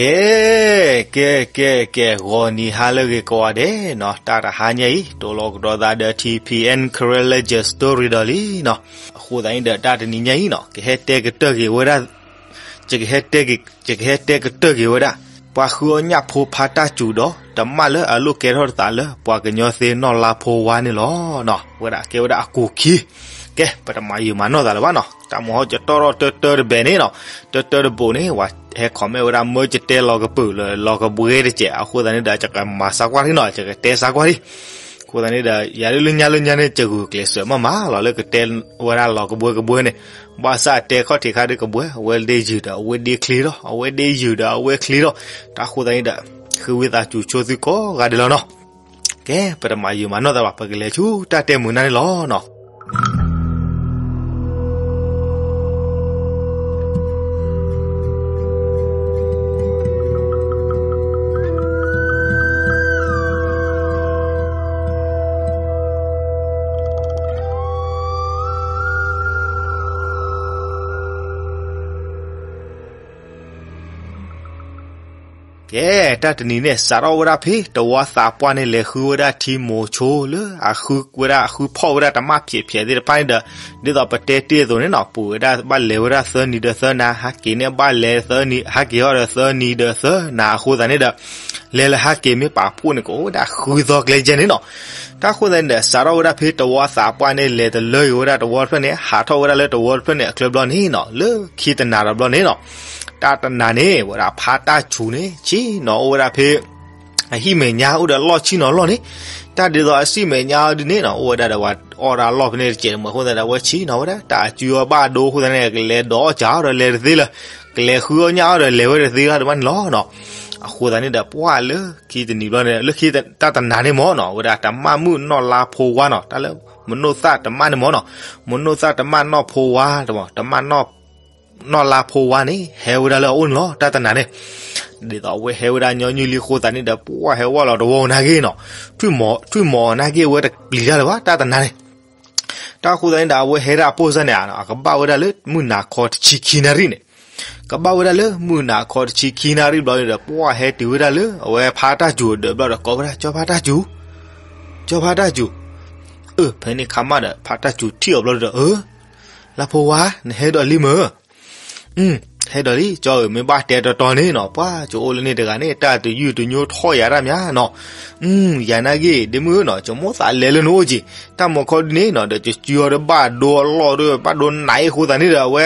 ကဲ ကဲ ကဲ ကဲ ဂီၤနံၤဟါလၢအဂ့ၤကိးဂၤဒဲးနီၤ, တၢ်တဟါညါအံၤ တိၢ်လီၤကဒီးသးဒီး ထံၣ်ဖံးအဲၣ် Karen Legend Story ဒီးလံနီၤ. အဃိသတးန့ၣ်ဒီး တၢ်တနံၤညါအံၤနီၤ ကဟဲတဲကတၢၢ်က့ၤဝဲဒၣ် ယကဟဲတဲကတၢၢ်က့ၤဝဲဒၣ် ပှၤဃုအီၣ်ညၣ်ဖိဖါတၢ်စူၤဒီး တမၣ်လၢအလိၣ်ကဲထီၣ်တသးလၢ ပှၤကညီသ့ၣ်နီၢ်လါဖိဝါန့ၣ်လီၤ. ဝဲဒၣ်ကဲဝဲဒၣ်အကူာ်ခံ, ကဲ ပတမၤယံာ်မၤနီၢ်သးလၢၤဘၣ်နီၤ, တၢ်မဟီကတီၢ်ထီၣ်တၢတၢတဘဲးန့ၣ်နီၤ, တၢတၢတဘိးန့ၣ် ပှၤဟဲ comment ဝဲဒၣ် မၢယတဲလီၤကပၢၢ်လၢလီၤကဘှဲတစဲး, အဃိသတးန့ၣ်ဒီး ယကမၤစါကွၢ်ထံနီၤ, ယကတဲစါကွၢ်ထံ အဃိသတးန့ၣ်ဒီး ယၤဒ်လၢညါလၢညါန့ၣ် ယဂုာ်ကျဲးစၢးမးမးလီၤ လၢကတဲဝဲဒၣ်လီၤကဘှဲကဘှဲန့ၣ်, ဘၣ်ဆၣ်တဲခီၣ်ထံးခါဒ်ကဘှဲ အဝဲဒ့ယုာ်ဒီးအဝဲဒ့ချ့လီၤ, အဝဲဒ့ယုာ်ဒီးအဝဲချ့လီၤ, တၢ်အဃိသတးန့ၣ်ဒီး ဃ့ဝံသးစူၤဆိသုကိးဂၤဒဲးလီၤနီၤ. ကဲ ပတမၤယံာ်မၤနီၢ်သးဘၣ်, ပကလဲၤဆူတၢ်တဲမုာ်နၢ်န့ၣ်လီၤနီၤ. ကဲ တၢ်တနံၤန့ၣ် စးထီၣ်ဝဲဒၣ်ဖဲ တဝီသးပှၢ်န့ၣ် လဲၤဃုဝဲဒၣ်ထံမိၤဆိလၢ အဃုဝဲဒၣ် အဃုဖီၣ်ဝဲဒၣ်တမၣ်ဖျဲးဖျဲးသ့ၣ်တဖၣ်န့ၣ်ဒီး ဒ်သိးပတဲတ့ၢ်အသိးန့ၣ်နီၤ, ပှၤဝဲဒၣ်ဘၣ်လဲၤဝဲဒၣ်သၢနံၤဒီးသၢနၤ, ဟးက့ၤန့ၣ်ဘၣ်လဲၤသၢနံၤ ဟးက့ၤဟီၣ်ဒီးသၢနံၤဒီးသၢနၤအဃိသတးန့ၣ်ဒီး လဲၤလၢဟးက့ၤမ့ၢ်ပာ်ဖှိၣ်န့ၣ် ကအိၣ်ဝဲဒၣ်ဃုသီကျဲကဲန့ၣ်နီၤ. တၢ်အဃိသတးန့ၣ်ဒီး စးထီၣ်ဝဲဒၣ်ဖဲတဝီသးပှၢ်န့ၣ် လဲၤတလၢက့ၤဝဲဒၣ်တဝီတဖျၢၣ်န့ၣ် ဟးထီၣ်ဝဲဒၣ်လၢတဝီတဖျၢၣ်န့ၣ် အချၢဘျီန့ၣ်နီၤ, လၢခံတနၤဒီးဘျီန့ၣ်နီၤ, တၢ်တနၤန့ၣ် ဝဲဒၣ်ဖါတၢ်စူၤန့ၣ် ဆ့ၣ်နီၤအိၣ်ဝဲဒၣ်ဖဲ အဟံၣ်မဲာ်ညါအိၣ်ဒီးအလီၢ်ဆ့ၣ်နီၤလီၢ်န့ၣ်, တၢ်ဒ်သိးအစံၣ်မဲာ်ညါအီၤဒ်န့ၣ်နီၤ အိၣ်ဝဲဒၣ်ဒီးဝဲအီၣ်ဒၣ်အလီၢ်ဖဲန့ၣ်တစဲးတမံၤအဃိသတးဒီး အဝဲဆ့ၣ်နီၤဝဲဒၣ် တၢ်အစုအီၤဘၣ်ဒိအဃိသတးန့ၣ် ကလဲၤဒီးအီၣ်စၢ်အီၤဒီးလဲၤတသ့လၢၤ, ကလဲၤဃုအီၣ်ညၣ်အီၣ်ဒီးလဲၤဝဲတသ့လၢၤတဘၣ်န့ၣ်လီၤနီၤ. အဃိသတးန့ၣ်ဒီး ပှၢ်လၢခံတနံၤဘျီန့ၣ် လၢခံတၢ်တနၤန့ၣ်မ့ၢ်နီၤ ဝဲဒၣ်တမၣ်မုၣ်နီၢ်လါဖိဝါနီၤ, တၢ်လၢ မနိၢ်သၣ်တမၣ်န့ၣ်မ့ၢ်နီၤ, မနိၢ်သၣ်တမၣ်နီၢ်ဖိဝါ, တမၣ် နီၢ်လါဖိဝါန့ၣ် ဟဲဝဲဒၣ်လၢအအိၣ်န့ၣ်လီၤ တၢ်တနၤန့ၣ်. ဒ်သိးအဝဲဟဲဝဲဒၣ်ညီနုၢ်လံအဃိသတးန့ၣ်ဒီး ပှၢ်ဟဲဝဲလီၤတဝီနာ်က့နီၤ, ထွံၣ်မီၤနာ်က့ အဝဲတပျံၤတၢ်လၢၤဘၣ် တၢ်တနၤန့ၣ်. တၢ်အဃိသတးန့ၣ်ဒီး အဝဲဟဲဒၣ်အပိၢ်စၢ်န့ၣ် အကဘၣ်ဝဲဒၣ်လၢမုၢ်နၤခီတဆံခံနၣ်ရံၣ်န့ၣ်, ကဘၣ်ဝဲဒၣ်လၢမုၢ်နၤခီတဆံခံနၣ်ရံၣ်ဘျီန့ၣ်ဒီး ပှၢ်ဟဲတုၤဝဲဒၣ်လၢ အဝဲဖါတၢ်စူၤအဒၢးဘျီဒီး ကိးဝဲဒၣ် ကၠီဖါတၢ်စူၤ, ကၠီဖါတၢ်စူၤ, အၢ ဖဲန့ၣ်ခါမးဒီး ဖါတၢ်စူၤထံၣ်အီၤဘျီဒီး အၢ လါဖိဝါ နဟဲဒီးလံမ့ၢ်, ဟဲဒီးလံ ကၠီဧၢ မ့ၢ်ဘၣ်တဲတီတီန့ၣ်နီၤ ပှၤကအိၣ်လၢန့ၣ်တဂၤန့ၣ် တၢ်တယုၢ်တညိထီၣ်ယၤတၢ်မးနီၤ, ယၤနာ်က့ ဒ့မုၣ်ဧၢနီၤ ကမိၣ်သးလဲၤလၢနအိၣ်က့ၤ တၢ်မီၤခီဒ်န့ၣ်နီၤ ဒီးကစုအီၤဒီးဘၣ်ဒိအလီၢ်ဒီး ဘၣ်ဒိနးအံၤအဃိသတးန့ၣ်ဒီး အဝဲ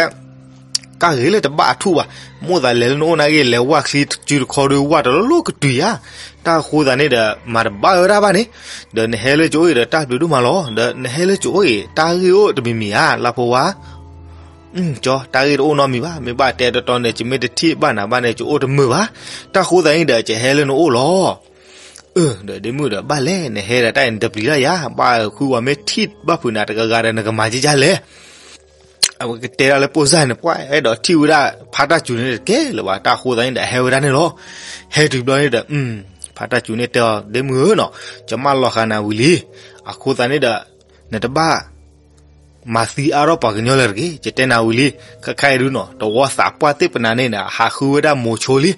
ကၢ်ဂ့ၤလၢတဘၣ်အထူၣ်ဘၣ်, မိၣ်သးလဲၤလၢနအိၣ်နာ်က့ လဲၤဝၢ်ချံစုတခီဒီး ဝၢ်တလီၢ်လီၢ်ကတုၤယၤ, တၢ်အဃိသတးန့ၣ်ဒီး မၤတဘၣ်ဝဲဒၣ်ဘၣ်န့ၣ်, ဒီးနဟဲလၢကအိၣ်အံၤဒီးတၢ်ဘျုးဒိၣ်မးလီၤ, ဒီးနဟဲလၢကအိၣ်အံၤ တၢ်ဂ့ၢ်အိၣ်တမံၤမံၤဧါ လါဖိဝါ ကၠီ တၢ်ဂ့ၢ်တအိၣ်နီတမံၤဘၣ်, မ့ၢ်ဘၣ်တဲတီတီန့ၣ် ယမ့ၢ်တထံၣ်ဘၣ်နၤဘၣ်န့ၣ် ယအိၣ်တမုာ်ဘၣ်, တၢ်အဃိသတးန့ၣ်ဒီး ယဟဲလၢနအိၣ်လီၤ. အၢ ဒီးဒ့မုၣ်ဒီး ဘၣ်လဲၣ် နဟဲဒီးတၢ်အံၤ နတပျံၤတၢ်ယၤ, ဘၣ်ဃုဝဲမ့ၢ်ထံၣ်ဘၣ်ဖုးနၤတဂၤဂၤဒီး နကမၤကၢ်ကၢ်လဲၣ် အဝဲကတဲဒၣ်လၢပိၢ်စၢ်န့ၣ် ပှၤအဲၣ်ဒိးထံၣ်ဝဲဒၣ်ဖါတၢ်စူၤန့ၣ်တကဲလၢၤဘၣ်, တၢ်အဃိသတးန့ၣ်ဒီး ဟဲဝဲဒၣ်န့ၣ်လီၤ. ဟဲတုၤဘျီန့ၣ်ဒီး ဖါတၢ်စူၤန့ၣ်တဲအီၤ ဒ့မုၣ်ဧၢနီၤ, ယမၢလီၤဃာ်နၤဝံၤလံ, အဃိသတးန့ၣ်ဒီး နတဘၣ် မၤသံအါထီၣ်ပှၤကညီလၢၤတဂ့ၤ, ယတဲနၤဝံၤလံ, ခဲခါအံၤဒုနီၤ တဝီသးပှၢ်သ့ၣ်ပနၤန့ၣ် ဟးဃုဝဲဒၣ်မိၤဆိလံ,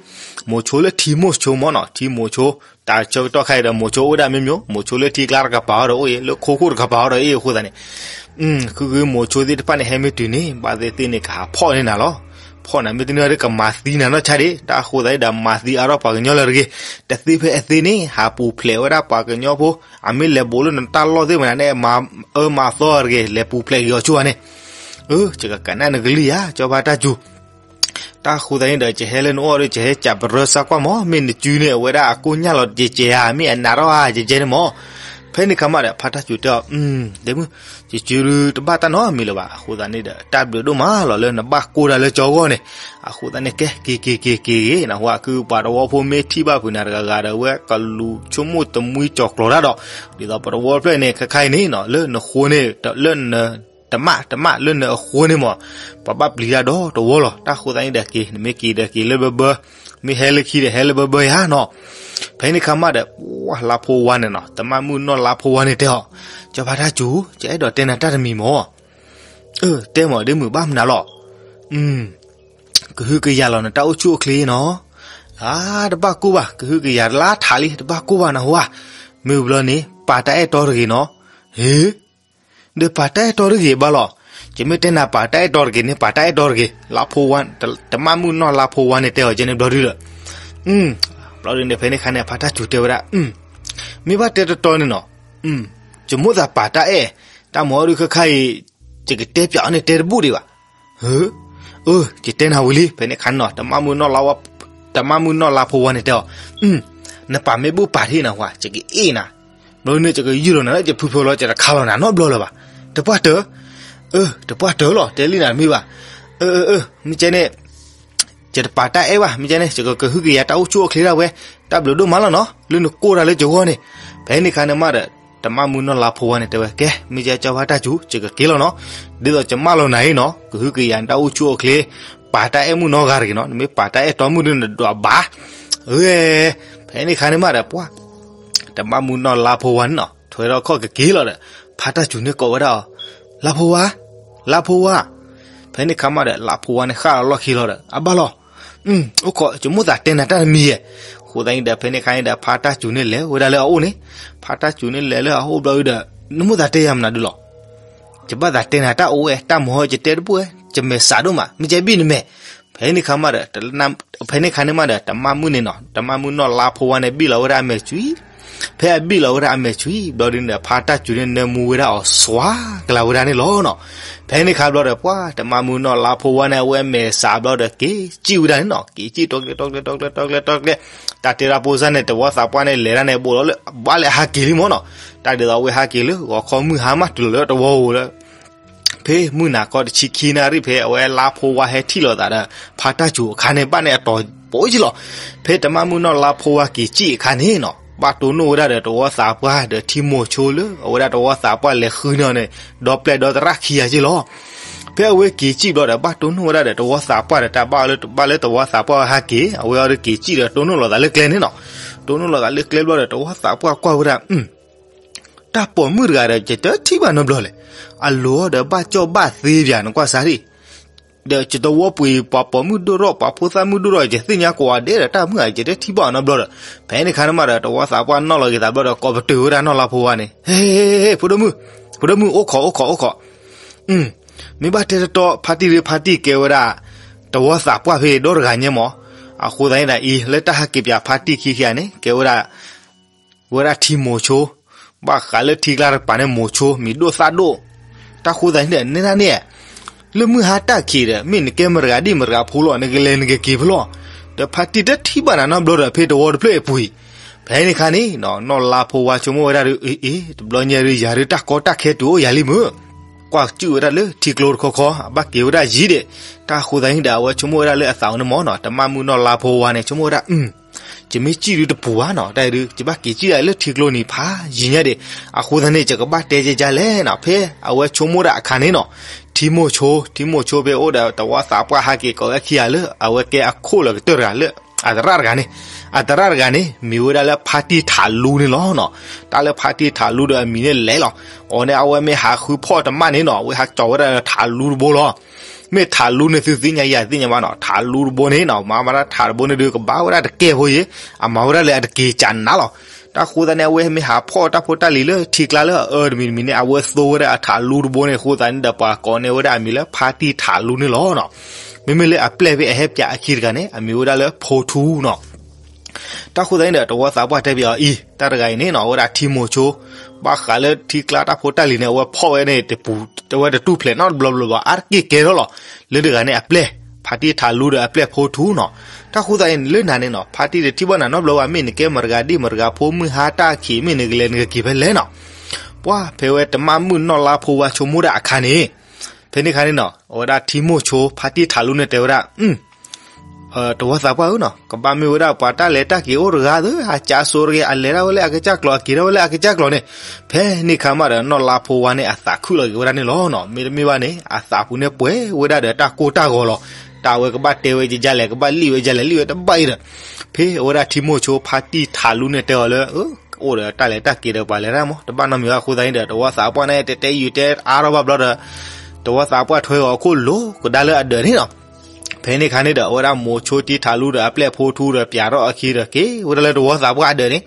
မိၤဆိလၢထံမိၤဆိမ့ၢ်နီၤ, ထံမိၤဆိ, တၢ်ဆၢကတီၢ်ခါအံၤဒီး မိၤဆိအိၣ်ဝဲဒၣ်မ့ၢ်မ့ၢ်, မိၤဆိလၢထံကျါတကပၤအီၤဒီးအိၣ်အံၤ, လၢခိခိၣ်တကပၤအီၤဒီးအံၤအဃိသတးန့ၣ် ဃုဃုမိၤဆိသ့ၣ်တဖၣ်န့ၣ် ဟဲမ့ၢ်တုၤန့ၣ် ဘၣ်သ့ၣ်သ့ၣ်န့ၣ် ကဟးဖီၣ်န့ၢ်နၤလီၤ. ဖီၣ်နၤမ့ၢ်တန့ၢ်ဒီး ကမၤသံနၤနီၢ်ဆါဒ့ၣ်, တၢ်အဃိသတးန့ၣ်ဒီး မၤသံအါထီၣ်ပှၤကညီလၢၤတဂ့ၤ, တသ့ဖဲအသ့န့ၣ် ဟးပူၤဖျဲးဝဲဒၣ်ပှၤကညီဖိ, အမ့ၢ်လဲၤဘူးလၢနတၢ်လီၢ်သ့ၣ်မနၤန့ၣ် မၤအၢမၤသီတဂ့ၤ, လဲၤပူၤဖျဲးက့ၤအီၤဆိဘၣ်န့ၣ်, အၢ ယကကနၣ်နကလုၢ်ယၤ ကၠီဖါတၢ်စူၤ တၢ်အဃိသတးန့ၣ်ဒီး ယဟဲလၢနအိၣ်ဒီး ယဟဲစံးပတြၢၤစါကွၢ်မး, မ့ၢ်နစုန့ၣ် အဝဲဒၣ်အကိၢ်ညၣ်လီၤကဲကဲဧါ, မ့ၢ်အနးထီၣ်ဧါ ကဲကဲန့ၣ်မး. ဖဲန့ၣ်ခါမးဒီး ဖါတၢ်စူၤတဲအီၤ, ဒ့မုၣ်, ယစုတဘၣ်တၢ်နီတမံၤလၢၤဘၣ်, အဃိသတးန့ၣ်ဒီး တၢ်ဘျုးဒိၣ်မးလီၤလၢနဘၣ်ကိၢ်တၢ်လၢကၠီအဂီၢ်န့ၣ်, အဃိသတးန့ၣ် ကဲ က့ၤက့ၤက့ၤက့ၤဂ့ၤ, နဟါခုပှၤတဝီဖိမ့ၢ်ထံၣ်ဘၣ်ဖုးနၤတဂၤဂၤဒီး အဝဲကလူးဆိကမိၣ်တမှံကၠီၤကျီၤတၢ်ဒီး, ဒ်သိးပတဝီဖျၢၣ်န့ၣ် ခဲခါအံၤန့ၣ် လၢနဃိန့ၣ် လၢန တမၣ် တမၣ် လၢနအဃိန့ၣ်မး, ပှၤဘၣ်ပျံၤတၢ်ဒီးတဝီလီၤ. တၢ်အဃိသတးန့ၣ်ဒီးက့ၤ, နမ့ၢ်က့ၤဒီးက့ၤလၢဘၢဘၢ, မ့ၢ်ဟဲလၢခံဒီးဟဲလၢဘၢဘၢယၤနီၤ. ဖဲန့ၣ်ခါမးဒီး ပှၤလါဖိဝါန့ၣ်နီၤ, တမၣ်မုၣ်နီၢ်လါဖိဝါန့ၣ်တဲအီၤ, ကၠီဖါတၢ်စူၤ, ယအဲၣ်ဒိးတဲနၤတၢ်တမံၤမး. အၢ တဲမး ဒ့မုၣ် ဘၣ်မနုၤလီၤ. ကဟုကယာ်လီၤနတၢ်အိၣ်ဆူၣ်အိၣ်ချ့နီၤ. ဧါ, တဘၣ်ကိၢ်ဘၣ်, ကဟုကယာ်တလါထးလံ တဘၣ်ကိၢ်ဘၣ်နၢ်ဟူဧါ. မ့ၢ်ဘျီန့ၣ် ပာ်တၢ်အဲၣ်တီတဂ့ၤနီၤ. ဟ့, ဒီးပာ်တၢ်အဲၣ်တီတဂ့ၤဘၣ်လီၤ. ယမ့ၢ်တဲနၤပာ်တၢ်အဲၣ်တီတဂ့ၤန့ၣ် ပာ်တၢ်အဲၣ်တီတဂ့ၤ, လါဖိဝါ, တမၣ်မုၣ်နီၢ်လါဖိဝါန့ၣ်တဲအီၤကဲန့ၣ်ဘျီဒုဒီး, ဘျီဒုန့ၣ် ဖဲန့ၣ်ခါန့ၣ် ဖါတၢ်စူၤတဲဝဲဒၣ်, မ့ၢ်ဘၣ်တဲတတီန့ၣ်နီၤ, ယမိၣ်သးပာ်တၢ်အဲၣ်, တၢ်မၤအီၤဒုခါခါအံၤ, ယကတဲပၠးအီၤန့ၣ်တဲတဘူၣ်ဒံးဘၣ်. ဧၢ, ယတဲနၤဝံၤလံ ဖဲန့ၣ်ခါန့ၣ်နီၤ, တမၣ်မုၣ်နီၢ်လါဖိဝါန့ၣ်တဲအီၤ, နပာ်မ့ၢ်ဘူၣ်ပာ်ထံၣ်နၤဝါ ယကအ့ၣ်နၤ, ဘျီန့ၣ် ယကယုၢ်လီၤနၤလၢယဖုဖုလီၤ ယတခါလီၤနၤနီတဘျီလၢၤဘၣ်. တပှၢ်တၢၢ်, တပှၢ်တၢၢ်လီၤ တဲလံနၤတမ့ၢ်ဘၣ်. မ့ၢ်ကဲန့ၣ် ယတပာ်တၢ်အဲၣ်ဘၣ်, မ့ၢ်ကဲန့ၣ် ယကကဟုကယာ်တၢ်အိၣ်ဆူၣ်အိၣ်ချ့ဒၣ်ဝဲ, တၢ်ဘျုးဒိၣ်မးလီၤနီၤ လၢနကိၢ်တၢ်လၢယဂီၢ်န့ၣ်. ဖဲန့ၣ်ခါန့ၣ်မးဒီး တမၣ်မုၣ်နီၢ်လါဖိဝါန့ၣ်တဲဝဲ ကဲ မ့ၢ်ကဲကၠီဖါတၢ်စူၤ ယကက့ၤလီၤနီၤ, ဒ်သိးယမၢလီၤနၤအံၤနီၤ ကဟုကယာ်နတၢ်အိၣ်ဆူၣ်အိၣ်ချ့, ပာ်တၢ်အဲၣ်မုၣ်နီၢ်ဂၤတဂ့ၤနီၤ, နမ့ၢ်ပာ်တၢ်အဲၣ်တီမုၣ်ဒုနဒွးဘၣ်. ဖဲန့ၣ်ခါန့ၣ်မးဒီးပှၢ်, တမၣ်မုၣ်နီၢ်လါဖိဝါန့ၣ်နီၤ ထွဲထီၣ်ခီၣ်ကက့ၤလီၤဒီး, ဖါတၢ်စူၤန့ၣ်ကိးဝဲဒၣ်အီၤ, လါဖိဝါ, လါဖိဝါ. ဖဲန့ၣ်ခါမးဒီး လါဖိဝါန့ၣ်ဃၣ်လီၤလီၢ်ခံလီၤဒီး အဘၣ်လီၤ အိၣ်ခိး ယမိၣ်သးတဲနၤတၢ်တမံၤယဲၢ်. အဃိသတးန့ၣ်ဒီး ဖဲန့ၣ်ခါန့ၣ်ဒီး ဖါတၢ်စူၤန့ၣ်လဲၤဝဲဒၣ်လၢအအိၣ်န့ၣ်, ဖါတၢ်စူၤန့ၣ်လဲၤလၢအအိၣ်ဘျီဒီး, နမိၣ်သးတဲယၤမနုၤဒုလီၤ. ယဘၣ်သးတဲနၤတၢ်အိၣ်ဝဲ တၢ်မၤဟီယတဲတဘူၣ်ဝဲ, ယမဲာ်ဆှးဒိၣ်မး မ့ၢ်ကဲဘံၣ်နမဲာ်. ဖဲန့ၣ်ခါမးဒီး, ဖဲန့ၣ်ခါန့ၣ်မးဒီး တမၣ်မုၣ်န့ၣ်နီၤ တမၣ်မုၣ်နီၢ်လါဖိဝါန့ၣ်ဘံၣ်လီၤဝဲဒၣ်အမဲာ်ဆွံ ဖဲအဘံၣ်လီၤဝဲဒၣ်အမဲာ်ဆွံဘျီဒုန့ၣ်ဒီး ဖါတၢ်စူၤန့ၣ်နၢမူဝဲဒၣ်အီၤစွါကလၤဝဲဒၣ်န့ၣ်လီၤနီၤ. ဖဲန့ၣ်ခါဘျီဒီး ပှၢ်တမၣ်မုၣ်နီၢ်လါဖိဝါန့ၣ် အဝဲအမဲာ်ဆှးဘျီဒီး က့ၤစံၣ်ဝဲဒၣ်န့ၣ်နီၤ, က့ၤစံၣ်တီကျဲတီကျဲတီကျဲတီကျဲတီကျဲ, တၢ်တဲဒၣ်ဖိစၢ်န့ၣ် တဝီသးပှၢ်န့ၣ် လဲၤဒၣ်န့ၣ် ဘိးလီၤလၢ ဘၣ်လၢအဟးက့ၤလံမၢ်နီၤ. တၢ်ဒ်သိးအဝဲဟးက့ၤလၢ ဂီၤခီမုၢ်ဟါမးတုၤလီၤလၢတဝီဧိၤလၢ ဖဲမုၢ်နၤခီတဆံခံနၣ်ရံၣ် ဖဲအဝဲလါဖိဝါဟဲထံၣ်လိာ်သးဒီး ဖါတၢ်စူၤအခါန့ၣ် ဘၣ်န့ၣ်အတီၤပိာ်က့လီၤ. ဖဲတမၣ်မုၣ်နီၢ်လါဖိဝါက့ၤစံၣ်အခါန့ၣ်နီၤ, ဘၣ်တိၢ်နီၣ်ဝဲဒၣ်ဒီးတဝီသးပှၢ်ဒီးထံမိၤဆိလၢ အဝဲဒၣ်တဝီသးပှၢ်လဲၤဃုန့ၢ်အီၤန့ၣ် ဒီပျဲၢ်ဒီသရၣ်ခံဂၤက့လီၤ. ဖဲအဝဲက့ၤစံၣ်ဘျီဒီး ဘၣ်တိၢ်နီၣ်ဝဲဒၣ်ဒီးတဝီသးပှၢ်ဒီး တၢ်ဘၣ်လၢ ဘၣ်လၢတဝီသးပှၢ်ဝဲဟးက့ၤ အဝဲအီၤဒီးက့ၤစံၣ်ဒီးတိၢ်နီၣ်လိာ်သးလၢကျဲန့ၣ်နီၤ. တိၢ်နီၣ်လိာ်သးလၢကျဲဘျီဒီး တဝီသးပှၢ်ကွၢ်ဝဲဒၣ် တၢ်ပိာ်မုၣ်တဂၤဒီး ယတထံၣ်ဘၣ်နီတဘျီလဲၣ်. အလိၤအီၤဒီးဘၣ်ကၠီၣ်ဘၣ်သ့ပၠး နကွၢ်စၢ်ဒံး, ဒီးယတဝီပှ့ၤပှၤပိာ်မုၣ်ဒိၣ်ထီၣ် ပှၤဖိသၣ်မုၣ်ဒိၣ်ထီၣ်ယတသ့ၣ်ညါကိးဂၤဒဲးဒီးတၢ်မုၣ်ဂၤ ယတထံၣ်ဘၣ်အီၤနီတဘျီဒီး, ဖဲန့ၣ်ခါန့ၣ်မးဒီး တဝီသးပှၢ်နီၣ်လီၤက့ၤသးဘျီဒီး ကိးပတုာ်ဝဲဒၣ်နီၢ်လါဖိဝါန့ၣ်, ဟ့ ဟ့ ဟ့ ဖိဒိၣ်မုၣ်, ဖိဒိၣ်မုၣ် အိၣ်ခိး အိၣ်ခိး အိၣ်ခိး မ့ၢ်ဘၣ်တဲတတီ ဖါတံၢ်ရ့ဖါတံၢ်ကဲဝဲဒၣ် တဝီသးပှၢ်ဖဲဒီတဂၤညါမး. အဃိသတးန့ၣ်ဒီးအံၤ လၢတၢ်ဟးက့ၤပၠးဖါတံၢ်ခံခံဂၤန့ၣ် ကဲဝဲဒၣ် ဝဲဒၣ်ထံမိၤဆိ, ဘၣ်ဃးလၢထံကျါတကပၤန့ၣ်မိၤဆိ မံၤဒိၣ်သၣ်ဒိၣ်. တၢ်ဃိသတးန့ၣ်ဒီး နဲဒၣ်န့ၣ် လၢမုၢ်ဟါတၢ်ခံးဒီး မ့ၢ်နကဲမတၤတဂၤဒံၣ်မတၤတဂၤဖိလီၤ နကလဲၤနကက့ၤဖဲလဲၣ်. ဒီးဖါတံၢ်တထံၣ်ဘၣ်နၤနီတဘျီဒီး ဖဲတဝီတဖျၢၣ်အပူၤအံၤ. ဖဲန့ၣ်ခါန့ၣ် နီၢ်လါဖိဝါဆိကမိၣ်ဝဲဒၣ်ဒီး အ့ အ့ တဘျီညါဒုး ယၤဒုးတၢ်ကီတၢ်ခဲတုၤအိၣ်ယၤလံမုၢ်. ကွၢ်ကစူၣ်ဝဲဒၣ်လၢထံကျိတခီခီ အဘၣ်က့ၤဝဲဒၣ်ယံၤဒံး. တၢ်ဃိသတးန့ၣ်ဒီး အဝဲဆိကမိၣ်ဝဲဒၣ်လၢအသးအိၣ်န့ၣ်မးနီၤ တမၣ်မုၣ်နီၢ်လါဖိဝါန့ၣ် ဆိကမိၣ်ဝဲဒၣ် ယမ့ၢ်စံၣ်ဒုးတပူၤဘၣ်နီၤ တၢ်အံၤဒုး ယဘၣ်က့ၤစံၣ်ဒၣ်လၢထံကျိနံၤဖးယံၤညါ ဒံး. အဃိသတးန့ၣ် ယကဘၣ်တဲကဲကဲလဲၣ်နီၤ ဖဲအဝဲဆိကမိၣ်ဒၣ်အခါန့ၣ်နီၤ ထံမိၤဆိ ထံမိၤဆိဖဲအိၣ်ဒီးတဝီသးပှၢ်ဟးက့ၤကိးဝဲခံဂၤလၢ အဝဲကဲအခိၣ်လၢကတၢၢ်တဂၤလၢ အသရၣ်တဂၤန့ၣ် အသရၣ်တဂၤန့ၣ် မံၤဝဲဒၣ်လၢဖါတံၢ်ထးလူန့ၣ်လီၤနီၤ. တၢ်လၢဖါတံၢ်ထးလူဒီးအမံၤန့ၣ်လဲၤလီၤ. အီၤန့ၣ် အဝဲမ့ၢ်ဟးဃုဖီၣ်တမၣ်န့ၣ်နီၤ အဝဲဟးကၠီၤဝဲဒၣ်ထးလူတဘိလီၤ. မ့ၢ်ထးလူန့ၣ်သုသ့ၣ်ညါယၤသ့ၣ်ညါဘၣ်နီၤ ထးလူတဘိန့ၣ်နီၤ မၤမးဒၣ်ထးတဘိန့ၣ်ဒုးကဘၣ်ဝဲဒၣ်တကဲဖိယ့ၤ အမၤဝဲဒၣ်လၢအတက့ၤကးနးလီၤ. တၢ်ဃိသတးန့ၣ် အဝဲမ့ၢ်ဟးဖီၣ်တၢ်ဖိတၢ်လံၤလၢထံကျါလၢအအၢတမံၤတမံၤန့ၣ် အဝဲသိဝဲဒၣ်အထးလူတဘိန့ၣ် အဃိသတးန့ၣ်ဒီးပှၤကိးန့ၢ်ဝဲဒၣ်အမံၤလၢဖါတံၢ်ထးလူန့ၣ်လီၤနီၤ. မ့မ့ၢ်လၢအပျဲၢ်ဖဲအဟဲပၠးအခံတဂၤန့ၣ် အမံၤဝဲဒၣ်လၢဖိထူနီၤ. တၢ်ဃိသတးန့ၣ်ဒီး တဝီသးပှၢ်တဲပၠးအီၤအံၤ တၢ်တဂၤအံၤန့ၣ်နီၤ အဝဲဒၣ်ထံမိၤဆိ ဘၣ်ဃးလၢထံကျါတၢ်ဖိတၢ်လံၤန့ၣ် အဝဲဖီၣ်ဝဲန့ၣ် တပူၤ အဝဲတတူၢ်ဖျဲးနီတဘျီဘျီဘၣ် အါတက့ၢ်ကဲထီၣ်လီၤ. လၢတဂၤန့ၣ်အပျဲၢ် ဖါတံၢ်ထးလူဒီးအပျဲၢ်ဖိထူနီၤ. တၢ်ဃိသတးန့ၣ် လၢနၤန့ၣ်နီၤ ဖါတံၢ်တထံၣ်ဘၣ်နၤနီတဘျီဘၣ် မ့ၢ်နကဲမတၤတဂၤဒံၣ်မတၤတဂၤဖိ မုၢ်ဟါတၢ်ခံး မ့ၢ်နကလဲၤနကက့ၤဖဲလဲၣ်နီၤ. ပှၢ်ဖဲဝဲတမၣ်မုၣ်နီၢ်လါဖိဝါဆိကမိၣ်ဒၣ်အခါန့ၣ် ဖဲန့ၣ်ခါန့ၣ်နီၤ အဝဲဒၣ်ထံမိၤဆိ ဖါတံၢ်ထးလူန့ၣ်တဲဝဲဒၣ် တဝီသးပှၢ်ဧၢနီၤ ကဘၣ်မ့ၢ်ဝဲဒၣ်ပှၤတၢ်လဲၤတၢ်က့ၤအိၣ်တဂၤသၢ အကၠါစိတဂ့ၤ အလဲၤဒၣ်ဝဲလၢအကစၢ်ကျိာ် အက့ၤဒၣ်ဝဲလၢအကစၢ်ကျိာ်န့ၣ်, ဖဲန့ၣ်ခါမးဒီးနီၢ်လါဖိဝါန့ၣ် အသးခုၣ်လီၤက့ၤဝဲဒၣ်န့ၣ်လီၤနီၤ. မ့တမ့ၢ်ဘၣ်န့ၣ် အသးပူၤန့ၣ်ပှဲၤဝဲဒၣ်ဒီးတၢ်ကိၢ်တၢ်ဂီၤလီၤ. တၢ်ဝဲကဘၣ်တဲဝဲကကလဲၣ် ကဘၣ်လံၣ်ဝဲကလဲၣ် လံၣ်ဝဲတဘၣ်အံၤဒီး ဖဲအဝဲဒၣ်ထံမိၤဆိဖါတံၢ်ထးလူန့ၣ်တဲအီၤလၢ အိၣ်ဒီးတၢ်လဲၤတၢ်က့ၤဒီးပှၤလဲၤတၢ်မး တဘၣ်နီတမံၤဘၣ်အဃိသတးန့ၣ်ဒီး တဝီသးပှၢ်န့ၣ် တဲတဲယုာ်တဲအါထီၣ်ဘၣ်ဘျီဒီး တဝီသးပှၢ်ထွဲဂီၤအခိၣ်လိၤကဒါလၢအဒၢးန့ၣ်နီၤ. ဖဲန့ၣ်ခါန့ၣ်ဒီး အဝဲဒၣ်မိၤဆိတံထးလူဒီးအပျဲၢ်ဖိထူဒီးပၠးထီၣ်အခံဒီးက့ၤဝဲဒၣ်လၢတဝီသးပှၢ်ဒၢးန့ၣ်,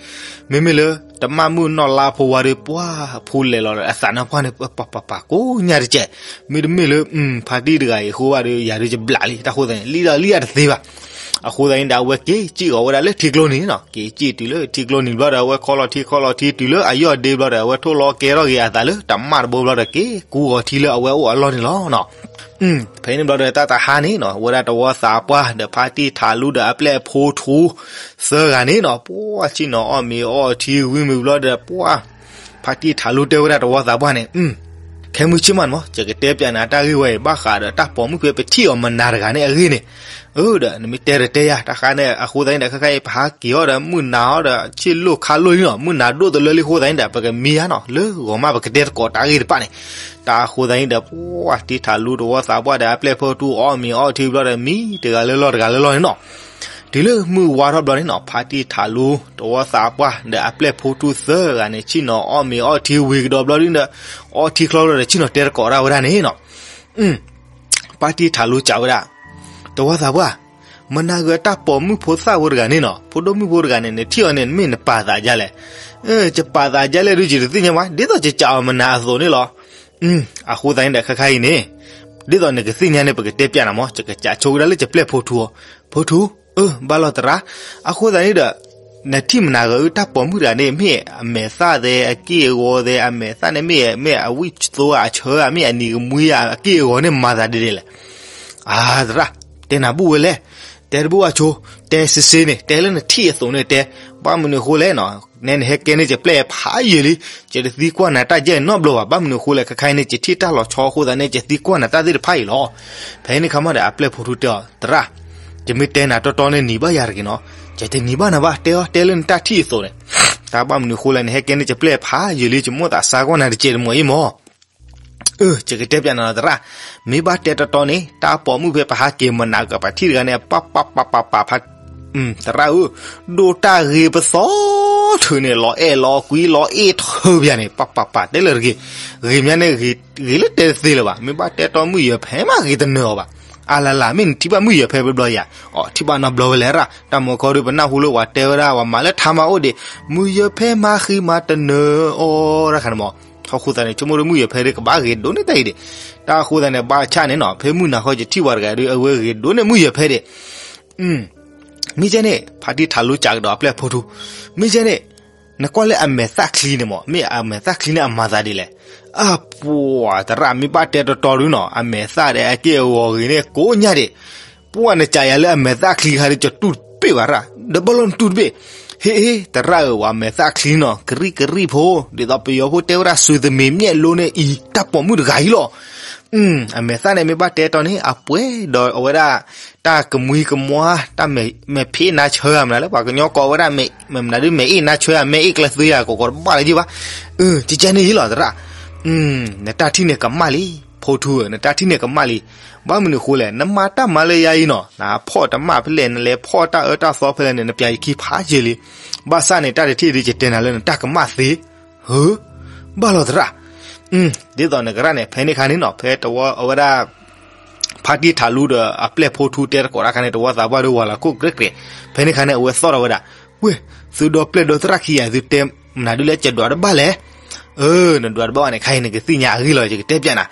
မ့မ့ၢ်လၢ တမၣ်မုၣ်နီၢ်လါဖိဝါဒီး ပှၢ်ဖူလဲၤလီၤဒီး အသးနါပှၢ်န့ၣ် ပပပပကိးညါတကဲး, မ့တမ့ၢ်လၢ ဖါတံၢ်တဂၤအံၤအဃိဘၣ်ဒီး ယၤဒုးယဘျးလံ တၢ်ဃိသတးန့ၣ် လံဒီးလံအတသ့ဘၣ်. အဃိသတးန့ၣ်ဒီး အဝဲက့ၤစံၣ်ဂီၤဝဲဒၣ်လၢထံကျိန့ၣ်နီၤ, က့ၤစံၣ်တုၤလၢထံကျိန့ၣ်ဘျီဒီး အဝဲခီလီၤထံခီလီၤထံတုၤလၢအယီၢ်ဒ့ဘျီဒီး အဝဲထိၣ်လီၤကဲထီၣ်က့ၤအသးလၢတမၣ်တဘိဘျီဒီး က့ၤကူဂီၤထံလၢအဝဲအိၣ်အလီၢ်န့ၣ်လီၤနီၤ. ဖဲန့ၣ်ဘျီဒီးတၢ်တဟါန့ၣ်နီၤ, ဝဲဒၣ်တဝီသးပှၢ်ဒီးဖါတံၢ်ထးလူဒီးအပျဲၢ်ဖိထူ သၢဂၤန့ၣ်နီၤ, ပှၢ်ဆ့ၣ်နီၤအီၣ်မ့ၤအီထံဝံၤမ့ၤဘျီဒီး ပှၢ် ဖါတံၢ်ထးလူတဲဝဲဒၣ်တဝီသးပှၢ်န့ၣ်, ခဲမုၢ်ဆ့ၣ်မးန့ၣ်မး ယကတဲပျးနၤတၢ်ဂ့ၢ်ဝဲအံၤ ဘၣ်ဃးဒီးတၢ်ပိာ်မုၣ်ဖဲပထံၣ်အီၤမနၤတဂၤန့ၣ်အဂ့ၢ်န့ၣ်, အၢဒီး နမ့ၢ်တဲဒီးတဲယၤ တၢ်ဃါန့ၣ် အဃိသတးန့ၣ်ဒီး ခဲခါအံၤ ပဟးက့ၤအီၤဒီးမုၢ်နၤအီၤဒီး ဆ့ၣ်လိာ်ခါလိာ်လံနီၤ, မုၢ်နၤဒိၣ်တလၢလံအဃိသတးန့ၣ်ဒီး ပကမံဧါနီၤ, လၢဂီၤမးပကတဲသကိးတၢ်ဂ့ၢ်တဖၣ်န့ၣ်. တၢ်အဃိသတးန့ၣ်ဒီး ပှၢ်တံၢ်ထးလူတဝီသးပှၢ်ဒီး အပျဲၢ်ဖိထူအီၣ်မ့ၤအီထံဘျီဒီး မံတဂၤလၢလီၢ်တဂၤလၢလီၢ်န့ၣ်နီၤ. တုၤလၢမုၢ်ဝါထီၣ်ဘျီန့ၣ်နီၤ, ဖါတံၢ်ထးလူတဝီသးပှၢ်ဒီးအပျဲၢ်ဖိထူသၢဂၤန့ၣ် ဆ့ၣ်နီၤအီၣ်မ့ၤအီထံဝံၤကဒီးဘျီဒ်ဒီး အီထံချီလီၤဒီး ဆ့ၣ်နီၤတဲသကိးတၢ်ဝဲဒၣ်န့ၣ်နီၤ. ဖါတံၢ်ထးလူစံးဝဲဒၣ်, တဝီသးပှၢ်, မနၤဂ့ၤ တၢ်ပိာ်မုၣ်ဖိသၣ်ဖိတဂၤန့ၣ်နီၤ, ဖိဒိၣ်မုၣ်ဖိတဂၤန့ၣ် နထံၣ်အီၤန့ၣ် မ့ၢ်နပာ်သးဒ်လဲၣ်. ယပာ်သးဒ်လဲၣ်ဒုး ယတသ့ၣ်ညါဘၣ်, ဒ်သိးယစံးအီၤမနၤအသိးန့ၣ်လီၤ. အဃိသတးန့ၣ်ဒီး ခဲခါအံၤန့ၣ် ဒ်သိးနကသ့ၣ်ညါန့ၣ် ပကတဲပျးနၤမး, ယကစံးဆိကဒါလၢယပျဲၢ်ဖိထူအီၤ. ဖိထူ, အၢ ဘၣ်လီၤသရၣ်. အဃိသတးန့ၣ်ဒီး နထံၣ်မနၤဂ့ၤ တၢ်ပိာ်မုၣ်တဂၤန့ၣ် မ့ၢ်အမဲာ်သၣ်သဲး အက့ၢ်အဂီၤသဲး အမဲာ်သၣ်န့ၣ် မ့ၢ် မ့ၢ်အဝံၣ်သိအဆၢဧါ မ့ၢ်အနံၤကမှံဧါ အက့ၢ်အဂီၤန့ၣ် မၤသးဒ်လဲၣ်. အၢ သရၣ်, တဲနၤဘူၣ်ဝဲလဲၣ်. တဲတဘူၣ်ဘၣ်ဆိ, တဲစ့စ့န့ၣ် တဲလၢနထံၣ်အသိးန့ၣ်တဲ. ဘၣ်မနုၤအဃိလဲၣ်နီၤ, နဲနဟဲကဲန့ၢ်ယပျဲၢ်ဖးယံာ်လံ, ယတသံကွၢ်နၤတၢ်ယဲၢ်နီတဘျီဘၣ်. ဘၣ်မနုၤအဃိလဲၣ် ခဲခါအံၤန့ၣ် ယထံၣ်တၢ်လီၤဆီအဃိသတးန့ၣ် ယသံကွၢ်နၤတၢ်သ့ၣ်တဖၣ်အံၤလီၤ. ဖဲန့ၣ်ခါမးဒီး အပျဲၢ်ဖိထူတဲအီၤ, သရၣ်, ယမ့ၢ်တဲနၤတီတီန့ၣ် နံၤဘၣ်ယၤတဂ့ၤနီၤ. ယတနံၤဘၣ်နၤဘၣ်, တဲအီၤ တဲလၢနတၢ်ထံၣ်အသိးန့ၣ်. တၢ်ဘၣ်မနုၤအဃိလဲၣ် နဟဲကဲန့ၢ်ယပျဲၢ်ဖးယံာ်လံ ယမိၣ်သးစါကွၢ်နၤတကဲးတမီၤအံၤမး. အၢ ယကတဲပျးနၤလီၤသရၣ်, မ့ၢ်ဘၣ်တဲတီတီန့ၣ် တၢ်ပိာ်မုၣ်ဖဲပဟးက့ၤမနၤကပထံၣ်တဂၤန့ၣ် ပပပပပပ သရၣ်ဧၢ, ဒိၣ်တၢ်ဂ့ၤပသီထုးန့ၣ် လီၤအဲၣ်လီၤကွံလီၤအ့ၣ်ထၢပယၤန့ၣ် ပပပ တဲလၢတဂ့ၤ, ဂ့ၤမးန့ၣ် ဂ့ၤလၢတဲတသ့လၢၤဘၣ်. မ့ၢ်ဘၣ်တဲတီမုၣ်ယဲၤဖဲမးဂ့ၤတနၢၤအီၤဘၣ်. အလလ မ့ၢ်နထံၣ်ဘၣ်မုၣ်ယဲၤဖဲဘျီယၤ, အီ ထံၣ်ဘၣ်နီတဘျီဝဲလဲၣ်ရၣ်. တၢ်မၤခီဒီး ပနၢ်ဟူလၢပှၤတဲဝဲဒၣ် ပှၤမၤလၢထါမၤအိၣ်ဒံး, မုၣ်ယဲၤဖဲမၤဃံမၤတနၢၤအီၤတၢ်ခါန့ၣ်မး. ဟီၣ်ခိၣ်သးန့ၣ် ဆိကမိၣ်ဒီးမုၣ်ယဲၤဖဲဒီး ကဘၣ်ဂ့ၤဒိၣ်န့ၢ်တၢ်အံၤဒံး. တၢ်အဃိသတးန့ၣ် ဘၣ်ဆၣ်န့ၣ်နီၤ ဖဲမုၢ်နၤဃီ ယထံၣ်ပှၤတဂၤဒီး အဝဲဂ့ၤဒိၣ်န့ၢ်မုၣ်ယဲၤဖဲဒံး. မ့ၢ်ကဲန့ၣ် ဖါတံၢ်ထးလိစံးကဒီးအပျဲၢ်ဖိထူ, မ့ၢ်ကဲန့ၣ် နကွၢ်လၢအမဲာ်သၣ်ချံန့ၣ်မး, မ့ၢ်အမဲာ်သၣ်ချံန့ၣ် အမၤသးဒ်လဲၣ်. အပှၤသရၣ် မ့ၢ်ဘၣ်တဲတီတီဒုနီၤ, အမဲာ်သၣ်ဒီးအက့ၢ်အဂီၤဂ့ၤန့ၣ် ကိးညါဒံး. ပှၤနစံးယၤလၢအမဲာ်သၣ်ချံခါဒီး ယတူၢ်တဘ့ၣ်ဘၣ်ရၣ်, ဒီးဘၣ်လီၤနတူၢ်တဘ့ၣ်. ဟ့ၣ် သရၣ်ဧၢ, ပှၤမဲာ်သၣ်ချံနီၤ ကရံၣ်ကရံၣ်ဖိ, ဒ်သိးပယီၤဖိတဲဝဲဒၣ် စူၤသမံးမျဲၣ်လိန့ၣ်အံၤ တၢ်ပိာ်မုၣ်တဂၤအံၤလီၤ. အမဲာ်သၣ်န့ၣ် မ့ၢ်ဘၣ်တဲတီန့ၣ် အပှဲၤဒီးအဝဲဒၣ် တၢ်ကမှံကမွါ, တၢ်မဲာ်ဖံးနါဆၢဧါမနုၤလၢ ပှၤကညီကိးဝဲဒၣ် မနုၤဒု မဲာ်အ့ၣ်နါဆၢဧါ မဲာ်အ့ၣ်ကျဲသွ့ဧါ ကိးကိးတဘၣ်လၢၤဘၣ်. အၢ ကကဲန့ၣ်အံၤလီၤသရၣ်. နတၢ်ထံၣ်န့ၣ်ကမၣ်လံ, ဖိထူဧၢ, နတၢ်ထံၣ်န့ၣ်ကမၣ်လံ. ဘၣ်မနုၤအဃိလဲၣ်, နမၤတၢ်မၤလၢယၤအံၤနီၤ, နဖီၣ်တမၣ်ဖဲလဲၣ်, နလဲၤဖီၣ်တၢ်အၢတၢ်သီဖဲလဲၣ်န့ၣ် နပျးယခံဖးယံာ်လံ. ဘၣ်ဆၣ်န့ၣ် တၢ်တထံၣ်ဒု ယတဲနၤလၢနတၢ်ကမၣ်သ့. ဧၢ, ဘၣ်လီၤသရၣ်. ဒ်သိးနကရၣ်န့ၣ် ဖဲန့ၣ်ခါန့ၣ်နီၤ, ဖဲတဝီအဝဲဒၣ် ဖါတံၢ်ထးလူဒီးအပျဲၢ်ဖိထူတဲသကိးတၢ်ခါန့ၣ် တဝီသးပှၢ်ဒီးဝၤလီၤခိၣ်ကြဲးကြဲး. ဖဲန့ၣ်ခါန့ၣ် အဝဲသီၣ်ထီၣ်ဝဲဒၣ်, ဝ့ၢ်, သုဒီပျဲၢ်ဒီသရၣ်ခံဂၤ သုတဲမနုၤဒုလဲၣ် ယဒွးတဘၣ်လဲၣ်. အၢ နဒွးတဘၣ်ဘၣ်န့ၣ် ခဲအံၤနကသ့ၣ်ညါအဂ့ၢ်လီၤ, ယကတဲပျးနၤ.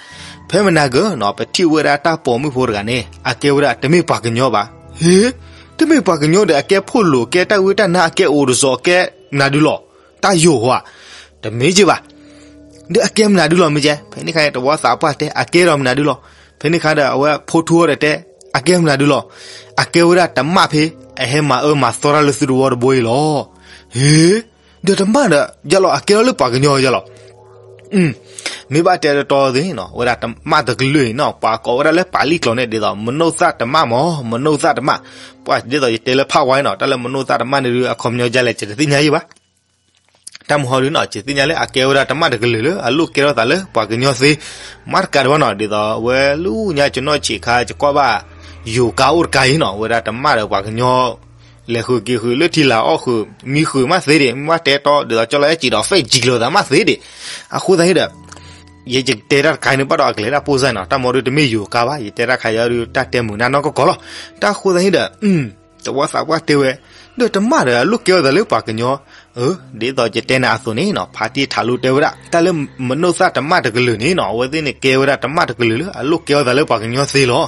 ဖဲမနၤဂ့ၤနီၤ ပထံၣ်ဝဲဒၣ်တၢ်ပိာ်မုၣ်ဖိတဂၤန့ၣ် အကဲဝဲဒၣ်တမ့ၢ်ပှၤကညီဘၣ်. ဟ့ၣ်, တမ့ၢ်ပှၤကညီဒီး အကဲဖိလိာ် ကဲတၢ်ဝံတၢ်နါ အကဲအိၣ်တစီၤ အကဲမနုၤဒုလီၤ. တၢ်ယိာ်ဟီဧါ, တမ့ၢ်က့ဘၣ်. ဒီးအကဲမနုၤဒုလီၤ မ့ၢ်ကဲ. ဖဲန့ၣ်ခါန့ၣ် တဝီသးပှၢ်တဲ အကဲဒီးမနုၤဒုလီၤ. ဖဲန့ၣ်ခါဒီး အဝဲဖိထူအီၤဒီးတဲ အကဲမနုၤဒုလီၤ. အကဲဝဲဒၣ်တမၣ်ဖဲ အဟဲမၤအၢမၤသီတၢ်လၢသုတဝီတဘိအံၤလီၤ. ဟ့ၣ်, ဒီးတမၣ်ဒီး ယလီၤ အကဲထီၣ်လၢပှၤကညီယလီၤ. မ့ၢ်ဘၣ်တဲတီတီသ့ၣ်နီၤ ဝဲဒၣ်တမၣ်တကလုာ်အံၤနီၤ ပှၤကိးဝဲဒၣ်လၢပာ်လံၣ်ကျိာ်န့ၣ် ဒ်သိး မနိၣ်သၣ်တမၣ်မး မနိၣ်သၣ်တမၣ်. ပှၤဒ်သိးယတဲလၢဖးဝါအံၤနီၤ တၢ်လၢမနိၣ်သၣ်တမၣ်န့ၣ်ဒုး အခီပညီဒ်လဲၣ် ယတသ့ၣ်ညါယံၤဘၣ်. တၢ်မဟီဒုနီၤ ယသ့ၣ်ညါလၢအကဲဝဲဒၣ်တမၣ်တကလုာ်လၢ အလိၣ်ကဲထီၣ်သးလၢပှၤကညီသ့ မၤတကးဒံးဘၣ်နီၤ ဒ်သိးဝဲလူညါ ကနီၢ်ဆံးခါ ယကွၢ်ဘၣ် ယိၤကါအိၣ်တကါအံၤနီၤ ဝဲဒၣ်တမၣ်ဒီးပှၤကညီ လဲၤဃုာ်က့ၤဃုာ်လၢထံလၢ်အီၣ်ဃုာ် မံဃုာ်မးသ့ဒံး မ့ၢ်ဘၣ်တဲတီ ဒ်သိးကၠီလီၤအဲၣ်ကံးဒီး ဖဲကံးလိာ်သးမးသ့ဒံး. အဃိသတးဒီး ယဲယကတဲတၢ်တခါန့ၣ်ဘၣ်ဒီးအကလဲၤတၢ်ပိၢ်စၢ်နီၤ, တၢ်မၤဒီးတမ့ၢ်ယိၤကါဘၣ်, ယတဲတၢ်ခါယီဒီးတၢ်တဲမုာ်နၢ်နီၢ်ကီၢ်ကီၢ်လီၤ. တၢ်ဃိသတးန့ၣ်ဒီး တဝီသးပှၢ်တဲဝဲ, ဒီးတမၣ်ဒီးအလိၣ်ကဲအီၤသးလၢပှၤကညီ, ဒ်သိးယတဲနၤအသိးန့ၣ်နီၤ, ဖါတံၢ်ထးလူတဲဝဲဒၣ် တၢ်လၢမနိၣ်သၣ်တမၣ်တကလုာ်န့ၣ်နီၤ, အဝဲသ့ၣ်န့ၣ်ကဲဝဲဒၣ်တမၣ်တကလုာ်လၢအလိၣ်ကဲအီၤသးလၢပှၤကညီသ့လီၤ.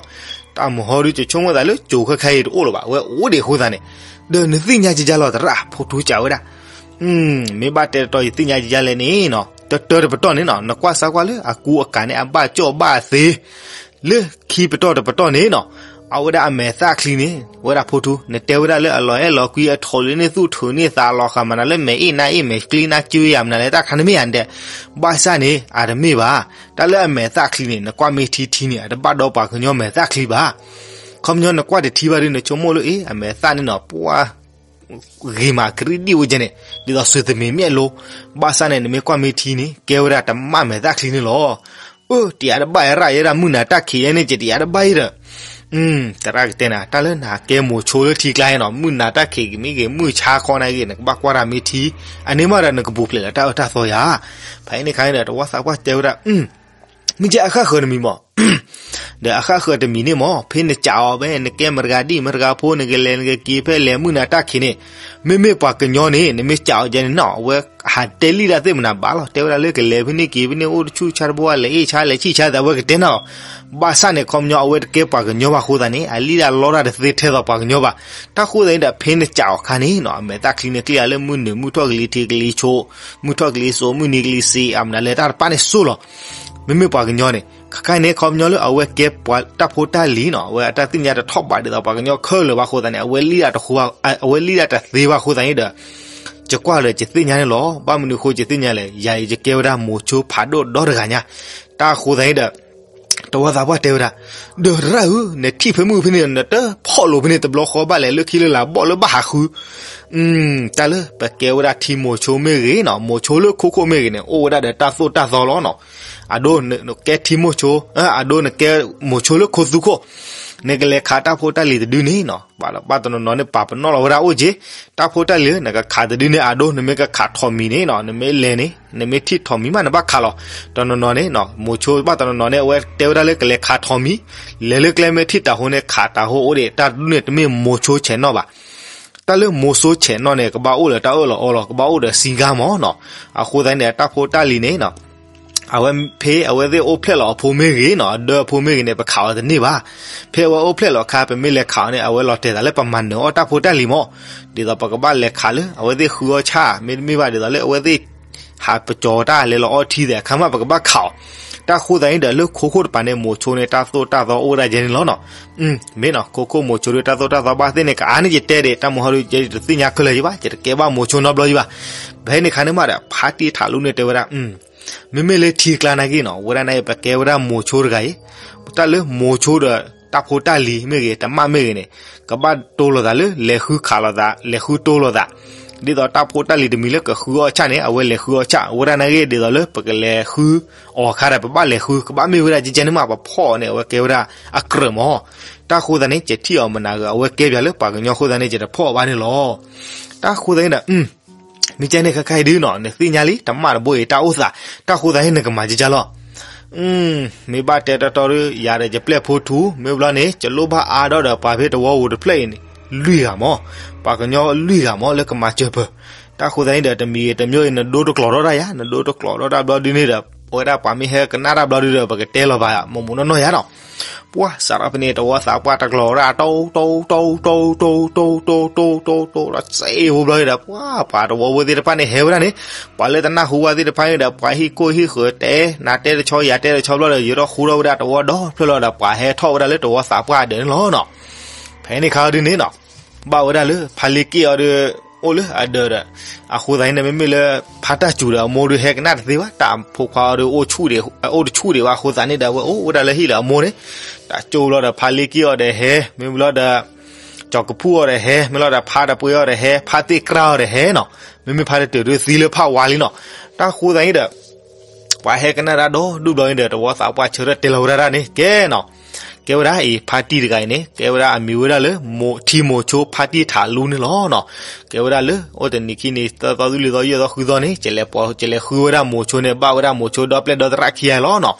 တၢ်မုာ်ဟီဒုးကဆိကမိၣ်သးလၢကၠိခဲခါအံၤတအိၣ်လၢၤဘၣ်, အဝဲအိၣ်ဒံးအဃိသတးန့ၣ်, ဒီးနသ့ၣ်ညါကကါလီၤသရၣ်ဖိထူကးဝဲဒၣ် မ့ၢ်ဘၣ်တဲတတီယသ့ၣ်ညါကကါလဲၣ်န့ၣ်နီၤ, တတၢတပတီၢ်န့ၣ်နီၤ, နကွၢ်စၢ်ကွၢ်လၢအကူအကၤန့ၣ် အဘၣ်ကၠီၣ်ဘၣ်သ့, လၢခံပတီၢ်တပတီၢ်န့ၣ်နီၤ, အဝဲဒၣ်အမဲာ်သၣ်ချံန့ၣ် ဝဲဒၣ်ဖိထူ, နတဲဝဲဒၣ်လၢအလီၤအဲၣ်လီၤကွံ အထိးလံန့ၢ်သူၣ်ထုးန့ၢ်သးလီၤဃာ်မနုၤလၢမဲာ်အ့ၣ်နါအ့ၣ် မဲာ်ကျံနါကျံယၤမနုၤလဲၣ် တၢ်ခါန့ၣ်မ့ၢ်ယၤဒဲး, ဘၣ်ဆၣ်န့ၣ် အတမ့ၢ်ဘၣ်. တၢ်လၢအမဲာ်သၣ်ချံန့ၣ် နကွၢ်မ့ၢ်ထံထံန့ၣ် အတဘၣ်ဒီးပှၤကညီမဲာ်သၣ်ချံဘၣ်. ခီပညီနကွၢ်တထံဘၣ်ဒီး နဆိကမိၣ်လၢအ့ၣ် အမဲာ်သၣ်န့ၣ်နီၤ ပှၢ် ဂ့ၤမးကရံၣ်ဒံၣ်ဝဲကဲန့ၣ် ဒ်သိးစူၤသမံးမ့ၣ်အလိ, ဘၣ်ဆၣ်န့ၣ် နမ့ၢ်ကွၢ်မ့ၢ်ထံန့ၣ် ကဲဝဲဒၣ်တမၣ်မဲာ်သၣ်ချံန့ၣ်လီၤ. အၢ တယၤတဘၣ်အရၣ်ယဲဒၣ် မုၢ်နၤတၢ်ခံးယဲန့ၣ် ကတယၤတဘၣ်အံၤဒီး သရၣ်ကတဲနၤ တၢ်လၢနကဲမိၤဆိလၢထံကျါအံၤနီၤ, မုၢ်နၤတၢ်ခံးကမ့ၢ်ဂ့ၤ မုၢ်ဆါခီနၤဂ့ၤ နကဘၣ်ကွၢ်တၢ်မ့ၢ်ထံ, အန့ၣ်မးဒီးနကပူၤဖျဲးလၢတၢ်အၢတၢ်သီယၤ. ဖဲအံၤန့ၣ်ခါန့ၣ်ဒီး တဝီသးပှၢ်တဲဝဲဒၣ် မ့ၢ်ကဲအဃၣ်ဃၢၤတမံၤမး, ဒီးအဃၣ်ဃၢၤတမံၤန့ၣ်မး ဖဲနကးအီၤဖဲ နကဲမတဂၤဒံၣ်မတဂၤဖိ နကလဲၤနကက့ၤဖဲလဲၤမုၢ်နၤတၢ်ခံးန့ၣ်, မ့မ့ၢ်ပှၤကညီန့ၣ် နမ့ၢ်ကးအီၤကဲန့ၣ်နီၤ အဝဲဟးတဲလံတၢ်သ့ၣ်မနၤဘၣ်လီၤ. တဲဝဲဒၣ်လၢကလဲၤဖဲန့ၣ်က့ၤဖဲန့ၣ် အိၣ်တဆူၣ်ဆါတဘိ လဲၤအ့ၣ်ဆါလဲၤဆံၣ်ဆါသး အဝဲကတဲနၤလီၤ. ဘၣ်ဆၣ်န့ၣ် ခီပညီအဝဲတကဲပှၤကညီဘၣ်အဃိသတးန့ၣ် အလံၣ်ဒၣ်လီတၢ်တသ့ထဲသိးပှၤကညီဘၣ်. တၢ်ဃိသတးန့ၣ်ဒီး ဖဲနကးအီၤအခါန့ၣ်နီၤ အမဲာ်သၣ်ချံန့ၣ် ကျ့အီၤလၢမုၢ်နုာ်မုၢ်ထီၣ်ကလံၤထံးကလံၤဆိး, မုၢ်ထီၣ်ကလံၤစိး မုၢ်နံၤကလံၤစ့း အမနုၤလဲၣ် တၢ်တဖၣ်န့ၣ်စိလီၤ. မ့မ့ၢ်ပှၤကညီန့ၣ် ခဲခါန့ၣ် ခီပညီလၢအဝဲကဲပှၤတၢ်ဖိတၢ်လံၤနီၤ အဝဲအတၢ်သ့ၣ်ညါတထီၣ်ဘးဒ်သိးပှၤကညီခဲလၢာ်ဘၣ်အဃိသတးန့ၣ် အဝဲလံၣ်ဒၣ်တဃူ အဝဲလံၣ်ဒၣ်တသ့ဘၣ်အဃိသတးန့ၣ်ဒီး ယကွၢ်လၢယသ့ၣ်ညါန့ၣ်လီၤ. ဘၣ်မနုၤအဃိယသ့ၣ်ညါလဲၣ်, ယၤအံၤယကဲဝဲဒၣ်မိၤဆိဖးဒိၣ်ဒီတဂၤညါ. တၢ်ဃိသတးန့ၣ်ဒီး တဝီသးပှၢ်တဲဝဲဒၣ်, ဒီးရၣ်ဧၢ, နထံၣ်ဖဲမုၢ်ဖဲန့ၣ် နတဖီၣ်လိာ်ဖဲန့ၣ် တဘျီဃီဘၣ်လဲၤလၢခံလၢလာ်ဘီၣ်လၢဘၣ်ဟးဃု, တၢ်လၢပကဲဝဲဒၣ်ထံမိၤဆိမ့ၢ်ဂ့ၤနီၤ မိၤဆိလၢခိခိၣ်မ့ၢ်ဂ့ၤန့ၣ် အိၣ်ဝဲဒၣ်ဒီးတၢ်သိၣ်တၢ်သီလီၤနီၤ. အဒိနကဲထံမိၤဆိ, အဒိနကဲမိၤဆိလၢခိသူခိၣ်, နကလဲၤခးတၢ်ဖိတၢ်လံၤတဒုန့ၣ်နီၤ ဘၣ်တနီၤနီၤန့ၣ် ပာ်ပနီၣ်လီၤဝဲဒၣ်အိၣ်က့ၤ, တၢ်ဖိတၢ်လံၤနကခးတဒုန့ၣ် အဒိနမ့ၢ်ကခးထိးမံၤန့ၣ်နီၤ နမ့ၢ်လဲၤန့ၣ် နမ့ၢ်ထံၣ်ထိးမံၤမးနဘၣ်ခးလီၤ. တနီၤနီၤန့ၣ် မိၤဆိဘၣ်တနီၤနီၤန့ၣ် အဝဲတဲဝဲဒၣ်လၢကလဲၤခးထိးမံၤ, လဲၤလၢကျဲမ့ၢ်ထံၣ်တၢ်ဟိန့ၣ် ခးတၢ်ဟိအိၣ်ဒံး တၢ်ဒုန့ၣ်တမ့ၢ်မိၤဆိဆဲးနီၣ်ဘၣ်. တၢ်လၢမိၤဆိဆဲးနီၣ်န့ၣ် ကဘၣ်အိၣ်လၢတၢ်အၢၣ်လီၤအီလီၤ ကဘၣ်အိၣ်ဒီးစံဂါမးနီၤ. အဃိသတးန့ၣ် တၢ်ဖိတၢ်လံၤန့ၣ်နီၤ အဝဲဖဲအဝဲသ့ၣ်အိၣ်ဖျဲၣ်လီၤအဖိမ့ၢ်ဂ့ၤနီၤ အဒၢအဖိမ့ၢ်ဂ့ၤန့ၣ် ပခးအီၤတန့ၢ်ဘၣ်. ဖဲအဝဲအိၣ်ဖျဲၣ်လီၤအခါ ပမ့ၢ်လဲၤခးအီၤန့ၣ် အဝဲလီၤတဲာ်သးလၢပမၤနၢၤအီၣ်တၢ်ဖိတၢ်လံၤမး, ဒ်သိးပကဘၣ်လဲၤခးလၢ အဝဲသ့ၣ်ဃုအီၣ်ဆၣ် မ့တမ့ၢ်ဘၣ်ဒ်သိးလၢအဝဲသ့ၣ် ဟးပကၠီၤတၢ်လဲၤလီၤအီထံသ့ၣ်အခါမး ပကဘၣ်ခးအီၤ. တၢ်ဃိသတးန့ၣ်ဒီး လၢခိခိၣ်တပၤန့ၣ် မိၤဆိန့ၣ် တၢ်သိၣ်တၢ်သီအိၣ်ဝဲဒၣ်ယဲန့ၣ်လီၤနီၤ. မ့ၢ်နီၤ ခိခိၣ်မိၤဆိဒီးတၢ်သိၣ်တၢ်သီဘၣ်သ့ၣ်န့ၣ် ကအါန့ၢ်ယတဲဒံး တၢ်မုၢ်ဟီဒုး ယတသ့ၣ်ညါခဲလၢာ်ယဘၣ် ယတကဲဘၣ်မိၤဆိနီတဘျီယဘၣ်. ဖဲန့ၣ်ခါန့ၣ်မးဒီး ဖါတံၢ်ထးလူန့ၣ်တဲဝဲဒၣ် မ့မ့ၢ်လၢထံကျါနာ်က့နီၤ ဝဲဒၣ်န့ၣ် ပကဲဝဲဒၣ်မိၤဆိတဂၤအံၤ, တၢ်လၢမိၤဆိဒီးတၢ်ဖိတၢ်လံၤမ့ၢ်ဂ့ၤ တမၣ်မ့ၢ်ဂ့ၤန့ၣ် ကဘၣ်တိၢ်လိာ်သးလၢ လဲၤဃုခးလိာ်သး လဲၤဃုတိၢ်လိာ်သး, ဒ်သိးတၢ်ဖိတၢ်လံၤတမံၤလၢကဃုအီၣ်ဆၣ်န့ၣ် အဝဲလဲၤဃုအီၣ်ဆၣ် ဝဲဒၣ်နာ်က့ဒ်သိးလၢပကလဲၤဃုအီၤအခါဒီး ပဘၣ်လဲၤဃု ကဘၣ်မ့ၢ်ဝဲဒၣ်ကကဲန့ၣ်မး ပဖီၣ်အီၤန့ၣ် အဝဲကဲဝဲဒၣ်အကြၢးမး. တၢ်ဃိသတးန့ၣ် ယထံၣ်အီၤမနၤဂ့ၤ အဝဲကဲပၠးလၢပှၤကညီအဃိသတးန့ၣ် ယတဖီၣ်အီၤဘၣ်န့ၣ်လီၤ. တၢ်ဃိသတးန့ၣ်ဒီး မ့ၢ်ကဲန့ၣ်ခဲခါအံၤဒုနီၤ နသ့ၣ်ညါလံ တမၣ်တဘိအံၤတၢ်အိၣ်သး တၢ်ဃိသတးန့ၣ် နကမၤကကါလီၤ. မ့ၢ်ဘၣ်တဲတီတီဒီး ယၤဒီးယပျဲၢ်ဖိထူ မ့ၢ်ဘျီန့ၣ် ယလိၣ်ဘၣ်အါဒီးဒီးပှၤဖဲတဝီဧိၤတဖျၢၣ်အံၤန့ၣ် လွံၢ်ဂၤမး, ပှၤကညီလွံၢ်ဂၤမးလၢကမၤစၢၤပၢၤ. တၢ်ဃိသတးန့ၣ်ဒီး တမံၤတမံၤအံၤ နဒိတကျိးထီၣ်တၢ်ယၤ နဒိတကျိးထီၣ်တၢ်ဘျီဒုန့ၣ်ဒီး အဝဲဒၣ်ပှၤမ့ၢ်ဟဲကနၣ်တၢ်ဘျီဒုဒီး ပကတဲလီၤဘၣ် မိၢ်မိၢ်နီၢ်နီၢ်ယၤနီၤ. ပှၤစးထီၣ်ဖဲန့ၣ် တဝီသးပှၢ်တကျိးဝဲဒၣ် တိတိတိတိတိတိတိတိတိတိ ဒီးစဲအံၤဖိဘျီဒီး ပှၤပှၤတဝီဖိသ့ၣ်တဖၣ်န့ၣ်ဟဲဝဲဒၣ်န့ၣ် ပှၤလၢတနၢ်ဟူဝဲသ့ၣ်တဖၣ်န့ၣ်ဒီး ပှၤဟံၣ်ကိၢ်ဟံၣ်ဃၢၤတဲ နၤတဲတဆီ ယၤတဲတဆီဘျီဒီး ယထီၣ်ဃူထီၣ်ဝဲဒၣ်တဝီဒီဖျၢၣ်လီၤဒီး ပှၤဟဲထီၣ်ဝဲဒၣ်လၢတဝီသးပှၢ်အဒၢးန့ၣ်လီၤနီၤ. ဖဲန့ၣ်ခါဒုန့ၣ်နီၤ ဘၣ်ဝဲဒၣ်လၢဖါလ့က့ၣ်အီၤဒီး အိၣ်လၢအဒၢးဒီး အဃိသတးန့ၣ် မ့မ့ၢ်လၢဖါတၢ်စူၤဒီးအမိၢ်ဒုးဟဲကနၣ်တသ့ဘၣ် တၢ်ဖိခွါအီၤဒီး အိၣ်တဆူၣ်ဒံးဘၣ်အဃိသတးန့ၣ်ဒီး အဝဲအိၣ်ဝဲဒၣ်လၢဟံၣ်လၢအမိၢ်န့ၣ် တၢ်ကၠိဘျီဒီးဖါလ့က့ၣ်အီၤဒီးဟဲ မ့မ့ၢ်ဘျီဒီး ကၠီၤကဖူၣ်အီၤဒီးဟဲ မ့ၢ်လီၤဒီးဖါတပှဲၤအီၤဒီးဟဲ ဖါသ့ၣ်ကြၢ်အီၤဒီးဟဲနီၤ မ့မ့ၢ်ဖါတတၢၢ်ဒုးသံလၢဖးဝါလံနီၤ. တၢ်ဃိသတးန့ၣ်ဒီး ပှၤဟဲကနၣ်တၢ်ဒီဒူၣ်ဘျီန့ၣ်ဒီး တဝီသးပှၢ်ဆၢထၢၣ်တဲလီၤဝဲဒၣ်န့ၣ် ကဲနီၤ ကဲဝဲဒၣ်အံၤ ဖါတံၢ်တဂၤအံၤန့ၣ် ကဲဝဲဒၣ်အမံၤဝဲဒၣ်လၢ ထံမိၤဆိဖါတံၢ်ထးလူန့ၣ်လီၤနီၤ. ကဲဝဲဒၣ်လၢ အိၣ်တနံၤခံနံၤ သၢသီ သုလံၤသီ ယဲၢ်သီ ဃုသီန့ၣ် ကလဲၤဃုဝဲဒၣ်မိၤဆိန့ၣ် ဘၣ်ဝဲဒၣ်မိၤဆိဒီပျဲၢ်ဒီသရၣ်ခံဂၤလီၤနီၤ.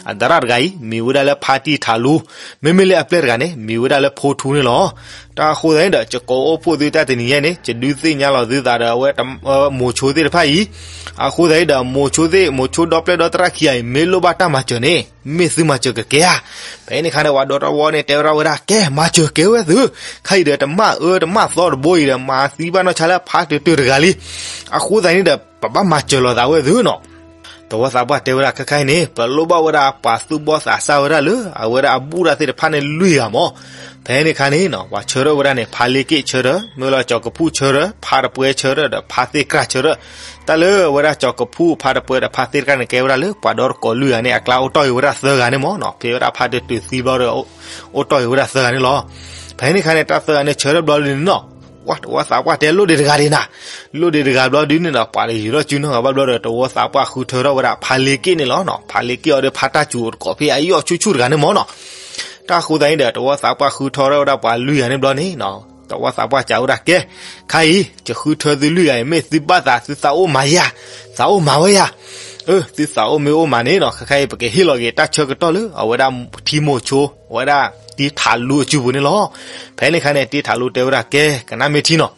အသရၣ်တဂၤအံၤ မံၤဝဲဒၣ်လၢဖါတံၢ်ထးလူ, မ့မ့ၢ်လၢအပျဲၢ်တဂၤန့ၣ် မံၤဝဲဒၣ်လၢဖိထူန့ၣ်လီၤ. တၢ်အဃိသတးန့ၣ်ဒီး ယကိးအိၣ်ဖှိၣ်သုတၢ်တနံၤညါန့ၣ် ယဒုးသ့ၣ်ညါလီၤသုသးဒီးအဝဲ မိၤဆိသ့ၣ်တဖၣ်အံၤ, အဃိသတးန့ၣ်ဒီး မိၤဆိသ့ၣ် မိၤဆိဒီပျဲၢ်ဒီသရၣ်ခံဂၤအံၤ မ့ၢ်လိၣ်ဘၣ်တၢ်မၤစၢၤန့ၣ် မ့ၢ်သုမၤစၢၤကကဲဧါ. ဖဲန့ၣ်ခါန့ၣ် ပှၤဒီတဝီန့ၣ် တဲဝဲဒၣ်ဝဲဒၣ် ကဲ မၤစၢၤကဲဝဲသု, ခါအံၤဒီးတမၣ်အၢတမၣ်သီတဘိအံၤဒီး မၤသံဘၣ်နီၢ်ဆါလၢဖါတတုၤတဂၤလံ. အဃိသတးန့ၣ်ဒီး ပဘၣ်မၤစၢၤလိာ်သးဝဲသုနီၤ. သဝီသးပှၢ်တဲဝဲဒၣ် ခဲခါအံၤန့ၣ် ပလိၣ်ဘၣ်ဝဲဒၣ်ပှၤသူၣ်ဘီၣ်သးစၢ်ဝဲဒၣ်လၢ အဝဲဒၣ်အဘူၣ်တၢ်သ့ၣ်တဖၣ်န့ၣ်လွံၢ်ဂၤမး. ဖဲန့ၣ်ခါန့ၣ်နီၤ ပှၤဆၢထၢၣ်ဝဲဒၣ်န့ၣ် ဖါလ့က့ၣ်ဆၢထၢၣ်, မ့ၢ်လၢကၠီၤကဖူၣ်ဆၢထၢၣ်, ဖါတပှဲၤဆၢထၢၣ်ဒီးဖါသ့ၣ်ကြၢ်ဆၢထၢၣ်. တၢ်လၢအဝဲဒၣ်ကၠီၤကဖူၣ် ဖါတပှဲၤဒီးဖါသ့ၣ်ကြၢ်န့ၣ် ကဲဝဲဒၣ်လၢပှၤဒီတကိးလွံၢ်ဂၤန့ၣ် အကျါအိၣ်တီၢ်ဂ့ၤဝဲဒၣ်သၢဂၤန့ၣ်မးနီၤ. ဖဲဝဲဒၣ်ဖါတတုၤသံဘျီဒီး အိၣ်တီၢ်ဂ့ၤဝဲဒၣ်သၢဂၤန့ၣ်လီၤ. ဖဲန့ၣ်ခါန့ၣ် တၢ်သၢဂၤန့ၣ်ဆၢထၢၣ်ဘျီဒုန့ၣ်နီၤ သဝီသးပှၢ်တဲလိၣ်ဒံးတဂၤဒံးနၤ, လိၣ်ဒံးတဂၤဘျီဒုန့ၣ်ဒီး ပှၤတယူၤထီၣ်စုနီတဂၤဘၣ်ဘျီဒီး သဝီသးပှၢ်ဃုထၢထီၣ်ဝဲဒၣ်ဖါလ့က့ၣ်န့ၣ်လီၤနီၤ. ဖါလ့က့ၣ်အီၤဒီးဖါတၢ်စူၤတကိးဖဲအယီၢ်ဆူၣ်ဆူၣ်တဂၤန့ၣ်မးနီၤ. တၢ်အဃိသတးန့ၣ်ဒီး သဝီသးပှၢ်ဃုထၢထီၣ်ဝဲဒၣ်ပှၤလွံၢ်ဂၤန့ၣ်ဘျီန့ၣ်နီၤ သဝီသးပှၢ်စံးဝဲဒၣ် ကဲ, ခါအံၤ ယဃုထၢသုလွံၢ်ဂၤအံၤ မ့ၢ်သုဘၣ်သး သုသးအိၣ်မၤယၤ, သးအိၣ်မၤဝဲယၤ. အၢ သုသးအိၣ်မ့ၢ်အိၣ်မးန့ၣ်နီၤ ခဲခါအံၤ ပကဟ့ၣ်လီၤက့ၤတၢ်ဆၢကတီၢ်လၢ အဝဲဒၣ်ထံမိၤဆိ အဝဲဒၣ်တံၢ်ထးလူအစုပူၤန့ၣ်လီၤ. ဖဲန့ၣ်ခါန့ၣ် တံၢ်ထးလူတဲဝဲဒၣ် ကဲ ကနၣ်မ့ၢ်ထံနီၤ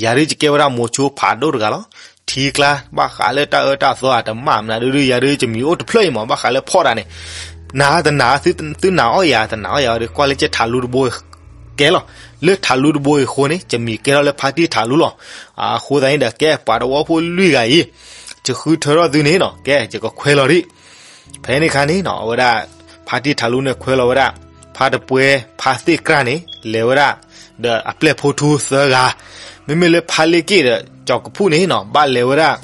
ယၤဒုးယကဲဝဲဒၣ်မိၤဆိဖးဒိၣ်တဂၤလီၤ. ထံကျါ ဘၣ်ဃးလၢတၢ်အၢတၢ်သီဧါ တမၣ်မနုၤဒုး ယၤဒုးယမံၤအိၣ်တဖျၢၣ်အံၤမး ဘၣ်ဃးလၢဖီၣ်တၢ်န့ၣ်, နၤတနာ် သုနာ်အီၣ်ယၤ တနာ်အီၣ်ယၤဒီး ကွၢ်လၢကဲထးလူတဘိကဲလီၤ. လၢထးလူတဘိအံၤအဃိန့ၣ် ယမံၤကဲထီၣ်လၢဖါတံၢ်ထးလူလီၤ. အဃိသတးန့ၣ်ဒီး ကဲပှၤသဝီဖိလွံၢ်ဂၤအံၤ ယဃုထၢထီၣ်သုန့ၣ်နီၤ ကဲ ယကခွဲးလီၤဒံး ဖဲန့ၣ်ခါန့ၣ်နီၤ အဝဲဒၣ် ဖါတံၢ်ထးလူန့ၣ်ခွဲးလီၤဝဲဒၣ် ဖါတပှဲၤ ဖါသ့ၣ်ကြၢ်န့ၣ် လဲၤဝဲဒၣ် ဒီးအပျဲၢ်ဖိထူသၢဂၤ, မ့မ့ၢ်လၢဖါလ့က့ၣ်ဒီးကၠီၤကဖူၣ်န့ၣ်နီၤ ဘၣ်လဲၤဝဲဒၣ်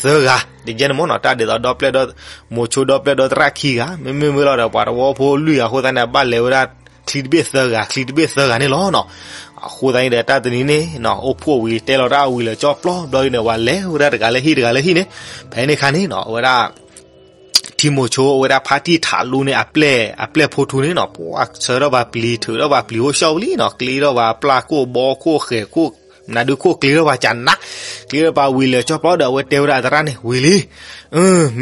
သၢဂၤ တကဲန့ၣ်မ့ၢ်နီၤ တၢ်ဒ်သိးဒီပျဲၢ်ဒီ မိၤဆိဒီပျဲၢ်ဒီသရၣ်ခံဂၤ မ့မ့ၢ်မ့ၢ်လီၤဒီး ပှၤသဝီဖိလွံၢ်ဂၤအဃိသတးန့ၣ် ဘၣ်လဲၤဝဲဒၣ် ချံတဘ့ၣ်သၢဂၤ ချံတဘ့ၣ်သၢဂၤန့ၣ်လီၤနီၤ. အဃိသတးန့ၣ်ဒီး တၢ်တနံၤန့ၣ်နီၤ အိၣ်ဖှိၣ်ဝံၤ တဲလီၤတၢ်ဝံၤလၢာ်ကၠီပျီဘျီဒုန့ၣ် ပှၤလဲၤဝဲဒၣ်တဂၤလၢဟံၣ်တဂၤလၢဟံၣ်န့ၣ်, ဖဲန့ၣ်ခါန့ၣ်နီၤ အဝဲဒၣ် ထံမိၤဆိ အဝဲဒၣ်ဖါတံၢ်ထးလူန့ၣ် အပျဲၢ် အပျဲၢ်ဖိထူန့ၣ်နီၤ ပှၤဆၢထီၣ်ပှၤပျံၤ ထုးထီၣ်ပှၤပျံၤအိၣ်ဆှီဝံၤလံနီၤ ကျ့ထီၣ်ပှၤပျၢ်ခိၣ်ဘီခိၣ်ဃဲၤခိၣ် မနုၤဒုးခိၣ်ကျ့ထီၣ်ပှၤကနး ကျ့ထီၣ်ပှၤဝံၤလၢာ်ကၠီပျီဒီး အဝဲတဲဝဲဒၣ်အသရၣ်န့ၣ် ဝံၤလံ,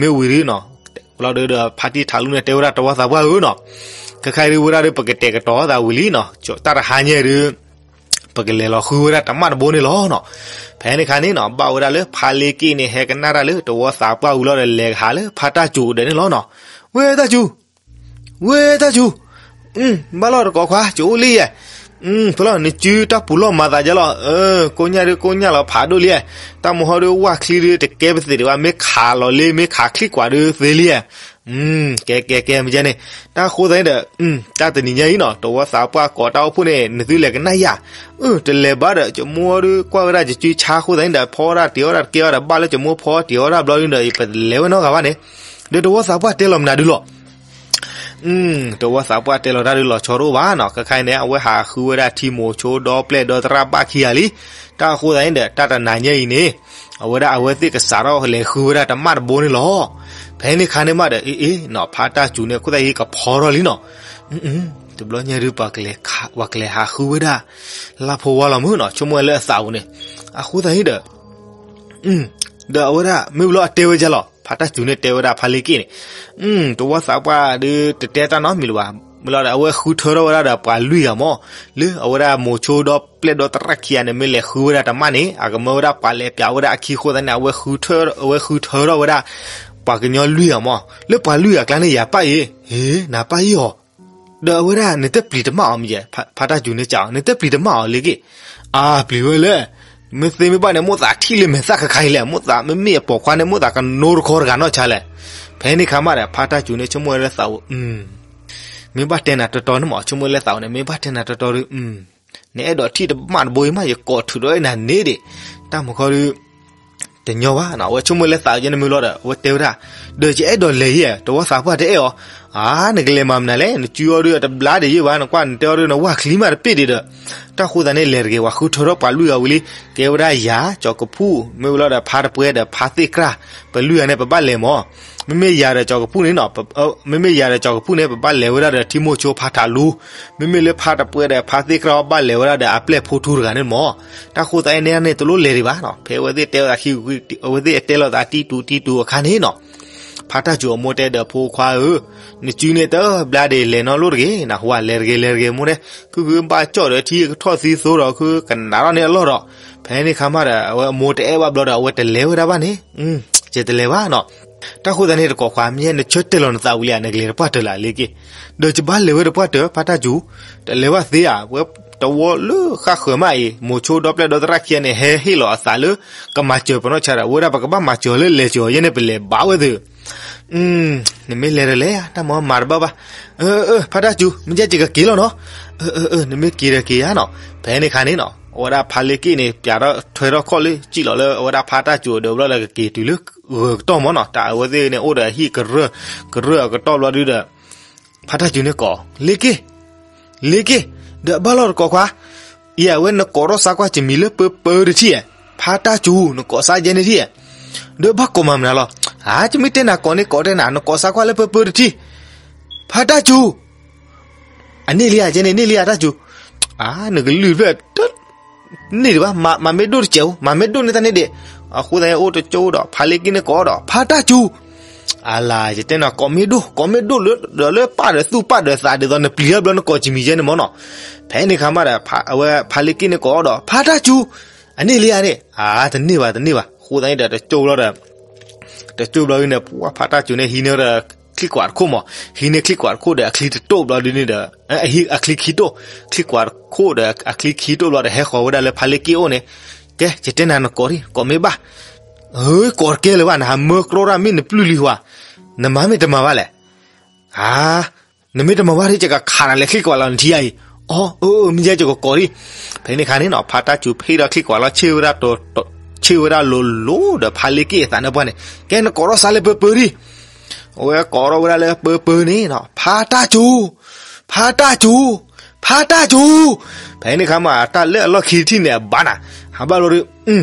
မ့ၢ်ဝံၤလံနီၤ ဘျီဒုဒီး ဖါတံၢ်ထးလူန့ၣ် တဲဝဲဒၣ်သဝီသးပှၢ်ဧၢနီၤ, ခဲခါအံၤဒုးဝဲဒၣ်ဒီး ပကတဲာ်ကတီၤသးဝံၤလံနီၤ, တၢ်တဟါညါအံၤဒုး ပကလဲၤလီၤဃုဝဲဒၣ်တမၣ်တဘိန့ၣ်လီၤနီၤ. ဖဲန့ၣ်ခါန့ၣ်နီၤ ဘၣ်ဝဲဒၣ်လၢဖါလ့က့ၣ်န့ၣ် ဟဲကနၣ်တၢ်လၢသဝီသးပှၢ်ဝံၤလီၤဒီး လဲၤကဟးလၢဖါတၢ်စူၤဒီးန့ၣ်လီၤနီၤ. ဝဲတၢ်စူၤ ဝဲတၢ်စူၤ, ဘၣ်လီၤတကိးခွါ ကအိၣ်လံယဲ, ဖဲလီၤ နစုတၢ်ပူၤလီၢ်မၤသးဒ်လီၤ, ကိညၢ်ဒုးကိညၢ်လီၤဖးဒိၣ်လံ, တၢ်မူဟီဒုးဝၣ်ချံဒုးတကဲပသ့ၣ်ဒံးဘၣ် မ့ၢ်ခးလီၤလံ မ့ၢ်ခးချံကွၢ်ဒုးသ့လံယဲ, ကဲကဲကဲ မ့ၢ်ကဲန့ၣ်, တၢ်ဃိသတးန့ၣ်ဒီး တၢ်တနံၤညါအံၤနီၤ သဝီသးပှၢ်ကိးတၢ်အိၣ်ဖှိၣ်န့ၣ် နသုလဲၤကနၣ်ယၤ, တလဲၤဘၣ်ဒီး ကမိၢ်ဒုးကွၢ်ဝဲဒၣ်ယစုဆါဃိသတးန့ၣ်ဒီး ဖီတၢ်တ့ၤအီၣ်တၢ်တကဲအီၣ်ဒီး ဘၣ်လၢကမိၢ်ဖီတ့ၤအီၣ်တၢ်ဘျီဒုဒီး ယပလဲၤဝဲနီတဂၤဘၣ်န့ၣ်, ဒီးသဝီသးပှၢ်တဲလီၤမနုၤဒုလီၤ သဝီသးပှၢ်တဲလီၤတၢ်ဒုးလီၤဆီတအိၣ်ဘၣ်နီၤ, ခဲခါအံၤန့ၣ် အဝဲဟးဃုဝဲဒၣ်ထံမိၤဆိဒီပျဲၢ်ဒီသရၣ်ဘၣ်ခံဂၤလံ, တၢ်အဃိသတးန့ၣ်ဒီး တၢ်တနၤညါအံၤန့ၣ် အဝဲဒၣ်အဝဲသ့ၣ်ကစးထီၣ်လဲၤဃုဝဲဒၣ်တမၣ်တဘိန့ၣ်လီၤ. ဖဲန့ၣ်ခါန့ၣ်မးဒီး အ့အ့နီၤ ဖါတၢ်စူၤန့ၣ် ခိၣ်သၣ်ဟံးကဖီထီၣ်လံနီၤ, တဘျီညါဒုး ပှၤကလဲၤဟးဃုဝဲဒၣ် လၢဖိဝါလီၤမုၢ်နီၤ ဆိကမိၣ်ဝဲလၢအသးပူၤန့ၣ်, အဃိသတးန့ၣ်ဒီး ဒီးအဝဲဒၣ် မ့ၢ်ဘျီအတဲဝဲဒ်လီၤ ဖါတၢ်စူၤန့ၣ်တဲဝဲဒၣ်ဖါလ့က့ၣ်န့ၣ်, သဝီသးပှၢ်ဒုးတတဲတၢ်နီတမံၤလၢၤဘၣ်, မ့ၢ်လီၤဒီး အဝဲဃုထၢထီၣ်ဝဲဒၣ်ဒီးပှၤလွံၢ်ဂၤမး, လၢအဝဲဒၣ်မိၤဆိဒီပျဲၢ်ဒီသရၣ်ခံဂၤန့ၣ် မ့ၢ်လဲၤဃုဝဲဒၣ်တမၣ်န့ၣ် အကမၢဝဲဒၣ်ပှၤလဲၤပျးဝဲဒၣ်အခံအဃိသတးန့ၣ် အဝဲဃုထၢထီၣ်ဝဲဒၣ် ပှၤကညီလွံၢ်ဂၤမး, လၢပှၤလွံၢ်ဂၤအကျါန့ၣ် ယၤပၢ်အံၤ, ဟ့ နၤပၢ်အံၤအီၤ ဒီးအဝဲဒၣ် နတပျံၤတမၣ်အီၤမ့ၢ်ယဲ, ဖါတၢ်စူၤန့ၣ်စံးအီၤ နတပျံၤတမၣ်အီၤလ့က့ၣ်, အါ ပျံၤဝဲလဲၣ်, မ့ၢ်သ့မ့ၢ်ဘၣ်န့ၣ် မိၣ်သးထံၣ်လၢမဲာ်သၣ်ခါခါအံၤလဲၣ်, မိၣ်သးမ့မ့ၢ်အပိာ်ခွါန့ၣ် မိၣ်သးကနိတခီတဂၤနီၢ်ဆါလဲၣ်. ဖဲန့ၣ်ခါမးဒီး ဖါတၢ်စူၤန့ၣ် ဆိကမိၣ်ဝဲလၢသးပူၤ, မ့ၢ်ဘၣ်တဲနၤတီတီန့ၣ်မး ဆိကမိၣ်လၢသးပူၤန့ၣ် မ့ၢ်ဘၣ်တဲနၤတီတီဒီး နအဲၣ်ဒိးထံၣ်တမၣ်တဘိအံၤမး ယကိးထုးဒီးနၤန့ၣ်ဒံး, တၢ်မူခီဒီး တညီဘၣ်နီၤ, အဝဲဆိကမိၣ်လၢသးပူၤန့ၣ်မ့ၢ်လီၤဒီး အဝဲတဲဝဲဒၣ်, ဒီးယအဲၣ်ဒိးလဲၤယဲ သဝီသးပှၢ်တအဲၣ်အီၤ, အါ နကလဲၤမၤမနုၤလဲၣ်, နစုအီၤဒုးတဘျါဒံးယဲၢ်ဘၣ်, နကွၢ်နတဲအီၤဒုး နဝၢ်ချံမးတပ့ၢ်ဒံးဒီး, တၢ်ဃိသတးန့ၣ် လဲၤတဂ့ၤ, ပှၤဃုထၢထီၣ်ပှၤလွံၢ်ဂၤဝံၤလံ, ကဲဝဲဒၣ်ယၤ ကၠီၤကဖူၣ်, မ့ၢ်ဝံၤလီၤဒီးဖါတပွဲဒီးဖါသ့ၣ်ကြၢ်, ပလွံၢ်ဂၤန့ၣ် ပဘၣ်လဲၤမၢ်, မ့မ့ၢ်ယၤဒီးကၠီၤကဖူၣ်န့ၣ်နီၤ, မ့မ့ၢ်ယၤဒီးကၠီၤကဖူၣ်န့ၣ် ပဘၣ်လဲၤဝဲဒၣ်ဒီးထံမိၢ်ဆိဖါထးလူ, မ့မ့ၢ်လၢဖါတပွဲဒီးဖါသ့ၣ်ကြၢ်အီၤ ဘၣ်လဲၤဝဲဒၣ်ဒီးအပျဲၢ်ဖိထူတဂၤန့ၣ်မၢ်, တၢ်ဃိသတးန့ၣ်န့ၣ် တလိၣ်လဲၤဒံးဘၣ်နီၤ, ဖဲအဝဲသ့ၣ်တဲဝဲဒၣ်ခံ, အဝဲသ့ၣ်အတဲလိာ်သးတံတူတံတူအခါန့ၣ်နီၤ ဖါတၢ်စူၤအမိၢ်တဲဒီးဖိခွါဧၢ, နစုန့ၣ်တဘျါဒံးလဲၤနီတလိၣ်တဂ့ၤ, နဟူလဲၤတဂ့ၤလဲၤတဂ့ၤမိၢ်တဲ, ခုခုဘၣ်ကၠီၣ်ဒီးထံကထီၣ်သံသိဒီး ခုကနးထီၣ်န့ၢ်အလီၢ်ဒီး, ဖဲန့ၣ်ခါမးဒီး အဝဲအမိၢ်တအဲၣ်ဘၣ်ဘျီဒီး အဝဲတလဲၤဝဲဒၣ်ဘၣ်န့ၣ်, ယတလဲၤဘၣ်နီၤ, တၢ်ဃိသတးန့ၣ်တကိးခွါ မ့ၢ်နဆၢတဲာ်လီၤနသးဝံၤလံဧါ, နကလဲၤတပှၢ်တၢၢ်လၢအလ့က့ၢ်, ဒီးယဘၣ်လဲၤဝဲတပှၢ်တၢၢ် ဖါတၢ်စူၤ, တလဲၤဘၣ်သ့ဧါ, ဝဲတဝီလၢဃၣ်ဃၢၤမးအံၤ မိၤဆိဒီပျဲၢ်ဒီသရၣ်ခံဂၤန့ၣ် ဟဲဟ့ၣ်လီၤအသးလၢ ကမၤစၢၤပနီၢ်ဆါဒီး ဝဲဒၣ်ပကဘၣ်မၤစၢၤလၢလဲၤစၢၤအီၤယဲန့ၣ် ပလဲၤဘၣ်ဝဲသ့ၣ် နမ့ၢ်လဲၤဒီးလဲၤ, တၢ်မၤမၤတဘၣ်ဘၣ်, အၢ အၢ ဖါတၢ်စူၤ မ့ၢ်ကဲယကက့ၤလီၤနီၤ, အၢ အၢ အၢ နမ့ၢ်က့ၤဒီးက့ၤဧါနီၤ, ဖဲန့ၣ်ခါန့ၣ်နီၤ အဝဲဒၣ်ဖါလ့က့ၢ်န့ၣ် ပၠးထီၣ်ထွဲထီၣ်ခီၣ်လၢ စံၣ်လီၤလၢအဝဲဒၣ်ဖါတၢ်စူၤအဒၢးဘျီဒီး ကက့ၤတုၤလၢဂၢၤကတီၢ်မၢ်နီၤ, တၢ်အဝဲသ့ၣ်န့ၣ် အိၣ်ဒီးအဟံၣ်ကရၢၢ်ကရၢၢ်အကတီၢ်ဘျီဒုဒီး ဖါတၢ်စူၤန့ၣ်ကိး လ့က့ၢ် လ့က့ၢ်, ဒီးဘၣ်လီၤတကိးခွါ, အံၤ အဝဲနကိးထီၣ်စါကွၢ် ယမံၤလၢပၢပၢတထံၣ်ဧါ, ဖါတၢ်စူၤ နကိးစါယဲန့ၣ်ထံၣ်ဧါ, ဒီးဘၣ်ကိးမၤမနုၤလီၤ, အါ ယမ့ၢ်တဲနၤကိးန့ၣ်ကိးတဲနၤ နကိးစါကွၢ်လၢပၢပၢတထံၣ်, ဖါတၢ်စူၤ အန့ၢ်လံဧါ ယဲန့ၣ်န့ၢ်လံဧါတၢ်စူၤ, အါ နကလုၢ်ဖျၢၣ် တန့ၢ်ဒံးဘၣ်, မၤမ့ၢ်ဒိၣ်တစဲးဧိၤ မၤမ့ၢ်ဒိၣ်န့ၢ်တၢ်န့ၣ်ဒံး, အဃိသတးန့ၣ် အိၣ်တကၠိဒီး ဖါလ့က့ၢ်န့ၣ်ကိးဒီး ဖါတၢ်စူၤ, အလၤ ယတဲနၤကိးမ့ၢ်ဒိၣ် ကိးမ့ၢ်ဒိၣ်လၢ ဒီးလၢပၢ်ဒီးသူၣ်ပၢ်ဒီးသးဒ်သိးနပျံၤထီၣ်ဘျီနကိးယမံၤယဲန့ၣ်မၢ်နီၤ, ဖဲန့ၣ်ခါမးဒီး အဝဲဖါလ့က့ၢ်န့ၣ်ကိးဒီး ဖါတၢ်စူၤ, အန့ၢ်လံဧါန့ၣ်, အါ တန့ၢ်ဘၣ်တန့ၢ်ဘၣ်, အဃိသတးန့ၣ်ဒီး တကၠိဘျီဒီး တကၠိဘျီဒုန့ၣ် ပှၤဖါတၢ်စူၤန့ၣ် ဟံးန့ၢ်ဒီးချံကွၢ်တခိၣ်မၢ်, ဟံးန့ၢ်ချံကွၢ်တခိၣ်ဒီးအချံတတိၣ်ဘျီဒုန့ၣ်ဒီး အချံခံတိၣ်, ချံကွၢ်တခိၣ်ဒီးအချံခံတိၣ်ဘျီဒီး ဟဲဃီၤဝဲဒၣ်လၢဖါလ့က့ၢ်အိၣ်န့ၣ်, ကဲ ယတဲနၤနကိးဒံး ကိးမ့ၢ်ဘၣ်, အၢ ကိးတကဲလၢၤဘၣ် နဟးမၢကြီတၢ်မ့ၢ်နပျုၢ်လံဟူဧါ, နမၤမ့ၢ်တမၤဘၣ်လဲၣ် အါ နမ့ၢ်တမၤဘၣ်ဒ် ယကခးနၤလဲၤချံကွၢ်လီၤနထံအံၤ, အီ အၢ အၢ မ့ၢ်ယဲယကကိးဒံး, ဖဲန့ၣ်ခါန့ၣ်နီၤ ဖါတၢ်စူၤဖ့ဒီးချံကွၢ်လီၤ ဆ့ၣ်ဝဲဒၣ်လိၤလိၤဒီးဖါလ့က့ၢ်အသးန့ၣ်ပှၢ်န့ၣ်, ကဲနကိးထီၣ်စါလၢပၢပၢဒံး, အဝဲကိးထီၣ်ဝဲဒၣ်လၢပၢပၢန့ၣ်နီၤ ဖါတၢ်စူၤ, ဖါတၢ်စူၤ, ဖါတၢ်စူၤ, ဖဲန့ၣ်ခါမး တၢ်လၢအလီၢ်ခံတထံၣ်န့ၣ် အဘါနၤ, ဟးဘၣ်လီၤဒုး,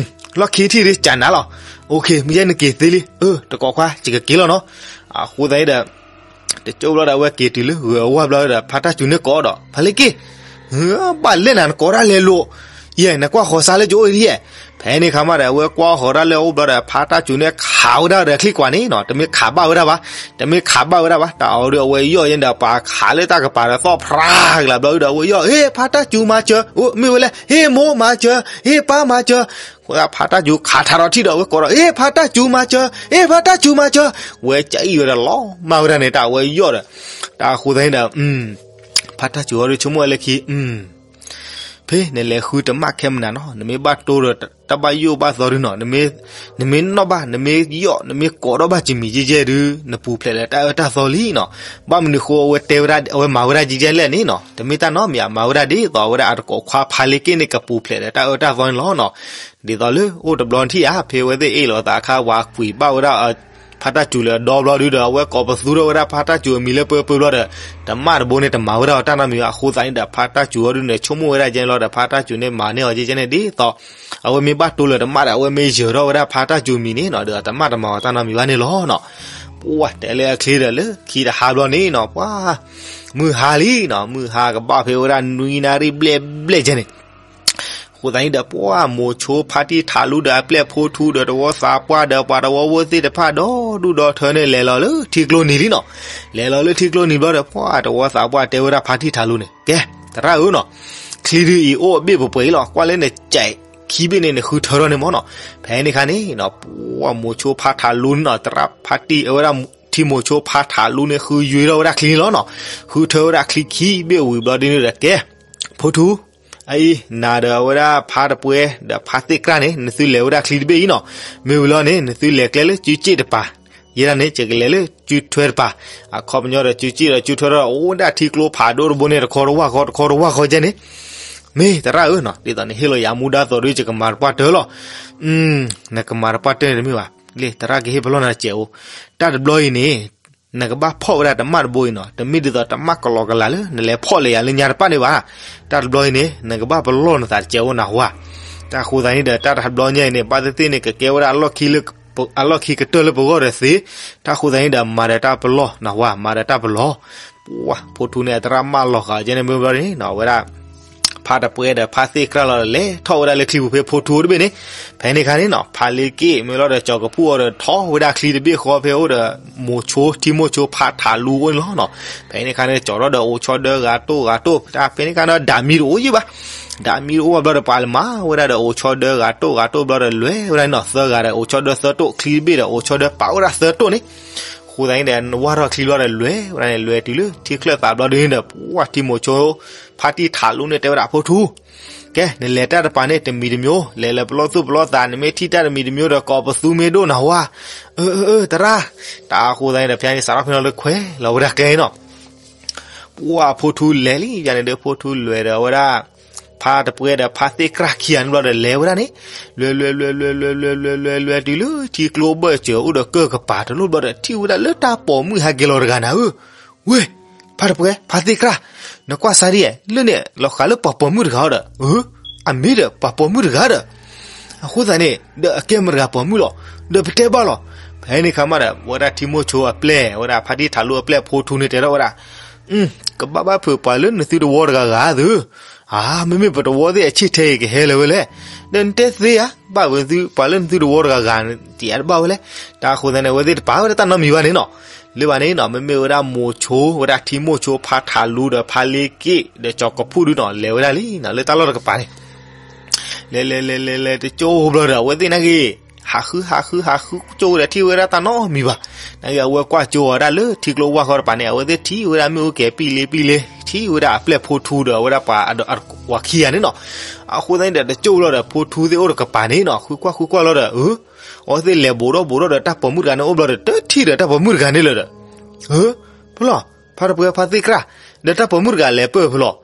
လီၢ်ခံထံၣ်ဒုးကနၤလီၤ, အိၣ်ခ့ မ့ၢ်ယဲနက့ၤသ့လံ, အၢ တကိးခွါ ယကက့ၤလီၤနီၤ, အဃိသတးဒီး တကၠိဘျီဒီး အဝဲက့ၤတုၤလၢဂၢၤအဝၢ်ဘျီဒီး ဖါတၢ်စူၤန့ၣ်ကိးဒီး ဖါလ့က့ၢ်, ဘၣ်လဲၣ်နၤ နကိးတၢ်လဲၤလိာ်, ယဲ နကွၢ်ဃီၤစါလၢယအိၣ်ဒံးဧါ, ဖဲန့ၣ်ခါမးဒီး အဝဲကွၢ်ဃီၤတၢ်လၢအအိၣ်ဘျီဒီး ဖါတၢ်စူၤန့ၣ်ခးဝဲဒၣ်ဒီးချံကွၢ်န့ၣ်နီၤ တမ့ၢ်ခးဘၣ်ဝဲဒၣ်ဘၣ်, တမ့ၢ်ခးဘၣ်ဝဲဒၣ်ဘၣ် တၢ်အီၤဒုးအဝဲယီၢ်ယဲဒီး ပှၤခးလၢတၢ်ကပၤဒီးသီၣ်ဖြးကလးဘျီဒုဒီး အဝဲယီၢ် ဟ့ၣ် ဖါတၢ်စူၤမၤစၢၤ, အိၣ် မ့ၢ်ဝဲလဲၣ် ဟ့ၣ်မိၢ်မၤစၢၤ, ဟ့ၣ်ပၢ်မၤစၢၤ, အဃိသတး ဖါတၢ်စူၤခးထးထီၣ်ထံၣ်ဒီး အဝဲကိးဒီး ဟ့ၣ် ဖါတၢ်စူၤမၤစၢၤ, ဟ့ၣ် ဖါတၢ်စူၤမၤစၢၤ, ဝဲကအံၣ်ဝဲဒီးလီၤမၢ်ဝဲဒၣ်န့ၣ် တၢ်အဝဲယီၢ်ဒီး, တၢ်အဃိသတးန့ၣ်ဒီး ဖါတၢ်စူၤအီၤဒုးဆိကမိၣ်ဝဲလၢခံ ဖဲနလဲၤဃုတမၣ်ခဲမနုၤနီၤ နမ့ၢ်ဘၣ်တိၢ်ဒီးတၢ်ဘၣ်ယိၣ်ဘၣ်သီဒုနီၤ နမ့ၢ်နီၣ်ဘၣ် နမ့ၢ်ယီၢ် နမ့ၢ်ကိးထီၣ်ဘၣ်စံးမံၤယဲၢ်ယဲၢ်ဒု နပူၤဖျဲးလၢတၢ်အၢတၢ်သီလံနီၤ ဘၣ်မနုၤဃိအဝဲတဲဝဲဒၣ် အဝဲမၤဝဲဒၣ်ယဲၢ်ယဲၢ်လဲၣ်န့ၣ်နီၤ တမ့ၢ်တၢ်နီတမံၤ မၤဝဲဒၣ်ဒ်သိးအဝဲဒၣ်အတကိးခွါဖးလ့က့ၢ်န့ၣ် ကပူၤဖျဲးလၢတၢ်အၢတၢ်သီန့ၣ်လီၤနီၤ ဒ်သိးလၢအိၣ်တဘျီထံၣ်ဧါ ဖဲအဝဲသ့ၣ်အ့ၣ်လိာ်သးအခါ ဝၤကွံာ်ဘၣ်ဝဲဒၣ် ဖါတၢ်စူၤလၢအဒီဘျီဒုဒီး အဝဲကိးပသူထီၣ်ဝဲဒၣ်ဖါတၢ်စူၤအမံၤလၢပၢပၢဘျီဒီး တမၣ်တဘိန့ၣ် တမၤဝဲဒၣ်တၢ်နီတမံၤဘၣ် အဃိသတးန့ၣ်ဒီး ဖါတၢ်စူၤအီၤဒုန့ၣ် ဆိကမိၣ်ဝဲဒၣ်ကဲန့ၣ်လီၤဒီး ဖါတၢ်စူၤန့ၣ် မၤန့ၢ်အီၤကဲကဲန့ၣ် ဒ်သိး အဝဲမ့ၢ်ဘၣ်တိၢ်လၢတမၣ်ဒီး အဝဲမ့ၢ်ယၢၤထီၣ်ဝဲဒၣ်ဖါတၢ်စူၤအမံၤန့ၣ်နီၤ ဒီးတမၣ်တမၤအီၤတၢ်နီတမံၤဘၣ်န့ၣ်လီၤနီၤ ပှၢ်တဲလၢအချ့ဒီး လၢခံတဟါဘျီန့ၣ်နီၤ ပှၢ် မုၢ်ဟါလံနီၤ မုၢ်ဟါကဘၣ်ဖဲဝဲဒၣ်နွံနၣ်ရံၣ်ဘျဲၣ်ဘျဲၣ်ကဲန့ၣ် အဃိသတးန့ၣ်ဒီး ပှၢ်မိၤဆိဖါတံၢ်ထးလူဒီးအပျဲၢ်ဖိထူဒီး တဝီသးပှၢ်ဒီးပှၤတဝီဖိသ့ၣ်တဖၣ် ဒီဒူၣ်ဒီထၢန့ၣ် လဲၤလီၤလၢထံကျိနံၤလံနီၤ. လဲၤလီၤလၢထံကျိနံၤဘျီဒီး ပှၢ်တဝီသးပှၢ်တဲဝဲဒၣ်ဖါတံၢ်ထးလူန့ၣ် ကဲ သရၣ်ဧၢနီၤ, ချံဒုးအံၤအိၣ်အဘ့ၣ်ပှဲၤပှဲၤအံၤလီၤ. ကွၢ်လၢနကဲးခံဘ့ၣ်န့ၣ် နဃုထၢထီၣ်န့ၣ်မၢ်နီၤ. ဖဲန့ၣ်အခါန့ၣ်နီၤ ပှၢ်မိၤဆိဖါထးလူန့ၣ်နီၤ သရၣ်ဖါတံၢ်အဝဲဒၣ် ထံမိၤဆိဖါထးလူန့ၣ် ဃုယွ့ထီၣ်ဝဲဒၣ်ချံန့ၣ်လီၤနီၤ. ဃုထၢဝဲဒၣ်ချံခံဘ့ၣ်ဝံၤဘျီဒ်န့ၣ်ဒီး ကဲ ဖိထူ အအံၤ နၤဒီးအဝဲဒၣ်ဖါတပှဲၤ ဒီးဖါသ့ၣ်ကြၢ်န့ၣ် နသုလဲၤဝဲဒၣ်ချံတဘ့ၣ်အံၤနီၤ. မ့ၢ်ဝံၤလီၤန့ၣ် နသုလဲၤကျဲလၢစုစ့ၣ်တပၤ, ယဲဒၣ်န့ၣ် ယကလဲၤလၢစုထွဲတပၤ. အခီပညီဒီးစုစ့ၣ်ဒီးစုထွဲဒီး အိၣ်ဝဲဒၣ်ထံကျိဖးဒိၣ်တဘိန့ၣ် တခီတဝၢ်ဃီ တခီတဝၢ်ဃီကဲန့ၣ်. မ့ၢ်သရၣ်ဧၢနီၤ ဒ်သိးနဟ့ၣ်လီၤယၤမူဒါသိးဒီး ယကမၤတပှၢ်တၢၢ်လီၤ. နကမၤတပှၢ်တၢၢ်န့ၣ်တမ့ၢ်ဘၣ်. လၢသရၣ်ကဟ့ၣ်ပလီၢ်နၤစဲးအိၣ် တၢ်တဘျီအံၤန့ၣ် နကဘၣ်ဖီၣ်ဝဲဒၣ်တမၣ်တဘိအံၤနီၤ, တမ့ၢ်ဒ်သိးတမၣ်ကလီကလီလၢ နလဲၤဖီၣ်လၢယၤလၢညါတပၣ်န့ၣ်ဘၣ်. တၢ်တဘျီအံၤန့ၣ် နကဘၣ်ပလီၢ်နသးတကဲးအိၣ်နၢ်ဟူဧါ. တၢ်အဃိသတးန့ၣ်ဒီး တၢ်တဘျီညါအံၤန့ၣ် ဘၣ်သ့ၣ်သ့ၣ်န့ၣ် ကကဲဝဲဒၣ်အလီၢ်ခံကတၢၢ်လၢပဂီၢ်ဒီးသ့. တၢ်အဃိသတးန့ၣ်ဒီး မၤဒီးတၢ်ပလီၢ်နၢ်ဟူဧါ, မၤဒီးတၢ်ပလီၢ်. ပှၤဖိထူန့ၣ် အသရၣ်မၢလီၤဃာ်ကဲန့ၣ် မ့ၢ်ဘျီန့ၣ်နီၤ ဝဲဒၣ် ဖါတပှဲဒီးဖါသ့ၣ်ကြၢ်လီၤဒီး လဲၤထီၣ်ဝဲဒၣ်လၢချံပူၤဖဲဖိထူတဘ့ၣ်န့ၣ်. ဖဲန့ၣ်အခါန့ၣ်နီၤ ဖါလ့က့ၣ် မ့ၢ်လီၤဒီးကၠီၤကဖူၣ်အီၤဒီး ထီၣ်ဝဲဒၣ်ချံတဘ့ၣ်ဃီဖဲအိၣ်ဒီး မိၤဆိ ထံမိၤဆိ ဖါထးလူအိၣ်န့ၣ်လီၤနီၤ. ဖဲန့ၣ်အခါန့ၣ် ကၠီၤထီၣ်ဒီးအိၣ်ဆီဒၢဂၤတိၢ်ဂၤတိၢ်, ဖဲန့ၣ်အခါန့ၣ် ဒၣ်မံတအိၣ်ယံၣ်ဘၣ်. ဒၣ်မံတအိၣ်ဘၣ်ဘျီဒီး ပှၤလၢမၤဝဲဒၣ်ဒီးအိၣ်ဆီဒၢဂၤတိၢ်ဂၤတိၢ်ဘျီဒီး လဲၤဝဲဒၣ်န့ၣ်နီၤ သၢဂၤဒီး အိၣ်ဆီဒၢသၢတိၢ်, ချံတဘ့ၣ်ဒီး အိၣ်ဆီဒၢပာ်ဝဲဒၣ်သၢတိၢ်န့ၣ်. အဃိသတးန့ၣ်ဒီး ဝၢ်ထီၣ်ချံဘျီဒီး လဲၤဝဲဒၣ်န့ၣ် လဲၤတုၤလၢထံချၢၣ်သးဘျီဒ်န့ၣ်ဒီး ပှၤထံမိၤဆိ ဖါတံၢ်ထးလူန့ၣ် တဲဝဲဒၣ်ဖိထူ ကဲ နလဲၤတၢ်တပၤန့ၣ် တမံၤတမံၤ, လဲၤလၢပလီၢ်သူၣ်ပလီၢ်သး, နမ့ၢ်ထံၣ်တၢ်တမံၤတမံၤဒီး ကိးပသူမ့ၢ်ဒိၣ်နၢ်ဟူဧါ. အၢ အၢ အၢ သရၣ်. တၢ်အဃိသတးန့ၣ်ဒီး ဖဲန့ၣ် စးထီၣ်ဖဲန့ၣ်လၢခွဲးလီၤဝဲဒၣ်ကျဲနီၤ. ပှၤဖိထူလဲၤလံ ယၤန့ၣ်ဒီး ဖိထူလဲၤဒီးဝဲဒၣ် ဖါတပှဲဒီးဖါသ့ၣ်ကြၢ်ခံဂၤန့ၣ်ဘျီဒီး လဲၤဝဲဒၣ်န့ၣ် လဲၤလဲၤလဲၤလဲၤလဲၤလဲၤလဲၤလဲၤလဲၤတုၤလၢထံကျိဘၢၣ်စၢၤအိၣ်ဒီးကၢၢ်ကပၤတလိၣ်ဘျီဒီး ထံၣ်ဝဲဒၣ်လၢတၢ်ပိာ်မုၣ်ဟဲက့ၤလီၤတဂၤနၤဧၢ. ဝ့ၢ် ဖါတပှဲ ဖါသ့ၣ်ကြၢ်, နကွၢ်စါဒ်ဧါ, လၢန့ၣ် လီၤဃးလၢပှၤပိာ်မုၣ်တဂၤအီၤဒီး, အၢ, အမ့ၢ်ဒီးပှၤပိာ်မုၣ်တဂၤဒီး, အဃိသတးန့ၣ် ဒီးအကဲမတၤတဂၤပိာ်မုၣ်လီၤ, ဒီးပတဲဘၣ်လီၤ. ဖဲန့ၣ်အခါမးဒီး ဝဲဒၣ်ထံမိၤဆိအပျဲၢ်, ဝဲဒၣ်ဖါတံၢ်ထးလူအပျဲၢ်ဖိထူန့ၣ်တဲထီၣ်ဝဲဒၣ်, ကဘၣ်ဘၣ်ဖုးပှၤလၢနသုတဝီတဂၤဂၤသု, အၢ, မ့မ့ၢ်ပတဝီသ့ၣ်အဆံၣ်ထဲအံၤကဟဲလၢၤဝဲလဲၣ်, ဒီးနတဲသ့ဧါ, ဘၣ်ဝဲသုပှၤလၢနသုတဝီတဂၤဂၤ တယးတဘၣ်ဝဲလဲၣ်. တၢ်အဃိသတးန့ၣ် အဝဲသ့ၣ်တပာ်ဝဲဒၣ်တၢ်နီတမံၤဘၣ်န့ၣ်နီၤ. လၢဘၣ်န့ၣ်နီၤ မ့မ့ၢ်ဝဲဒၣ်မိၤဆိ ဝဲဒၣ်ထံမိၤဆိ ဖါထးလူဒီးဖါလ့က့ၣ် ဒီးကၠီၤကဖူၣ်ဒုနီၤ လဲၤဝဲဒၣ်လံနီၤ လၢတၢ်လီၢ်တကပၤန့ၣ် လဲၤလဲၤလဲၤလဲၤလဲၤတကၠိဘျီဒီး အဝဲသ့ၣ်နာ်က့ၤ ဟးဃုဟးဃုဟးဃုကၠိဒီး ထံၣ်ဝဲဒၣ်တၢ်နီတမံၤဘၣ်. နာ်က့ၤအဝဲကွၢ်ကၠိအီၤဒၣ်လၢထံကျိဝၢ်ဃီတပၤန့ၣ် အဝဲသ့ၣ်ထံၣ်ဝဲဒၣ်မ့ၣ်အူကဲၤပံလ့ပံလ့, ထံၣ်ဝဲဒၣ်အပျဲၢ်ဖိထူဒီး အဝဲဒၣ်ပှၤအဝၤခံဂၤန့ၣ်နီၤ. အဃိသတးန့ၣ်ဒီး တကၠိဘျီဒီး ဖိထူသ့ၣ်အိၣ်တကပၤန့ၣ်နီၤ ဃုကွၢ်ဃုကွၢ်လီၤဒီး အဝဲသ့ၣ်လဲၤဘူးထီၣ်ဘူးထီၣ်ဒီး တၢ်ပိာ်မုၣ်တဂၤန့ၣ်အိၣ်ဘျီဒီး တထံၣ်ဒီးတၢ်ပိာ်မုၣ်တဂၤန့ၣ်လၢၤဒီး အၢ, ဖဲလီၤ, ဖါတပှဲၤဖါသ့ၣ်ကြၢ်, ဒီးတၢ်ပိာ်မုၣ်တဂၤလဲၤပၢၢ်ဖဲလီၤ.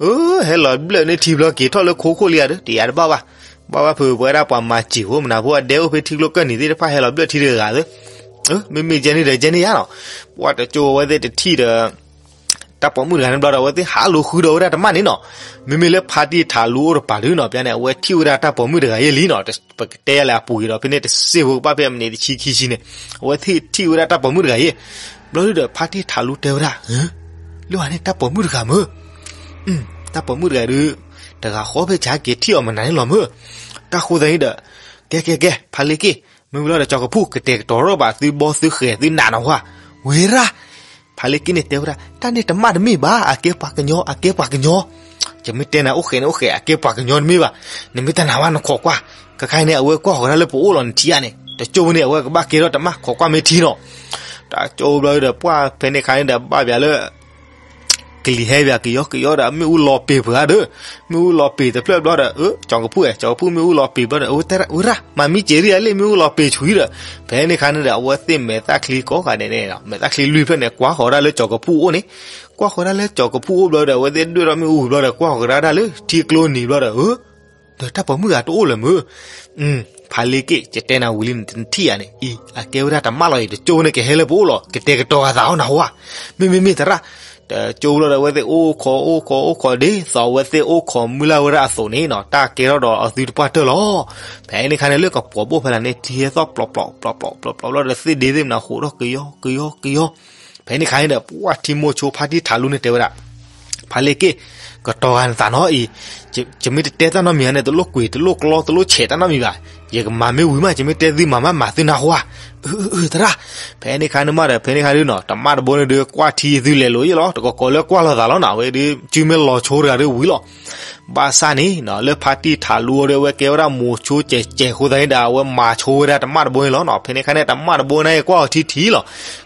အၢ, ဟဲလီၤဘျၢၣ်န့ၢ်ထံဘျီက့ၤထီၣ်လၢခိခိၣ်လံဧါဒီး တယးတဘၣ်ဘၣ်. ဘၣ်ဘၣ်ဖုးပဝဲဒၣ်ပှၤမၤစံာ်ဖိမနၤဖိအဒဲအိၣ်ဖဲထံကျိကၢၢ်နံၤသ့ၣ်တဖၣ်ဟဲလီၤဘျၢၣ်ထံတဂၤဂၤသ့. အၢ, မ့မ့ၢ်ကဲန့ၣ်ဒီးကဲန့ၣ်ယါလီၤ. ပှၤတကၠိဝဲသ့ၣ်တထံၣ်ဒီး တၢ်ပိာ်မုၣ်တဂၤန့ၣ်ဘျီဒီး အဝဲသ့ၣ်ဟးလူၤဃုဒီးဝဲဒၣ်တမၣ်န့ၣ်နီၤ. မ့မ့ၢ်လၢဖါတံၢ်ထးလူအိၣ်တပၤဒုနီၤ ပျါန့ၣ် အဝဲထံၣ်ဝဲဒၣ်တၢ်ပိာ်မုၣ်တဂၤယဲၢ်လံနီၤ. ပကတဲယၤလဲၣ်အပူၤကွံာ်ဒီး ဖဲန့ၣ်တစ့ဖိကဘၣ်ဖဲမနံၤတဆံခံဆံန့ၣ် အဝဲသ့ၣ်ထံၣ်ဝဲဒၣ်တၢ်ပိာ်မုၣ်တဂၤယဲၢ်. ဘျီဒုဒီးဖါတံၢ်ထးလူတဲဝဲဒၣ်, လၢဘၣ်န့ၣ် တၢ်ပိာ်မုၣ်တဂၤမ့ၢ် တၢ်ပိာ်မုၣ်တဂၤဒု တဂၤဃီဖဲကက့ၤထံၣ်အီၤမနုၤန့ၣ်လီၤမ့ၢ်. တၢ်ဃိသတးန့ၣ်ဒီး ကဲကဲကဲ ဖါလ့က့ၣ်, မ့ၢ်ဝံၤလီၤဒီးကၠီၤကဖူၣ် ကတဲာ်ကတီၤထီၣ်ဘၣ်သုဘီသုဃဲၤသုနးနီၤဝါ, ဝံၤရၣ်. ဖါလ့က့ၣ်န့ၣ်တဲဝဲဒၣ် တၢ်န့ၣ်တမၣ်တမ့ၢ်ဘၣ်, အကဲပှၤကညီ အကဲပှၤကညီ. ယမ့ၢ်တဲနၤအိၣ်ဃဲၤန့ၣ်အိၣ်ဃဲၤ အကဲပှၤကညီတမ့ၢ်ဘၣ်. နမ့ၢ်တနာ်ဝဲနခိးကွၢ်, ခဲခါအံၤန့ၣ် အဝဲကွၢ်ဃီၤတၢ်လၢပအိၣ်လီၤနထံၣ်ဧါန့ၣ် တကၠိန့ၣ် အဝဲကဘၣ်ကဲထီၣ်တမၣ် ခိးကွၢ်မ့ၢ်ထံနီၤ. တၢ်ကၠိဘျီဒီး ပှၢ်ဖဲန့ၣ်ခါန့ၣ်ဒီး ဘၣ်ပၠးလၢ ကလံၤဟဲပၠးကယီကယီဒီး မ့ၣ်အူလီၤပ့ၤပှၤဒီး, မ့ၣ်အူလီၤပ့ၤတဖျၢၣ်ဘျီဒီး အၢ ကၠီၤကဖူၣ်ဧၢ ကၠီၤကဖူၣ်မ့ၣ်အူလီၤပ့ၤဘျီဒီး ဝဲရၣ် မၤမံကဲၤရံၣ်ဧါလ့ၣ် မ့ၣ်အူလီၤပ့ၤဆူၣ်ဒီး. ဖဲန့ၣ်ခါန့ၣ်ဒီး အဝဲသ့ၣ်မဲာ်သၣ်ချံကိးဂၤဒဲးန့ၣ်ဒီး မဲာ်သၣ်ချံလွံၢ်ဖျၢၣ်န့ၣ် ကွၢ်ဃီၤဒၣ်လၢကၠီၤကဖူၣ်အိၣ်န့ၣ်, ကွၢ်ဃီၤဒၣ်လၢကၠီၤကဖူၣ်အိၣ်ဘျီဒီး အဝဲသ့ၣ်ဒွဲၣ်ထီၣ်မ့ၣ်အူဘျီဒီး ကွၢ်ဃီၤကဒါဒၣ်လၢထံကျိနံၤဘျီဒီး အၢ ဒီးတၢ်ပိာ်မုၣ်တဂၤတအိၣ်လၢၤမ့ၢ်. ဖါလ့က့ၣ် ယတဲနၤဝံၤလံ နတထံၣ်ဧါန့ၣ် အံၤ အကဲဝဲဒၣ်တမၣ်လီၤအံၤ တကၠိန့ၣ်ကဟဲလၢပအိၣ်လီၤ ကတဲာ်ကတီၤဂၤသးအီၤနၢ်ဟူဧါ. မ့မ့ၢ်မ့ၢ်သရၣ်. တကၠိလီၤဒီး အဝဲသ့ၣ်အိၣ်ခိးအိၣ်ခိးအိၣ်ခိး ဒ်သိးအဝဲသ့ၣ်အိၣ်ခိးမုၢ်လၢ်ဝဲဒၣ်အသိးန့ၣ်နီၤ တၢ်ကဲထီၣ်ဒီးအသုတပှၢ်တၢၢ်လီၤ. ဖဲန့ၣ်ခါန့ၣ် လၢကပှီၤဘိၣ်ဖဲလၢ်န့ၣ် ထံဟဲသီၣ်ပျီပျီပျီပျီပျီပျီလီၤဒီး သ့ၣ်ဒ့သ့ၣ်မနၤဃိးထီၣ်ကယီကယီကယီ. ဖဲန့ၣ်ခါန့ၣ်ဒီး ပှၢ်ထံမိၤဆိဖါတံၢ်ထးလူန့ၣ်တဲဝဲဒၣ် ဖါလ့က့ၣ်, ကတီၤဂၤနသးနီၤအံၤ, ယမ့ၢ်တတဲတၢ်နီတမံၤဧါန့ၣ် တလိၣ်ကွံာ် တလိၣ်ကျီ တလိၣ်ဆဲးတၢ်နီတမံၤဘၣ်. ယကမၤမ့ၢ်ဝံၤမး ယမ့ၢ်တဲသုမၤမး မၤသုနၢ်ဟူဧါ. အၢ အၢ သရၣ်. ဖဲန့ၣ်ခါန့ၣ်မးဒီး ဖဲန့ၣ်ခါဒုနီၤ တမၣ်တဘိန့ၣ်ဒု ကွၢ်ထံသုလဲၤလိာ်ယဲၢ်လီၤ တကီးကီးလၢကွၢ်လိာ်သးလီၤနီၤ အဝဲဒု စုမ့ၢ်လီၤဆိတဂၤဒုဝံၤလီၤ. ဘၣ်ဆၣ်န့ၣ်နီၤ လၢဖါတံၢ်ထးလူအီၤဒု အဝဲကဲဝဲဒၣ်မိၤဆိကဲးကဲးအဃိသတးန့ၣ်ဒီး အဝဲမၤဆိဝဲဒၣ်တမၣ်တဘိန့ၣ်လီၤနီၤ. ဖဲန့ၣ်ခါန့ၣ် တမၣ်တဘိန့ၣ် ကွၢ်အီၤထံထံလီၤ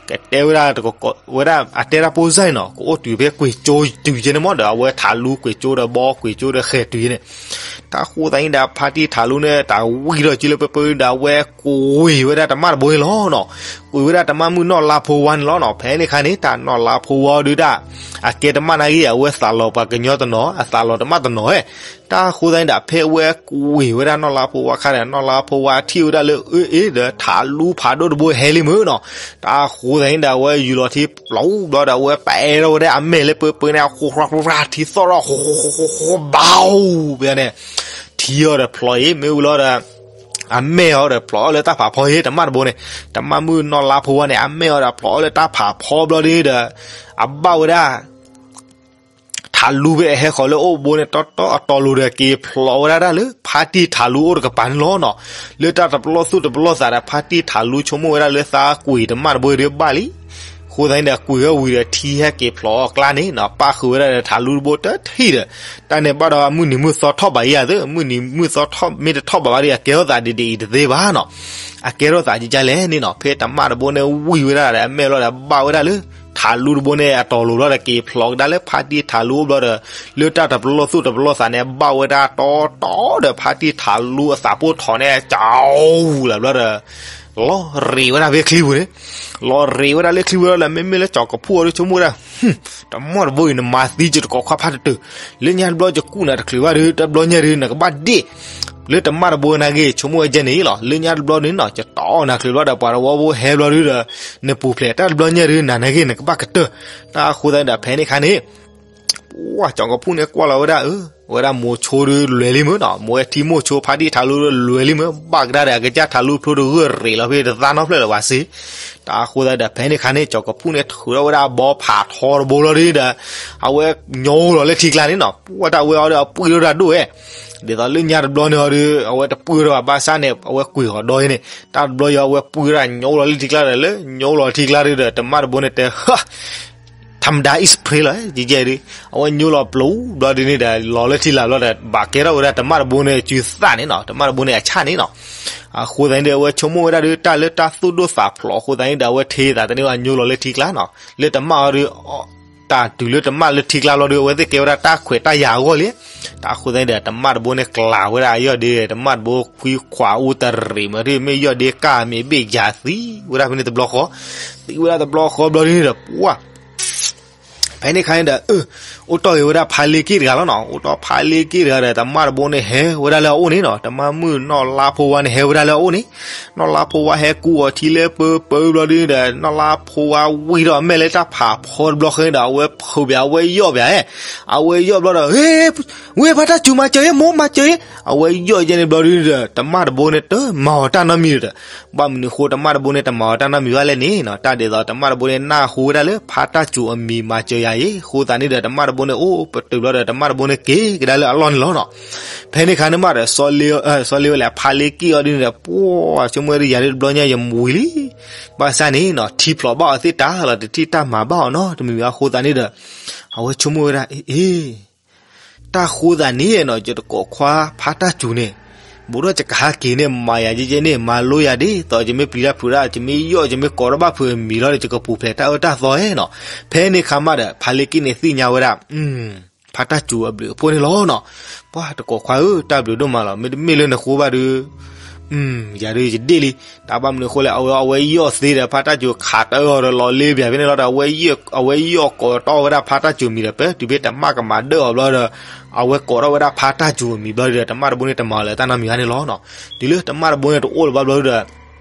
ကတဲဝဲဒၣ်တကီးကီးဝဲဒၣ် အတဲဒၣ်ပိၢ်စၢ်န့ၣ်နီၤ ကအိၣ်တုၤဖဲကွံာ်ကၠိတုၤယဲန့ၣ်မးဒီး အဝဲထးလူကွံာ်ကၠိဒီးဘီကွံာ်ကၠိဒီးဃဲၤတုၤယဲန့ၣ်. တၢ်ဃိသတးန့ၣ်ဒီး ဖါတံၢ်ထးလူန့ၣ် တၢ်ဝံၣ်ထီၣ်စုလၢပၢပၢဒီး အဝဲကွံာ်ဝဲဒၣ်တမၣ်တဘိန့ၣ်လီၤနီၤ. ကွံာ်ဝဲဒၣ်တမၣ်မုၣ်နီၢ်လါဖိဝါန့ၣ်လီၤနီၤ. ဖဲန့ၣ်ခါန့ၣ် တၢ်နီၢ်လါဖိဝါဒုဒၣ် အကဲတမၣ်နာ်ဂ့ၤ အဝဲသးလီၤပှၤကညီတနီၤ အသးလီၤတမၣ်တနီၤ တၢ်ဃိသတးန့ၣ်ဒီး ဖဲအဝဲကွံာ်ဝဲဒၣ်နီၢ်လါဖိဝါခါဒီး နီၢ်လါဖိဝါထံၣ်ဝဲဒၣ်လၢ အ့ ဒီးထးလူဖးဒိၣ်တဘိဟဲလံမ့ၢ်နီၤ. တၢ်ဃိသတးန့ၣ်ဒီး အဝဲယူၤလီၤထံပျီဘျီဒီး အဝဲပအဲထီၣ်ဝဲဒၣ်အမဲာ်လၢပၢပၢန့ၣ် အဃိ ထံသီၣ်ထီၣ် ဃိဃိဃိဃိဃိ ဘၣ် ဖဲန့ၣ် ထံအီၤဒီးဖျိးအံၤ မ့ၢ်ဝံၤလီၤဒီး အမဲာ်အီၤဒီးဖျိးအီၤလၢတၢ်ဖးဖီအံၤ တမၣ်တဘိန့ၣ်, တမၣ်မုၣ်နီၢ်လါဖိဝါန့ၣ် အမဲာ်အီၤဒီးဖျိးအီၤလၢတၢ်ဖးဖီဘျီဒီး အဘၣ်ဝဲဒၣ် ထးလူဖဲအဟဲဃီၤလၢအအိၣ်ဘိန့ၣ် တီတီတီတီလိၤဒီး က့ၤဖျိးဝဲဒၣ်တၢ်လၢ ဖါတံၢ်ထးလူအိၣ်တကပၤန့ၣ်လီၤနီၤ. လၢတၢ်တပလီၢ်သူၣ်တပလီၢ်သးဒီး ဖါတံၢ်ထးလူဆိကမိၣ်ဝဲဒၣ်လၢသးကွံာ်တမၣ်တဘိဒီးဘၣ်လံ. အဃိသတးန့ၣ်ဒီး ကွံာ်ဝဲဝံၤဒီး ထံဟဲက့ၤဖျိးအီၤကျါန့ၣ်နီၤ, ပၣ်ဃုာ်ဝဲဒၣ်ဒီးထးလူတဘိတထံၣ်ဒီး တၢ်န့ၣ်ဘၣ်ဒီးမုၢ်နံၤမုၢ်သီထီၣ်ဘးယၤသ့, မုၢ်နံၤမုၢ်သီထီၣ်မ့ၢ်တထီၣ်ဘးဘၣ်ဒီး အကဲထီၣ်သးဒ်ဒ်အံၤတသ့ဘၣ်နီၤ. အကဲထီၣ်သးကကလဲၣ်န့ၣ်နီၤ, ဖဲတမၣ်တဘိန့ၣ်ဝံၤဝဲဒၣ်ဒီး အမဲာ်လီၤဒီးဘၣ်ဝဲဒၣ်လၢ ထးလူတဘိန့ၣ်အတီၤလိၤလီၤဒီး က့ၤဖျိးကဒါလၢဖါတံၢ်ထးလူအိၣ်ဘျီဒီး လၢတၢ်တပလီၢ်သူၣ်တပလီၢ်သးန့ၣ် ဘၣ်ဝဲဒၣ်တီတီဒီး ဖါတံၢ်ထးလူအသးပိၢ်ထီၣ်န့ၣ် ကၠီလီၤဘျီဒီး လီၤရ့းဝဲဒၣ်ဖဲချံပူၤန့ၣ်, လီၤရ့းဝဲဒၣ်လၢချံပူၤလီၤဒီး မ့မ့ၢ်လၢကၠီၤကဖူၣ်အီၤဒီး ဆိကမိၣ်ဝဲဒၣ် တမၣ်တဘိအံၤ နမၤသံယတကိးခွါဖးတတုၤ, လၢညါတဘျီယကူၣ်နၤတချုးဘၣ်ဒီး တဘျီညါဒီး နကဘၣ်ဒ့ၣ် လၢတမၣ်တဘိနာ်က့ၤ ဆိကမိၣ်ဝဲဒ်န့ၣ်လီၤ. လၢညါတဘျီန့ၣ်နီၤ ယတီၢ်နၤချုးဘျီဒီး ပှၤတဝီဖိဟဲဘျီဒီး နပူၤဖျဲးတၢ်တဘျီညါဒီး နၤနာ်က့ၤ နကဘၣ်ကတၢၢ်. တၢ်အဃိသတးဒီး ဖဲန့ၣ်ခါန့ၣ် ပှၢ်ကၠီၤကဖူၣ်န့ၣ်ကွၢ်လီၤဝဲဒၣ် အၢ ဝဲဒၣ်မိၤဆိဒီးလွဲၤလံမ့ၢ်နီၤ, မိၤဝဲထံမိၤဆိဖါတံၢ်ထးလူဒီးလွဲၤလံမ့ၢ်, ဘၣ်ကဒါဒီး အကစၢ်ထးလူဖျိတဂၢၢ်ရ့းလီၤဖဲတသးနီတဖျၢၣ်လၢၤဘၣ်စ့. တၢ်အဃိသတးဒီး ဖဲန့ၣ်ခါန့ၣ် ကၠီၤကဖူၣ်န့ၣ်ထုးထီၣ်ဝဲဒၣ်ဘီဖးထီတဘိလီၤဒီး အဝဲညိလီၤလၢထံကျါန့ၣ်နီၤ, ပှၢ်တၢ်ဝဲအီၤဒီး အပှံၢ်ထီၣ်တၢ်ဒိၣ်ဝဲ ဒ်သိးလၢညါတဘျီန့ၣ်အီၤဒီး အဝဲတပှံၢ်ထီၣ်ဘၣ်ဘၣ်ဆၣ်န့ၣ် အဝဲကွံာ်ဃီၤဒီန့ၣ်, တၢ်တဘျီယီၤ အဝဲပှံၢ်ထီၣ်ညိလီၤလၢထံကျါဒီး လၢညိလီၤထံကျါဒီး တမၣ်တဘိန့ၣ်တဲ ဟၢ ထမ်ဒါ is prey လီၤ ကဲကဲဒီး အဝဲညိလီၤပျိဘျီဒ်န့ၣ်ဒီး လီၤလၢထံလာ်ဘျီဒီး ဘၣ်ကဲထီၣ်ဝဲဒၣ်တမၣ်တဘိန့ၣ် စုသၣ်န့ၣ်နီၤ, တမၣ်တဘိန့ၣ်အဆၣ်န့ၣ်နီၤ. အဃိသတးန့ၣ်ဒီး အဝဲဆိကမိၣ်ဝဲဒၣ်ဒီး တၢ်လၢတၢ်သူၣ်ဒိၣ်သးဖျိးအဃိသတးန့ၣ်ဒီး အဝဲထဲသးတန့ၢ်ဝဲညိလီၤလၢထံကျါနီၤ, လၢတမၣ်အီၤဒီး တၢ်တုၤလၢတမၣ်လၢထံကျါလီၤဒီး အဝဲသ့ၣ်ကဲဝဲဒၣ်တၢ်ခွဲးတၢ်ယာ်အဂီၢ်လံ. တၢ်အဃိသတးန့ၣ်ဒီး တမၣ်တဘိန့ၣ်ကျးဝဲဒၣ်အယီၢ်ဒီး တမၣ်တဘိခွံခွးအူတရံးမးဒီး မ့ၢ်ယီၢ်ဒ့ကၢ်မ့ၢ်ဘ့ၣ်ယၤသံဝဲဒၣ်ဖဲန့ၣ်တဘျီဃီ, သံဝဲဒၣ်တဘျီဃီဘျီဒ်န့ၣ်ဒီး ပှၢ် ဖဲန့ၣ်ခါန့ၣ်ဒီး အၢ အိၣ်တီၢ်ဂ့ၤဝဲဒၣ်ဖါလ့က့ၣ်တဂၤလီၤနီၤ, အိၣ်တီၢ်ဖါလ့က့ၣ်တဂၤဒီး တမၣ်တဘိန့ၣ်ဟဲဝဲဒၣ်လၢအအိၣ်န့ၣ်နီၤ, တမၣ်မုၣ်နီၢ်လါဖိဝါန့ၣ်ဟဲဝဲဒၣ်လၢအအိၣ်န့ၣ်, နီၢ်လါဖိဝါဟဲကူအီၤထံလၢပၢပၢဘျီဒ်န့ၣ်ဒီး နီၢ်လါဖိဝါဝံၣ်ထီၣ်အမဲာ်လၢတၢ်ဖးဖီတဘျီဃီန့ၣ်ဒီး အဝဲဖုးဘၣ် အဝဲယီၢ်ဘၣ်ဧဲ, အဝဲယီၢ်ဘျီဒီး ဝ့ ဖါတၢ်စူၤမၤစၢၤယဲ မိၢ်မၤစၢၤယဲ, အဝဲယီၢ်ယဲန့ၣ်ဘျီဒ်န့ၣ်ဒီး တမၣ်တဘိန့ၣ် တမၤအီၤတၢ်နီတမံၤဒီး ဘၣ်မနုၤအဃိ တမၣ်တဘိန့ၣ် တမၤအီၤတၢ်နီတမံၤဘၣ်လဲၣ်န့ၣ်နီၤ, တၢ်ဒ်သိးတမၣ်တဘိန့ၣ် နၢ်ဟူဝဲဒၣ်လၢ ဖါတၢ်စူၤအမံၤမၤစၢၤယၤအံၤ, အဃိသတးန့ၣ်ဒီး တမၣ်တဘိန့ၣ် အိၣ်ပတုာ်ဘျီဒီး တမၣ်တဘိန့ၣ် က့ၤကဒါလၢအလီၢ်န့ၣ်လီၤနီၤ. ဖဲန့ၣ်ခါန့ၣ်မးဒီး စီၤလ့ဝဲလဲၣ် ဖါလ့က့ၣ်အီၤဒ်န့ၣ်ဒီး ပှၢ်ဆိကမိၣ်ဝဲဒၣ် ယၤဒ်တဘျီညါယမူဝံၤလံ, ဘၣ်ဆၣ်န့ၣ်နီၤ ထံဖျိးဘၣ်အီၤသ့ၣ်တၢ်လီၤ တထံၣ်တၢ်မၤဘၣ်အီၤနီတမံၤမံၤအဃိသတးန့ၣ်ဒီး အဝဲဆိကမိၣ်ဝဲဒၣ် အ့ အ့ တၢ်ဃိသးန့ၣ်နီၤ ယတကိးခွါဖါတၢ်စူၤန့ၣ် ဘူးထီၣ်ယကဟးက့ၤန့ၣ် မၤယၤကဲကဲန့ၣ် မၤလိယၤဒ်သိး ယမ့ၢ်ပျံၤတၢ်ဖုးတၢ် ယမ့ၢ်ယီၣ် ယမ့ၢ်ကိးထီၣ်ဘၣ်ဖုးအမံၤလီၤဒီး ယကပူၤဖျဲးတၢ်အၢတၢ်သီဧါနီၤ. ဖဲန့ၣ်ခါမးဒီး ဖါလ့က့ၣ်န့ၣ်သ့ၣ်ညါဝဲဒၣ် ဖါတၢ်စူၤအဘျုးအဖှိၣ်န့ၣ်လီၤနီၤ. ပှၤတကိးခွါဧၢ တၢ်ဘျုးဒိၣ်မးလီၤ မ့တမ့ၢ်လၢနဃိဘၣ်ဒီး ယၤဒ်ယဒ့ၣ်လံ. တၢ်ဘၣ်မနုၤအဃိလဲၣ် အဝဲအဝဲယီၣ်သ့ဒီး ဖါတၢ်စူၤခးတၢ်အၢအီၤဒီး လီၤလ့ပၠးဖဲန့ၣ်လီၤဒီး အဝဲယီၣ်ကိးတီၢ်ဝဲဒၣ်ဖါတၢ်စူၤမံၤဒီး ပတုၤဖဲတမၣ်ကမၤဒၢၣ်အီၤဘျီဒီး အဝဲကိးထီၣ်ဝဲဒၣ်ဖါတၢ်စူၤအမံၤဘျီဒီး တမၣ်တဘိန့ၣ် တမၤအီၤလၢတၢ်နီတမံၤဘၣ်န့ၣ်လီၤနီၤ. တုၤလၢတမၣ်တဘိန့ၣ်တအိၣ်လၢၤဘၣ်ဘျီဒီး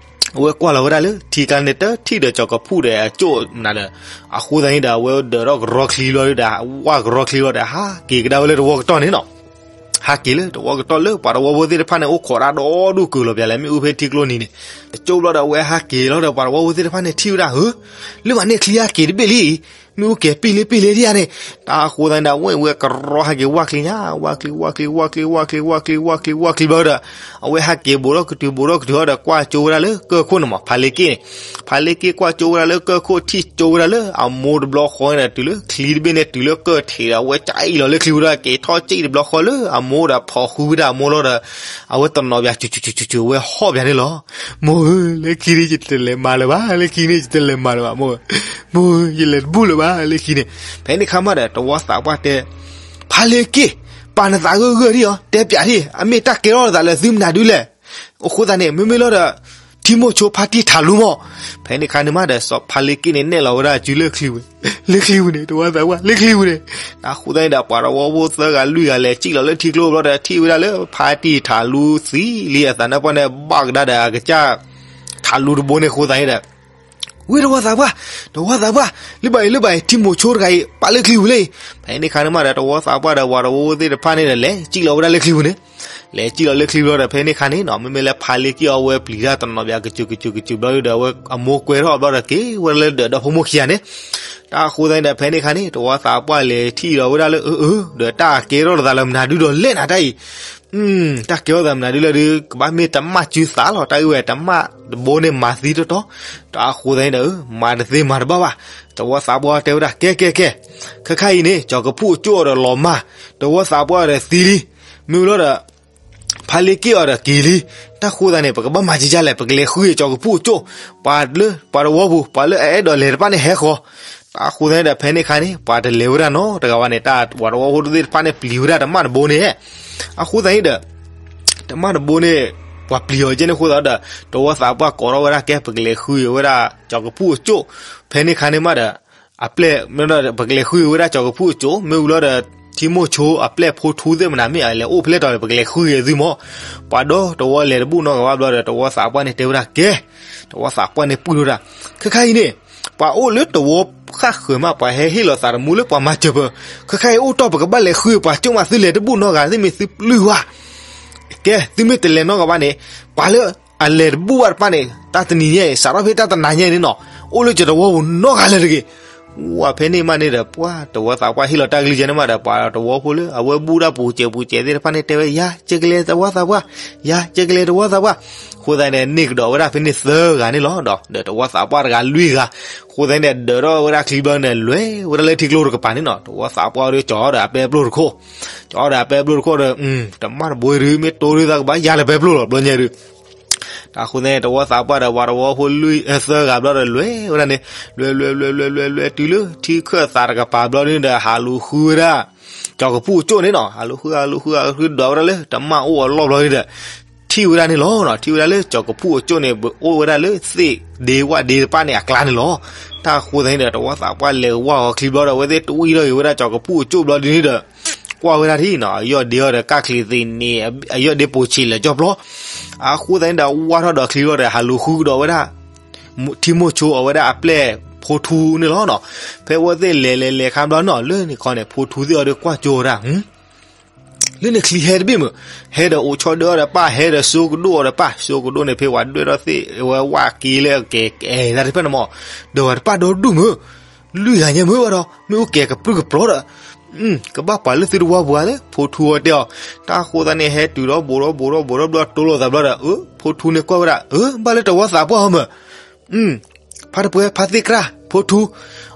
အဝဲကွၢ်လီၤဝဲဒၣ်လၢ ထံကျါန့ၣ် တထံၣ်ဒီးကၠီၤကဖူၣ်ဒီးအကၠိၣ်နၤဒီး အဃိသတးန့ၣ်ဒီး အဝဲဒၢးထီၣ်ကရီချံဘျီဒီး ဝၢ်ကရီချံဘျီဒီး ဟးက့ၤကဒါဝဲလၢတဝီကတီၢ်န့ၣ်နီၤ. ဟးက့ၤလၢတဝီကတီၢ်လၢပှၤတဝီဖိသ့ၣ်တဖၣ်န့ၣ် အိၣ်ခိးတၢ်ဒီဒူၣ်ကုာ်လီၤပၠးလဲၣ် မ့ၣ်အူဖဲထံကျိနံၤန့ၣ် အကၠိၣ်ဘျီဒီး အဝဲဟးက့ၤလီၤဒီး ပှၤတဝီဖိသ့ၣ်တဖၣ်န့ၣ်ထံၣ်ဝဲဒၣ် ဧၢ လၢမၤန့ၢ်ချံဟးက့ၤတဘ့ၣ်လံအံၤ မ့ၣ်အူကဲၤပံၢ်လ့ပံၢ်လ့ဒ်ယၤန့ၣ်. တၢ်အဃိသတးန့ၣ်ဒီး အဝဲဝဲကရီဟးက့ၤဝၢ်ချံညါ ဝၢ်ချံ ဝၢ်ချံ ဝၢ်ချံ ဝၢ်ချံ ဝၢ်ချံ ဝၢ်ချံ ဝၢ်ချံဘျီဒီး အဝဲဟးက့ၤဘူးထီၣ်ကတုၤဘူးထီၣ်ကတုၤဟီဒီး ကွၢ်ကၠိဝဲဒၣ်လၢကၢၢ်ခိၣ်န့ၣ်မး ဖါလ့က့ၣ်န့ၣ် ဖါလ့က့ၣ်ကွၢ်ကၠိဝဲဒၣ်လၢကၢၢ်ခိၣ် ထံၣ်ကၠိဝဲဒၣ်လၢအမိၢ်တဘျီဃီန့ၣ်ဒီး တုၤလၢချံတဘ့ၣ်န့ၣ် တုၤလၢကၢၢ်ထံးဒီး အဝဲကအံၣ်လီၤလၢချံဝဲဒီး က့ၤထီၣ်စံၣ်တဘျီဃီလၢအမိၢ်ဒီး ဖီၣ်ဃုဝဲဒၣ်အမိၢ်လီၤဒီး အဝဲတနီၤပၠး စူၤစူၤစူၤစူၤ အဝဲဟီၣ်ပၠးန့ၣ်လီၤ. မိၢ်ဧၢ လၢခံန့ၣ် ယတလဲၤမၤလၢၤဘၣ် လၢခံန့ၣ် ယတလဲၤမၤလၢၤဘၣ် မိၢ်ဧၢ, မိၢ်ဧၢ ယလဲၤတဘူၣ်လၢၤဘၣ် လၢခံန့ၣ်. ဖဲန့ၣ်ခါမးဒီး တဝီသးပှၢ်တဲ ဖါလ့က့ၣ်, ပာ်နသးဂၢၢ်ဂၢၢ်ဒံးအီၤ, တဲပၠးဒံး, အမ့ၢ်တၢ်ကဲထီၣ်သးလၢသုမနုၤဒုလဲၣ်. အဃိသတးန့ၣ် မ့မ့ၢ်လီၤဒီး တၢ် ထံမိၢ်ဆိဖါတံၢ်ထးလူမး. ဖဲန့ၣ်ခါန့ၣ်မးဒီး စီၤဖါလ့က့ၣ်န့ၣ်နဲၣ်လီၤဝဲဒၣ်စုလၢချံဝဲ, လၢချံဝဲန့ၣ် တဝီသးပှၢ် လၢချံဝဲန့ၣ်. အဃိသတးန့ၣ်ဒီး ပှၤတဝီဖိသၢဂၤလွံၢ်ဂၤလဲၤစံၣ်လီၤလၢထံကျိဘျီဒီး ထံၣ်ဝဲဒၣ်လၢဖါတံၢ်ထးလူသံလံအသးနါပှၢ်န့ၣ် ဘၣ်ကဒါဒီးအကစၢ်ထးလူတဘိန့ၣ်အဃိသတးန့ၣ်ဒီး ဝ့ၢ်တဝီသးပှၢ်, တဝီသးပှၢ်, လၢဘၣ်အံၤ လၢဘၣ်အံၤ ထံမိၢ်ဆိတဂၤအံၤ ပာ်လၢချံပူၤလံ. ဖဲန့ၣ်ခါန့ၣ်မးဒီး တဝီသးပှၢ်ဒီးပှၤတဝီဖိသ့ၣ်တဖၣ်န့ၣ်ဒီး လဲၤစံၣ်လီၤဝဲဒၣ်လၢချံပူၤန့ၣ်, လဲၤစံၣ်လီၤလၢချံပူၤလီၤဒီး ဖဲန့ၣ်ခါန့ၣ်နီၤ မ့မ့ၢ်လၢဖါလ့က့ၣ်အီၤဝဲပျံၤတၢ်တနီၤဘၣ် ကစူၤကစူၤကစူၤဘျီဒီး အဝဲအမိၢ်ကွဲထီၣ်ဘျီဒီး က့ၤဝဲဒၣ်လၢဒၢးဒီဖိမိၢ်ခံဂၤန့ၣ်. တၢ်အဃိသတးန့ၣ်ဒီး ဖဲန့ၣ်ခါန့ၣ် တဝီသးပှၢ်လဲၤထံၣ်ဒီးဝဲဒၣ်လၢ အၢ အၢ ဒီးတၢ်ကဲထီၣ်သးလၢမနုၤဒုဒီးလဲၣ်နၤတၢ်အံၤ တၢ်ကဲထီၣ်သးမနုၤဒုလၢဒုး ကဘၣ်မ့ၢ်တမၣ်စုသးလီၤ တၢ်အုၣ်ဝဲတမၣ်တဘိန့ၣ်မၤသံတီတီ. တၢ်အဃိသတးန့ၣ်ဒီး မၤတသ့မၤတဘၣ်ဘၣ်. တဝီသးပှၢ်တဲဝဲဒၣ် ကဲ ကဲ ကဲ, ခဲခါအံၤန့ၣ် ကၠီၤကဖူၣ်အကၠိၣ်အီၤဒီးလီၤမၢ်, တဝီသးပှၢ်အီၤဒီးသံလံ, မ့ၢ်ဝံၤလီၤဒီး ဖါလ့က့ၣ်အီၤဒီးက့ၤလံ. တၢ်ဃိသတးန့ၣ် ပကဘၣ်မၤကကလဲၣ် ပကလဲၤဃုကၠီၤကဖူၣ်အကၠိၣ်, ပှၤလၢပှၤတဝီပူၤ ပှၤလၢအအဲၣ်ဒိးလဲၤတဖၣ်န့ၣ်ဟဲဃီၤ. တၢ်အဃိသတးန့ၣ်ဒီး ဖဲန့ၣ်ခါန့ၣ် ပှၤတလဲၤဝဲဒၣ်နီတဂၤဘၣ်န့ၣ် တၢ်ပှၤတဝီဖိသ့ၣ်တဖၣ်န့ၣ် ပျံၤဝဲဒၣ်တမၣ်တဘိန့ၣ်. အဃိသတးန့ၣ်ဒီး တမၣ်တဘိန့ၣ် ပှၤပျံၤအီၤကဲန့ၣ်အဃိသတးဒီး တဝီသးပှၢ်ကိးထီၣ်ဝဲဒၣ် ကဲ ပကလဲၤဃုကၠီၤဝဲဒၣ် ကၠီၤကဖူၣ်အကၠိၣ်. ဖဲန့ၣ်ခါန့ၣ်မးဒီး အပျဲၢ် ပကလဲၤဃုကၠီၤဝဲဒၣ်ကၠီၤကဖူၣ်အကၠိၣ် မ့ၢ်ဝံၤလီၤဒီး ထံမိၢ်ဆိအပျဲၢ်ဖိထူသ့ၣ်မနၤ မ့ၢ်အလဲၤအိၣ်ဖဲလဲၣ်တီၤလဲၣ် ပကလဲၤဃုကၠီၤသုမး. ပှၤဒီတဝီလဲၤတဘူၣ်နီတဂၤဘၣ်ဘျီဒီး တဝီသးပှၢ်န့ၣ်တဲဝဲဒၣ် ကဲ, တဝီသးပှၢ်န့ၣ်ပုၢ်လိာ်ဒၣ်, ခဲခါအံၤန့ၣ် ပှၤအိၣ်လၢတဝီဃၣ်ဃၢၤမး ပှၤဟဲဟ့ၣ်လီၤသးသမူလၢပှၤမၤစၢၤပၢၤ, ခဲခါအံၤအိၣ်တီၢ်ပကဘၣ်လဲၤဃုပှၤကၠိၣ်မး သုလဲၤတဘူၣ်နီတဂၤ သုမ့ၢ်သုပျုၢ်ဝဲ ကဲ သုမ့ၢ်တလဲၤနီတဂၤဘၣ်န့ၣ် ပှၤလၢအလဲၤတဘူၣ်ဘၣ်တဖၣ်န့ၣ် တၢ်တနံၤညါအံၤ စးထီၣ်ဖဲတၢ်တနၤညါအံၤန့ၣ်နီၤ အိၣ်လၢကၠီၤတဝီပူၤနီတဂၤလၢၤတဂ့ၤ. ဝဲဖဲန့ၣ်မးန့ၣ်ဒီး ပှၤတဝီသးပှၢ်ဟ့ၣ်လီၤတၢ်ကလုၢ်ကဲန့ၣ်မးဒီး ပှၤတဝီဖိလၢအဝဲဘူၣ်တၢ်ပူၤစဲးပူၤစဲးသ့ၣ်တဖၣ်န့ၣ် တဲဝဲ ယၤ ကဲကလဲၤတဝီသးပှၢ်, ယၤ ကဲကလဲၤတဝီသးပှၢ်. အဃိသတးန့ၣ် န့ၢ်ကဒီးဝဲဒၣ်ဖဲန့ၣ်သၢဂၤန့ၣ်လီၤ. ဒီးတဝီသးပှၢ်တဂၤလွံၢ်ဂၤ, အဃိသတးန့ၣ်ဒီး ဒၢးထီၣ်ဝဲဒၣ်ချံဘျီန့ၣ် လဲၤဝဲဒၣ်လၢထံကျိတကပၤန့ၣ်နီၤ တဝီသးပှၢ်ဒီးကၠီၤဒီးအပျဲၢ်ပျိၢ်တခိၣ်, ကၠီၤဒီးအပျဲၢ်ပျိၢ်တခိၣ်ဒီး တမၣ်တဘိဒုး မ့ၢ်တိၢ်ဒုးသးကဘၣ်ယါလၢပျဲၢ်ပျိၢ်လီၤ ဘျီညါဒုး. တၢ်အဃိသတးန့ၣ် တဝီသးပှၢ်ဒီးပှၤတဝီဖိလွံၢ် သၢဂၤဘျီဒီး လဲၤဝဲဒၣ်န့ၣ် လဲၤ လဲၤ လဲၤ လဲၤ လဲၤ လဲၤတုၤလၢထံခၢၣ်သးတကပၤဘျီန့ၣ်ဒီး ဟးလူၤဃုဝဲဒၣ် ကၠီၤကဖူၣ်အကၠိၣ်န့ၣ်နီၤ ဟးလူၤဃု ဟးလူၤဃု ဟးလူၤဃုဒွးဝဲဒၣ်လၢ တမၣ်အိၣ်အလီၢ်ဘျီန့ၣ်ဒီး ထံၣ်ဝဲဒၣ်န့ၣ်လီၤ. ထံၣ်ဝဲဒၣ်လၢကၠီၤကဖူၣ်အကၠိၣ်န့ၣ် အိၣ်ဝဲဒၣ်လၢသ့ၣ်ဒ့ဝၣ်ဒ့တဖၣ်န့ၣ်အကျါန့ၣ်လီၤ. တၢ်အဃိသတးန့ၣ်ဒီး တဝီသးပှၢ်လဲၤဝၢ်အီၤချံဘျီဒီး အဝဲသ့ၣ်တဝံၣ်ထီၣ်က့ၤဝဲဒၣ်ကၠီၤကဖူၣ်အကၠိၣ်ဘျီဒုးန့ၣ်ဒီး ကွၢ်ဝဲဒၣ်ထံၣ်နီၤ အယီၢ်ဒ့အီၤဒီးကၢ်ချံးသ့ၣ်န့ၣ် အယီၢ်ဒ့ပိာ်ဆံးလၢာ်ကၠီၣ်ပျီ. အဃိသတးန့ၣ်ဒီး ဝၢ်ထီၣ်ဒီးချံဘျီဒီး ဟးလူၤဃုကဒီးဝဲဒၣ် ထံမိၢ်ဆိအဝဲဒၣ်အပျဲၢ်ဖိထူန့ၣ်လီၤ. ဖဲအဝဲသ့ၣ်လဲၤလဲၤလဲၤခါဘျီနီၤ လၢန့ၣ်ခီန့ၣ် ဖိထူသ့ၣ်အီၤဒီးကွၢ်ကၠိဝဲဒၣ် လၢန့ၣ်ချံဟဲတဘ့ၣ်မုၢ်, ဟဲဒီးအိၣ်ဆီဒၢအီၤဒီးပၢ် ဟဲဒီးစိကဒိၣ်အီၤဒီးပၢ် စိကဒိၣ်န့ၣ် ဖဲဝဲဒွဲၣ်ထီၣ်သ့ၣ် အဝဲဝၣ်က့ၤလၢအကဲကဲတၢ်တဖျၢၣ်န့ၣ်မး, ဒီးဝဲတပၢ်ဒီဒူၣ်မုၢ်, လွံၢ်ဂၤညါမုၢ်ဘၣ်ဒီး မ့ၣ်အူကဲၤကပြုၢ်ကပြီၤဒီး ကဘၣ်ပှၤလၢသုတဝီပူၤဧါလၢ ဖိထူအီၤတဲအီၤ. တၢ်အဃိသတးန့ၣ် ဟဲတုၤဒီးဘိးဒီးဘိးဒီးဘိးဒီးဘျီတိၢ်လိာ်သးဘျီဒီး အၢ ဖိထူန့ၣ်ကွၢ်ဝဲဒၣ် အၢ ဘၣ်လၢတဝီသးပှၢ်အီၤမုၢ် ဖါတပှဲၤ ဖါသ့ၣ်ကြၢ် ဖိထူ,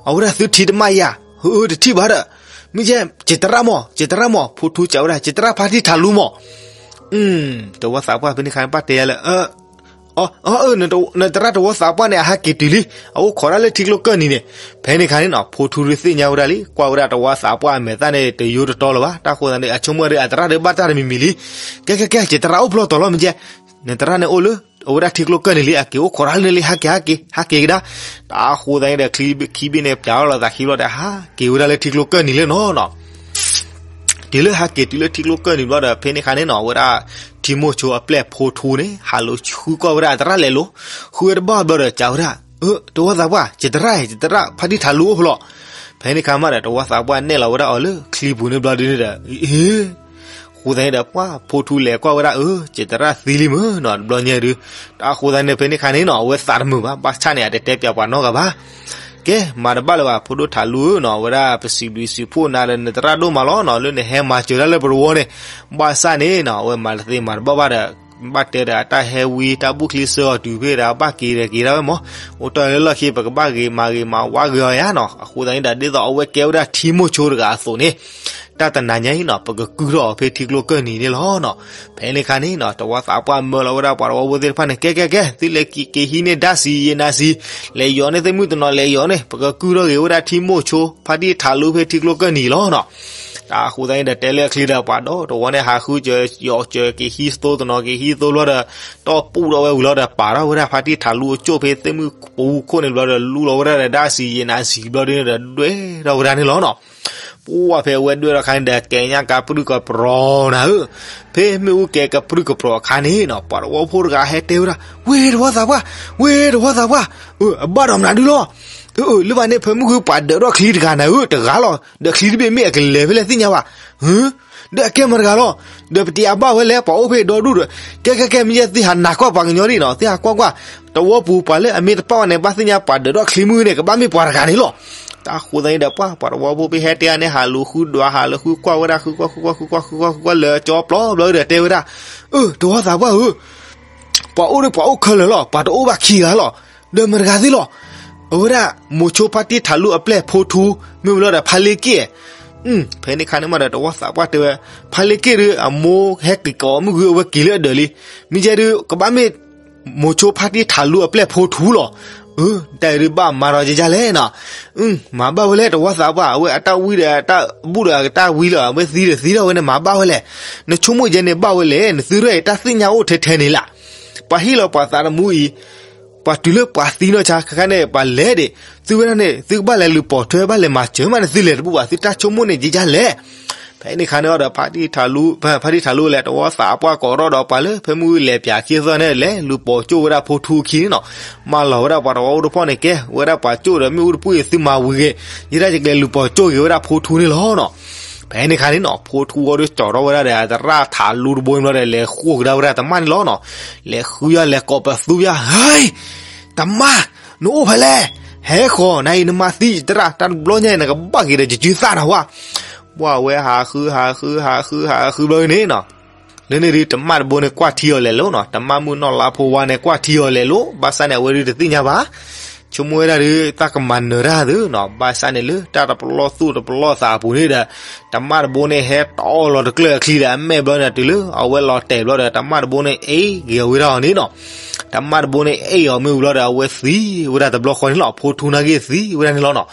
အဝဲဒၣ်သုထံၣ်တမၣ်ယၤ, ဟၢ တထံၣ်ဘၣ်ဒီး, မ့ၢ်ယဲ ကတရၣ်မး ကတရၣ်မး ဖိထူစံးဝဲဒၣ် ကတရၣ်ဖါတံၢ်ထးလူမး. တဝီသးပှၢ်ဖဲန့ၣ်ခါန့ၣ် ဘၣ်တဲယၤလၢ အၢ နတရၣ်တဝီသးပှၢ်န့ၣ် အဟးက့ၤတုၤလံ, အအိၣ်ခိးဒၣ်လၢထံကျိကၢၢ်နံၤန့ၣ်. ဖဲန့ၣ်ခါန့ၣ်နီၤ ဖိထူဒုးသ့ၣ်ညါဝဲဒၣ်လံ ကွၢ်ဝဲဒၣ်တဝီသးပှၢ်အမဲာ်သၣ်န့ၣ် တယိတတီလၢၤဘၣ်. တၢ်ဃိသတးန့ၣ် အဆိကမိၣ်ဒီး အတရၣ်ဒုးဘၣ်တၢ်တမံၤမံၤလံ. ကဲ ကဲ ကဲ ကတရၣ်အိၣ်ဖျီတီၤလီၤ မ့ၢ်ယဲ နတရၣ်န့ၣ်အိၣ်လၢ အဝဲဒၣ်ထံကျိကၢၢ်နံၤလံ အက့ၤအိၣ်ခိးဒၣ်လၢန့ၣ်လံ ဟးက့ၤ ဟးက့ၤ ဟးက့ၤကဒါ. တၢ်အဃိသတးန့ၣ်ဒီး ချံခံဘ့ၣ်န့ၣ် ပျးထီၣ်လိာ်သးခံဘျီဒီး ဟးက့ၤဝဲဒၣ်လၢထံကျိကၢၢ်နံၤလၢနီၤနီၤ. တုၤလၢဟးက့ၤတုၤလၢထံကျိကၢၢ်နံၤဘျီဒီး ဖဲန့ၣ်ခါန့ၣ်နီၤ အဝဲဒၣ် ထံမိၢ်ဆိအပျဲၢ်ဖိထူန့ၣ် ဟးလူၤဃုကွၢ်ဝဲဒၣ်အတရၣ်လဲၤလိၤ, ဃုဝဲတဘၣ်ဘျီဒီး စံးဝဲဒၣ် အၢ တဝီသးပှၢ် ကတရၣ် ကတရၣ် ဖါတံၢ်ထးလူအိၣ်ဖျီ. ဖဲန့ၣ်ခါမးဒီး တဝီသးပှၢ်နဲၣ်လီၤဝဲဒၣ်အီၤလၢချံပူၤန့ၣ်ဘျီဒုးန့ၣ်ဒီး အ့ အဃိသတးန့ၣ်ဒီး ပှၤဖိထူလဲၤကွၢ်ဝဲဒၣ် အၢ ကတရၣ်သံလံမုၢ်နီၤ တဘျီညါဒုး. တၢ်အဃိသတးန့ၣ် ဖဲန့ၣ်ခါန့ၣ်နီၤ အဝဲသးတမုာ်ဘၣ် ဘၣ်ဆၣ်န့ၣ် အတတဲပျးပှၤနီတဂၤဘၣ်. ကဲ မၤတဘၣ်လၢၤဘၣ် ဖိဒိၣ်ထးလူဧၢနီၤ အဝဲဒၣ်ပစံးဘျုးစံးဖှိၣ်နၤဒီးနတရၣ်ဒိၣ်မးလီၤနီၤ လၢနဟဲမၤစၢၤတၢ်လၢပတဝီန့ၣ်. ဘၣ်ဆၣ်န့ၣ်နီၤ အဝဲမၤတသ့မၤတဘၣ်ဘၣ်ဒီး ဘၣ်တဲဒီးအတၢ်ဟဲဝံတၢ်ဘူၣ်ချံစၢအီၤတုၤဖဲဒီး ဘၣ်က့ၤဒီးက့ၤဒၣ်ဝဲမး, အိၣ်တီၢ်လၢလီၢ်ခံ ပကဘၣ်ဂ့ၤမၤဂ့ၤမၤဝါဂ့ၤအီၤယါနီၤ. အဃိသတးန့ၣ်ဒီး ဒ်သိးအဝဲကဲဝဲဒၣ်ထံမိၢ်ဆိတဂၤအသိးန့ၣ် တၢ်တနၤညါအံၤနီၤ ပကကုၢ်ထီၣ်အီၤဖဲထံကျိကၢၢ်နံၤန့ၣ်လီၤနီၤ. ဖဲန့ၣ်ခါန့ၣ်နီၤ တဝီသးပှၢ်မၢလီၤဝဲဒၣ်ပှၤတဝီဖိသ့ၣ်တဖၣ်န့ၣ် ကဲ ကဲ ကဲ သုလဲၤက့ၤဟံးန့ၢ်ဒါစံးယံာ်နၤစံး, လဲၤယီၤန့ၢ်သ့ၣ်မုၣ်တနီၤလဲၤယီၤန့ၣ် ပကကုၢ်ထီၣ်ဂ့ၤဝဲဒၣ်ထံမိၢ်ဆိ ဖါတံၢ်ထးလူဖဲထံကျိကၢၢ်နံၤလီၤနီၤ. တၢ်ဃိသတးန့ၣ်ဒီး တဲလၢအချံဒီး ပှၤဒီတဝီန့ၣ် ဟးဃုစၢၤယီၤစၢၤက့ၤဟံးသိတနီၤ က့ၤဟံးသိဘျီဒီး တီၢ်ပူၣ်ထီၣ်ဝဲဝံၤလီၤဒီး ပာ်ထီၣ်ဝဲဒၣ်ဖါတံၢ်ထးလူအကၠိၣ် ဖဲသ့ၣ်မုၢ်ပူၤခိၣ်န့ၣ်ဘျီဒီး လူလီၤဝဲဒၣ်ဒီး ဒၣ်စံးယံာ်နၤစံးဘျီဒ်န့ၣ်ဒီး ဒွဲၣ်ထီၣ်ဝဲဒၣ်န့ၣ်လီၤနီၤ. ပှၢ်ဖဲအဝဲဒွဲၣ်ထီၣ်အခါန့ၣ်ဒီး ကဲညါကပြုၢ်ကပြီၤနၤဧၢ, ဖဲမ့ၣ်အူကဲကပြုၢ်ကပြီၤအခါန့ၣ်နီၤ ပှၤတဝီဖိတဂၤဟဲတဲဝဲဒၣ် ဝ့ၢ်တဝီသးပှၢ်, ဝ့ၢ်တဝီသးပှၢ်, အဘၣ်ဒီးမနုၤဒုလီၤ. လၢဘၣ်န့ၣ် ဖဲမုၢ်ဃုပှၤဒၢးထီၣ်ချံတဂၤနၤဧၢ, တဂၤလီၤ, ဒီးချံတဘ့ၣ်မ့ၢ်အကလဲၤဖဲလဲၣ်သ့ၣ်ညါဘၣ်. ဒီးအကဲမတၤတဂၤလီၤ. ဒီးပတံၤအဘၣ်ဝဲလဲၣ်, ပှၤအိၣ်ဖဲဒိဒူၣ်ဒီး, ကဲကဲကဲ မ့ၢ်ယဲသ့ၣ်ဟးနၤကွၢ်ပှၤကညီဒ်နီၤ, သ့ၣ်ဟးကွၢ်ကွၢ်, တဝီပူၤပှၤလၢအမ့ၢ်တပာ်ဝဲန့ၣ် ဘၣ်သ့ၣ်ညါပှၤဒၢးထီၣ်ချံမုၢ်န့ၣ် ကဘၣ်မ့ၢ်ပှၤတဂၤန့ၣ်လီၤ. တၢ်ဃိသတးန့ၣ်ဒီး ပှၢ်ပှၤတဝီဖိဖဲဟဲတဲအါန့ၣ် ဟးလူၤဃုဒွး ဟးလူၤဃုကွၢ်ဝဲဒၣ် ဃုကွၢ်ဃုကွၢ်ဃုကွၢ်ဃုကွၢ်လၢကၠီပျီဘျီဒီး တဲဝဲဒၣ်, အၢ တဝီသးပှၢ်ဧၢ, ပှၤအိၣ်ဒီးပှၤအိၣ်ခဲလၢာ်လီၤ, ပှၤတအိၣ်ဘၣ်ခံဂၤလီၤ. ဒီးမတၤတဂၤသ့ၣ်လီၤ. အဝဲဒၣ် မိၤဆိဖါတံၢ်ထးလူအပျဲၢ်ဖိထူ, မ့ၢ်ဝံၤလီၤဒီးဖါလ့က့ၣ်. ဖဲန့ၣ်ခါန့ၣ်မးဒီး တဝီသးပှၢ်တဲဝဲ, ဖါလ့က့ၣ်ဒုး အမိၢ်ဟဲက့ၤကိးမုၢ်ဂုၢ် အဝဲက့ၤလၢအဒၢးလံ. မ့ၢ်ယဲဒုး ကဘၣ်မ့ၢ် မိၤဆိဖါတံၢ်ထးလူအပျဲၢ်ဖိထူလီၤ. အၢ တၢ်အံၤဒုးဘၣ်မၤဒီးယဲယါလဲၣ်နီၤ. မၤဘၣ်ဝဲလဲၣ် တဝီသးပှၢ်, အဝဲအတၢ်ဝံဒီးအတၢ်ဘူၣ်ဒီးအတၢ်ဝံလီၤ, အဝဲသံဒီးသံထီၣ်ဝဲန့ၣ် မၤဘၣ်ဝဲလဲၣ်. နဆိကမိၣ်ယဲန့ၣ်ဘၣ်ဝဲလဲၣ်, နသုရဲၣ်တၢ်သ့ၣ်ညါအိၣ်ထဲထဲန့ၣ်လၢ်. ပှၤဟ့ၣ်လီၤပှၤသးသမူအံၤ, ပှၤတုၤလၢပှၤသံနီၢ်ဆါ ခဲခါန့ၣ် ပှၤလဲၤဒံး, သုဝဲဒၣ်န့ၣ် သုကဘၣ်လဲၤလူၤပိာ်ထွဲ ဘၣ်လဲၤမၤစၢၤမးန့ၣ် သုလဲၤတဘူၣ်ဘၣ်, သုတၢ်ဆိကမိၣ်န့ၣ်ယဲယါလဲၣ်. ဖဲန့ၣ်ခါန့ၣ်အီၤဒီး ဖါတံၢ်ထးလူ, ဖါတံၢ်ထးလူလဲၤ တဝီသးပှၢ်ကိးထီၣ်ဒီးပှၤလၢ ဖဲမုၢ်လဲၤပၠးခံသီန့ၣ် လဲၤလူၤပိာ်ကၠိၣ်ဝဲဒၣ်ဖိထူအခံန့ၣ်နီၤ. မၢလီၤဝဲဒၣ်ပှၤတဝီဖိတဖီၣ်န့ၣ် ကဲဝဲဒၣ်ပှၤကၠိၣ်ဒီး မ့ၣ်အူတပူၤအံၤ သုမၤဝံၤဂ့ၤ, ယဲဒၣ်ယကလဲၤလူၤပိာ်ကၠိၣ်က့ၤဝဲဒၣ်ဖိထူန့ၣ်လီၤနီၤ. ဖဲန့ၣ်ခါန့ၣ်နီၤ ဖိထူအီၤဒုးကၠီထီၣ်ဝဲဒၣ်ဒီး သရၣ်ထးလူတဘိန့ၣ်ဘျီဒီး လဲၤဃိၣ်ကဒါဝဲဒၣ်တမၣ်န့ၣ်လီၤနီၤ. လဲၤဃုယၤ လဲၤကိးပသူယၤ, ဟဲ, တမၣ်, နအိၣ်ဖဲလဲၣ်, ဟဲဃီၤ နအံၤနမၤသံယသရၣ် တၢ်တဘျီညါအံၤ နကဘၣ်က့ၤဒီးယစုသၣ်နၤဝဲ. ပှၢ်ဝဲဟးဃု ဟးဃု ဟးဃု ဟးဃုဘျီန့ၣ်နီၤ လၢန့ၣ်ဒုး တမၣ်တဘိန့ၣ် ကွၢ်ထံအီၤလဲၤလိၤနီၤ, တမၣ်မုၣ်နီၢ်လါဖိဝါန့ၣ် ကွၢ်ထံအီၤလဲၤလိၤ, ဘၣ်ဆၣ်န့ၣ် အဝဲဒုးတသ့ၣ်ညါဘၣ်. ဆိကမိၣ်ဝဲဒၣ်ဒုး တၢ်ကမၤနၢၤတၢ်သုနီၤ, ဘၣ်ဆၣ်န့ၣ်လၢတၢ်တပလီၢ်သူၣ်တပလီၢ်သးအပူၤန့ၣ်ဒီး တမၣ်တဘိန့ၣ် ဟဲတီလီၤတကျၢၢ်အချံဒီးအမဲာ်ဘျီန့ၣ် တုၤလၢအဝဲလီၤတဲာ်ဘျီဒီး တမၣ်တဘိန့ၣ် အ့ၣ်ဂ့ၤဝဲဒၣ်အီၤန့ၣ်နီၤ. တမၣ်တဘိန့ၣ် အ့ၣ်အီၤမ့ၢ်ဝံၤဘျီဒီး အဝဲသံဝဲဒၣ်တဘျီဃီန့ၣ်လီၤ, ဖိထူနာ်က့သံဝဲဒၣ်န့ၣ်လီၤနီၤ.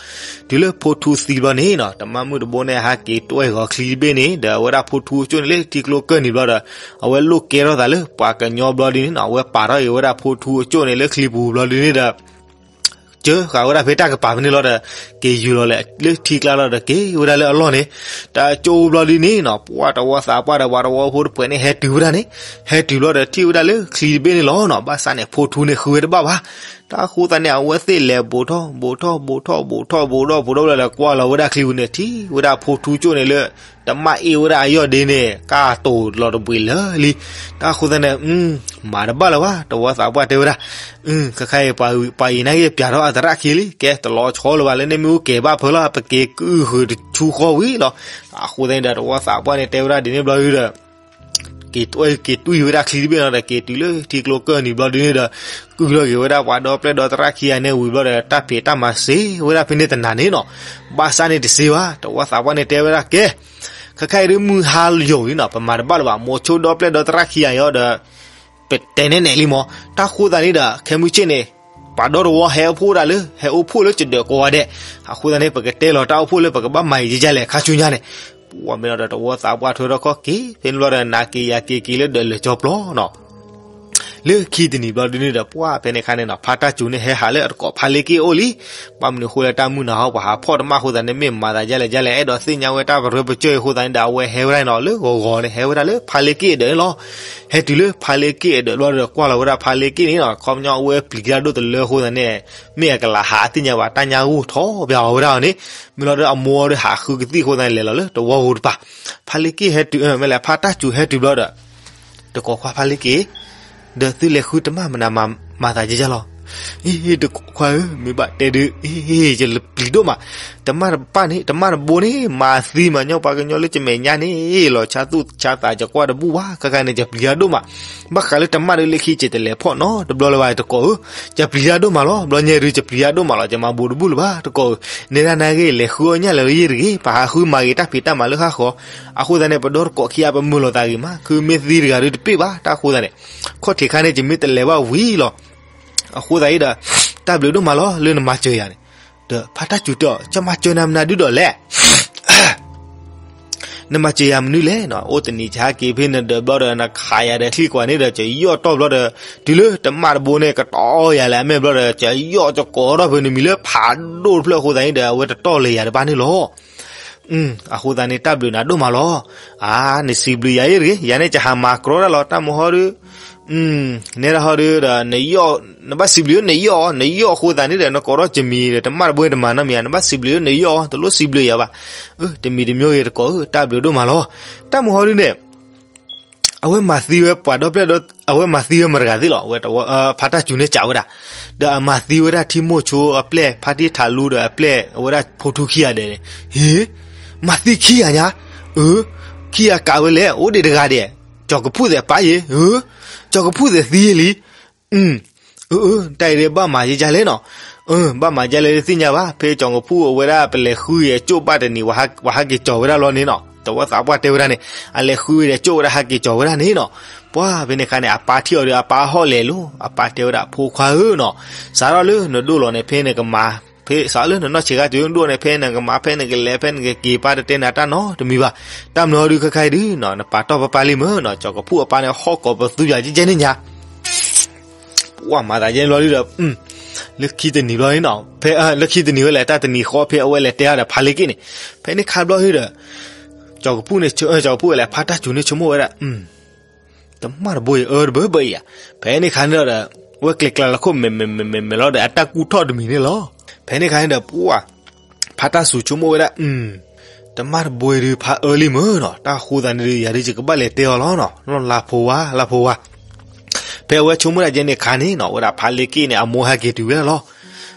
တုၤလၢဖိထူသံဘျီန့ၣ်နီၤ တမၣ်မုၣ်တဘိန့ၣ် ဟးက့ၤတွဲၢ်ဂီၤချံတဘ့ၣ်န့ၣ်ဒီး အဝဲဒၣ်ဖိထူအကၠိၣ်န့ၣ်လၢထံကျိကၢၢ်နံၤဘျီဒီး အဝဲလိၣ်ကဲထီၣ်သးလၢပှၤကညီဘျီဒ်န့ၣ်နီၤ, အဝဲပာ်ထီၣ်က့ၤဝဲဒၣ်ဖိထူအကၠိၣ်န့ၣ်လၢချံပူၤဘျီဒ်န့ၣ်ဒီး ကၢဃာ်ဝဲဒၣ်ဖဲတၢ်ကပၤဖဲန့ၣ်လီၤဒီး က့ၤယူၤလီၤလဲၤလၢထံကျါလီၤဒီး က့ၤဝဲဒၣ်လၢအလီၢ်န့ၣ်, တၢ်ကၠိၣ်ဘျီဒ်န့ၣ်နီၤ ပှၢ်တဝီသးပှၢ်ဒီးပှၤတဝီဖိတဖုန့ၣ် ဟဲတုၤဝဲဒၣ်န့ၣ်, ဟဲတုၤဘျီဒီးထံၣ်ဝဲဒၣ်လၢချံတဘ့ၣ်န့ၣ်လီၤနီၤ, ဘၣ်ဆၣ်န့ၣ် ဖိထူန့ၣ်ဃုဝဲတဘၣ်ဘၣ်. တၢ်ဃိသတးန့ၣ် အဝဲသ့ၣ်လဲၤဘူးထီၣ်ဘူးထီၣ်ဘူးထီၣ်ဘူးထီၣ်ဘူးထီၣ်ဘူးထီၣ်ဘူးထီၣ်ဒီး ကွၢ်လီၤဝဲဒၣ်ချံပူၤန့ၣ် ထံၣ်ဝဲဒၣ်ဖိထူကၠိၣ်န့ၣ်လၢ တမၣ်အ့ၣ်ဝဲဒၣ်အယီၢ်ဒ်န့ၣ် ကၢ်တိၤလီၤတဘှံးလၢာ်လံ. တၢ်ဃိသတးန့ၣ် မၤတဘၣ်လၢၤဘၣ်, တဝီသးပှၢ်တဲဝဲဒၣ်, ခဲခါအံၤ ပှၤအံၤနာ်က့ၤပၠးထီၣ်အသရၣ်ခံလံ, ကဲတလီၤဆီလၢၤဘၣ်, လၢန့ၣ်မ့ၣ်အူကဲၤဘၣ်ဖၢလီၤ, ပက့ၤကုၢ်ဃုာ်တဆူဃီဝံၤလီၤ. အဃိသတးန့ၣ်ဒီး တဝီသးပှၢ်န့ၣ် တဲဝဲဒၣ်ဒ်န့ၣ်ဘျီဒုဒီး က့ၤတွဲၢ်က့ၤတွံၢ်ဝဲဒၣ်ချံတဘ့ၣ်နီၤဒီး က့ၤတုၤလၢထံကျိကၢၢ်နံၤဘျီဒုန့ၣ်ဒီး ကုၢ်လီၤက့ၤဝဲဒၣ်ပှၤဒီပျဲၢ်ဒီသရၣ်ခံဂၤန့ၣ်ဝံၤဘျီဒီး တၢ်ဖံးတၢ်မၤစ့ဝဲဒၣ်ဖဲန့ၣ်တနၤန့ၣ်နီၤ. ဘၣ်ဆၣ်န့ၣ်တစ့ဘၣ်, တဝီသးပှၢ်န့ၣ်တဲဝဲဒၣ်ကဲ ခဲခါအံၤဒုးမုၢ်ဟါယိာ်လံနီၤ, ပမၤတဘၣ်လၢၤဘၣ်, မိၤဆိဒီပျဲၢ်ဒီသရၣ်ခံဂၤအံၤဒီး ပတဲနဲၣ်နဲၣ်လံမး. တၢ်ဃိသတးန့ၣ်ဒီး ခဲမုၢ်ဆ့ၣ်န့ၣ် ပှၤဒီတဝီဟဲအိၣ်ဖှိၣ်ဒၣ်လၢ ဟဲအိၣ်ဖှိၣ်လၢကဒၢးကိးဂၤဒဲး. အဃိသတးန့ၣ် ပကတဲလီၤတၢ်အိၣ်ဖှိၣ်လၢပကဘၣ်မၤအံၤယဲယါလဲၣ် ခါဆူညါန့ၣ်. ပှၢ်မ့ၢ်နီၤဒီး တဝီသးပှၢ်ထွဲထီၣ်ခီၣ်က့ၤ ဖဲန့ၣ်ဘျီဒီး နၤက့ၤယၤက့ၤက့ၤလၢဒၢးလၢာ်ကၠီပျီနီၤ လၢခံတနံၤဘျီဒုန့ၣ်ဒီး ပှၢ်ဖဲန့ၣ်ခါန့ၣ်နီၤ ဖါတၢ်စူၤန့ၣ် ဟဲဟးလၢအတကိးဖါလ့က့ၣ်အအိၣ်လံ. ဘၣ်မနုၤအဃိလၢတၢ်မုၢ်နၤဟီ ပှၤဟးဖီၣ်တမၣ်အဃိသတးန့ၣ် မ့ၢ်မၤသးဒ်လဲၣ်ဒ်လဲၣ် အဲၣ်ဒိးသ့ၣ်ညါဝဲတၢ်ပရၢပကၢၢ်အံၤအဃိသတးန့ၣ်ဒီး အဝဲဟဲဝဲဒၣ်န့ၣ်နီၤ လၢဂီၤဂီၤန့ၣ် ဟဲဝဲဒၣ်လၢဖါလ့က့ၣ်အဒၢးန့ၣ်လီၤ. ဟဲတုၤလၢဖါလ့က့ၣ်အဒၢးဘျီဒီး ကွၢ်လီၤဝဲဒၣ်ဖါလ့က့ၣ်န့ၣ်နီၤ ခီပညီအဝဲပျံၤတၢ်ဒိၣ်တလၢအဃိသတးန့ၣ် မ့ၢ်အကလၤဟးသ့ၣ်ညါဘၣ် တၢ်ညါဂိၢ်ထီၣ်ဘၣ်အီၤဝဲဒၣ်အီၤန့ၣ်. မ့ၢ်လီၤဒီးအမိၢ်ဒီးဟးဃုကသံၣ်အဃိသတးန့ၣ် လဲၤလီၤလၢတဝီပူၤတပၤ ဖါလ့က့ၣ်ဟဲတုၤ မ့ၢ်လဲၣ် ဖါတၢ်စူၤဟဲတုၤဘျီဒီး တကိးခွါဖါလ့က့ၣ်, ဒီးသုလဲၤဃုတမၣ်မနုၤမၤသးဒ်လဲၣ်လီၤ. အ့ တကိးခွါဧၢ မ့ၢ်ဘၣ်တဲဒုး အ့ ယပျံၤဒိၣ်မး, တမၣ်တဘိန့ၣ် မၤသံမၤညီပှၤကညီလၢကမဲာ်ညါန့ၣ် လီၤဆါသူၣ်ဆါသး ယကွၢ်တဘူၣ်ဘၣ် ခဲခါန့ၣ် ယပျံၤတၢ်ဒိၣ်မး, ဘၣ်ဃးလၢတမၣ်ဒုးလၢခံ ယတလဲၤဖီၣ်နီတဘျီလၢၤဘၣ် တကိးဧၢ, ယပျံၤတၢ်ဒိၣ်မးလီၤ ဘျီညါဒုး ယပျံၤတၢ်ဒိၣ်မးလီၤ ယမၤဘူးတဘူၣ်လၢၤဘၣ် တကိးဧၢ, နဲဒၣ်နၤဂ့ၢ် လဲၤဃုအီၣ်ညၣ်လၢယ့ၢ်တဂ့ၤ ပဟးဃုမၤဂ့ၤတၢ်ဖံးတၢ်မၤလၢဟါဃီ အဃိသတးန့ၣ် ပဒီတကိးခံဂၤ ပမုာ်လိာ်သးဂ့ၤမး ခုမ့ၢ်သံတဂၤဒုးတပ့ၢ်ဘၣ် တၢ်ဃိသတးန့ၣ်, ခီၣ်ထံးခါန့ၣ် ယမ့ၢ်တလဲၤဘၣ်ဝံၤလီၤ. အဃိသတးအံၤဒီး တၢ်ဘျုးဒိၣ်မးလီၤ လၢနမၤစၢၤယၤန့ၣ်, ဒီးဖါတၢ်စူၤတဲအီၤ ကမၤစၢၤနၤမနုၤဒုဒီးလဲၣ် နမၤစၢၤယၤမနုၤလဲၣ်နီၤ, အိၣ်တနံၤကဟဲက့ၤဖဲနဒၢးဘျီဒီး နခးယၤဒီးချံကွၢ်န့ၣ်ဒီး ကယီၣ်တီၢ်ဘျီဒီး တုၤလၢတမၣ်တဘိန့ၣ် ကတီၢ်ယၤလဲၣ်အမဲာ်ဘျီဒီး ကယီၣ်ကကိးထီၣ်ဖဲနမံၤလၢဖးဒိၣ်တဖျၢၣ်အဃိသတးန့ၣ်ဒီး အဝဲတတီၢ်လၢၤယၤတဘၣ်န့ၣ်လီၤ. အဃိသတးန့ၣ် တၢ်ဘျုးနၤဒိၣ်မးလီၤ. အါ, နစံးဘျုးယၤအံၤတဂ့ၤ, ယၤန့ၣ်ကဟးမၤကြီတၢ်လီၤ တၢ်မုၢ်ဟီဒုး နဲဒၣ်ဟီဒုးဒီး နယီၣ်, နဘၣ်စံးဘျုးနယီၣ်, နယီၣ်အဃိသတးန့ၣ်ဒီး နကိးထီၣ်ကမံၤဒီး တမၣ်တဘိန့ၣ်တမၤနီတမံၤဧါ, နဘၣ်စံးဘျုးနယီၣ်, တလိၣ်စံးဘျုးယၤဘၣ်. အၢ တမံၤတမံၤဂ့ၤတကိးဧၢ, တၢ်ဘျုးဒိၣ်မးလီၤ. တၢ်မုၢ်ဟီဒုးန့ၣ် အဝဲမၤသံဝဲပှၤဒီဖျၢၣ်ဒီး အဝဲမၤသံဝဲမတၤတဂၤသ့ၣ်လီၤ, အဝဲ ဖါတၢ်စူၤန့ၣ်စံးဝဲဒၣ်, ဒီးအမၤသံဝဲဒၣ်ထံမိၢ်ဆိအပျဲၢ် ဖါတံၢ်ထးလူဒီးအပျဲၢ် အဝဲဒၣ်ဖိထူခံဂၤဒဲးန့ၣ်, ဟ့, မၤသံခံဂၤညါ, အၢ, ခံဂၤကးဝဲလဲၣ် အိၣ်ဒံးတဂၤဒဲး, ကၠီၤကဖူၣ်သဲးပၢ်ယ့ၤ, အၢ, ကၠီၤကဖူၣ်သဲးသံယ့ၤလံ အၢ, တၢ်အံၤဒ်ဘၣ်မၤယဲဒ်လဲၣ်နီၤ, အၢ ဘၣ်မၤဒ်လဲၣ်တသ့ၣ်ညါဘၣ်, ဖဲကၠီၤကဖူၣ်အဝဲဒၣ်ပလဲၤဃုအံၤအကၠိၣ်ဘၣ်တနံၤ ပှၤဟးက့ၤကၠီၤဝဲဒၣ်လီၤန့ၣ်နီၤ, တဝီသးပှၢ်တဲဝဲဒၣ်န့ၣ်, အလဲၤဃုအံၤဒီးကၠိၣ်ဝဲဒၣ်ဟးက့ၤကၠီၤဝဲဒၣ်န့ၣ်နီၤ, ပှၤဖဲန့ၣ်အခါန့ၣ် အပၢ်ထံၣ်အီၤဒီး အပၢ်ဟီၣ်လဲၤလိၤ, အပၢ်တဲဝဲဒၣ် ဖိခွါဧၢနီၤ, စးထီၣ်လၢနဒိၣ်လီၤန့ၣ် ဖဲနကမၤ, ဖဲစးထီၣ်လၢနနီၢ်ဆံးခါတုၤနဒိၣ်န့ၣ် ဖဲနကမၤ ဖဲနကလဲၤ ဖဲနကက့ၤ ပၢ်တတဲနၤတၢ်နီတမံၤဘၣ်, တၢ်မနုၤဟီဒုးခဲခါအံၤဒုးနီၤ နပာ်တီၢ်ပၢ်ပၢ်လံမ့ၢ်နီၤ, ကၠီၤကဖူၣ်အပၢ်န့ၣ် ဟီၣ်ကိးပသူယၤကဲကဲန့ၣ်ညါ ပှၤမၤသးယဲန့ၣ်ဘျီဒုဒီး, လၢခံတနံၤဘျီန့ၣ်နီၤ, ဖဲလၢခံတနံၤဝဲလဲၣ် တၢ်တနံၤဃီဖဲအဝဲလဲၤတဲအီၤဒီးဖါလ့က့ၣ်န့ၣ်, ဖဲန့ၣ်ခါဘျီဒုဒီး, ကၠီၤကဖူၣ်န့ၣ်, ကၠီၤကဖူၣ်ဝဲလဲၣ် ဖါတၢ်စူၤန့ၣ်ဆိကမိၣ်ဝဲဒၣ်, တမၣ်တဘိအံၤအၢတဘၢဘၢအံၤဧါ, ဖဲန့ၣ်ခါန့ၣ်ဒီး, ဝဲကျဲၤကျါလီၤခိၣ်မဲာ်မဲာ်မဲာ်မဲာ်မဲာ်လီၤဒီး အတၢ်ကူၣ်ထီၣ်တမံၤန့ၣ်လီၤ. ဖဲန့ၣ်ခါန့ၣ်ဒီး ပှၤ ဖါတၢ်စူၤဆိကမိၣ်ဝဲဒၣ်, တမၣ်တဘိအံၤဒုးဖးအၢလံမ့ၢ်နီၤ, တၢ်အဃိသတးန့ၣ်ဒုး ယၤဒုးယကဘၣ်လဲၤတဲအီၤလီၤနီၤ, နီၢ်လါဖိဝါ, လါဖိဝါ. ဖဲအဝဲဆိကမိၣ်ဒၣ်ယဲန့ၣ်အခါန့ၣ်နီၤ ဝဲဒၣ်ဖါလ့က့ၣ်န့ၣ် အမိၢ်ဟဲက့ၤတုၤဝဲဒၣ်လီၤ.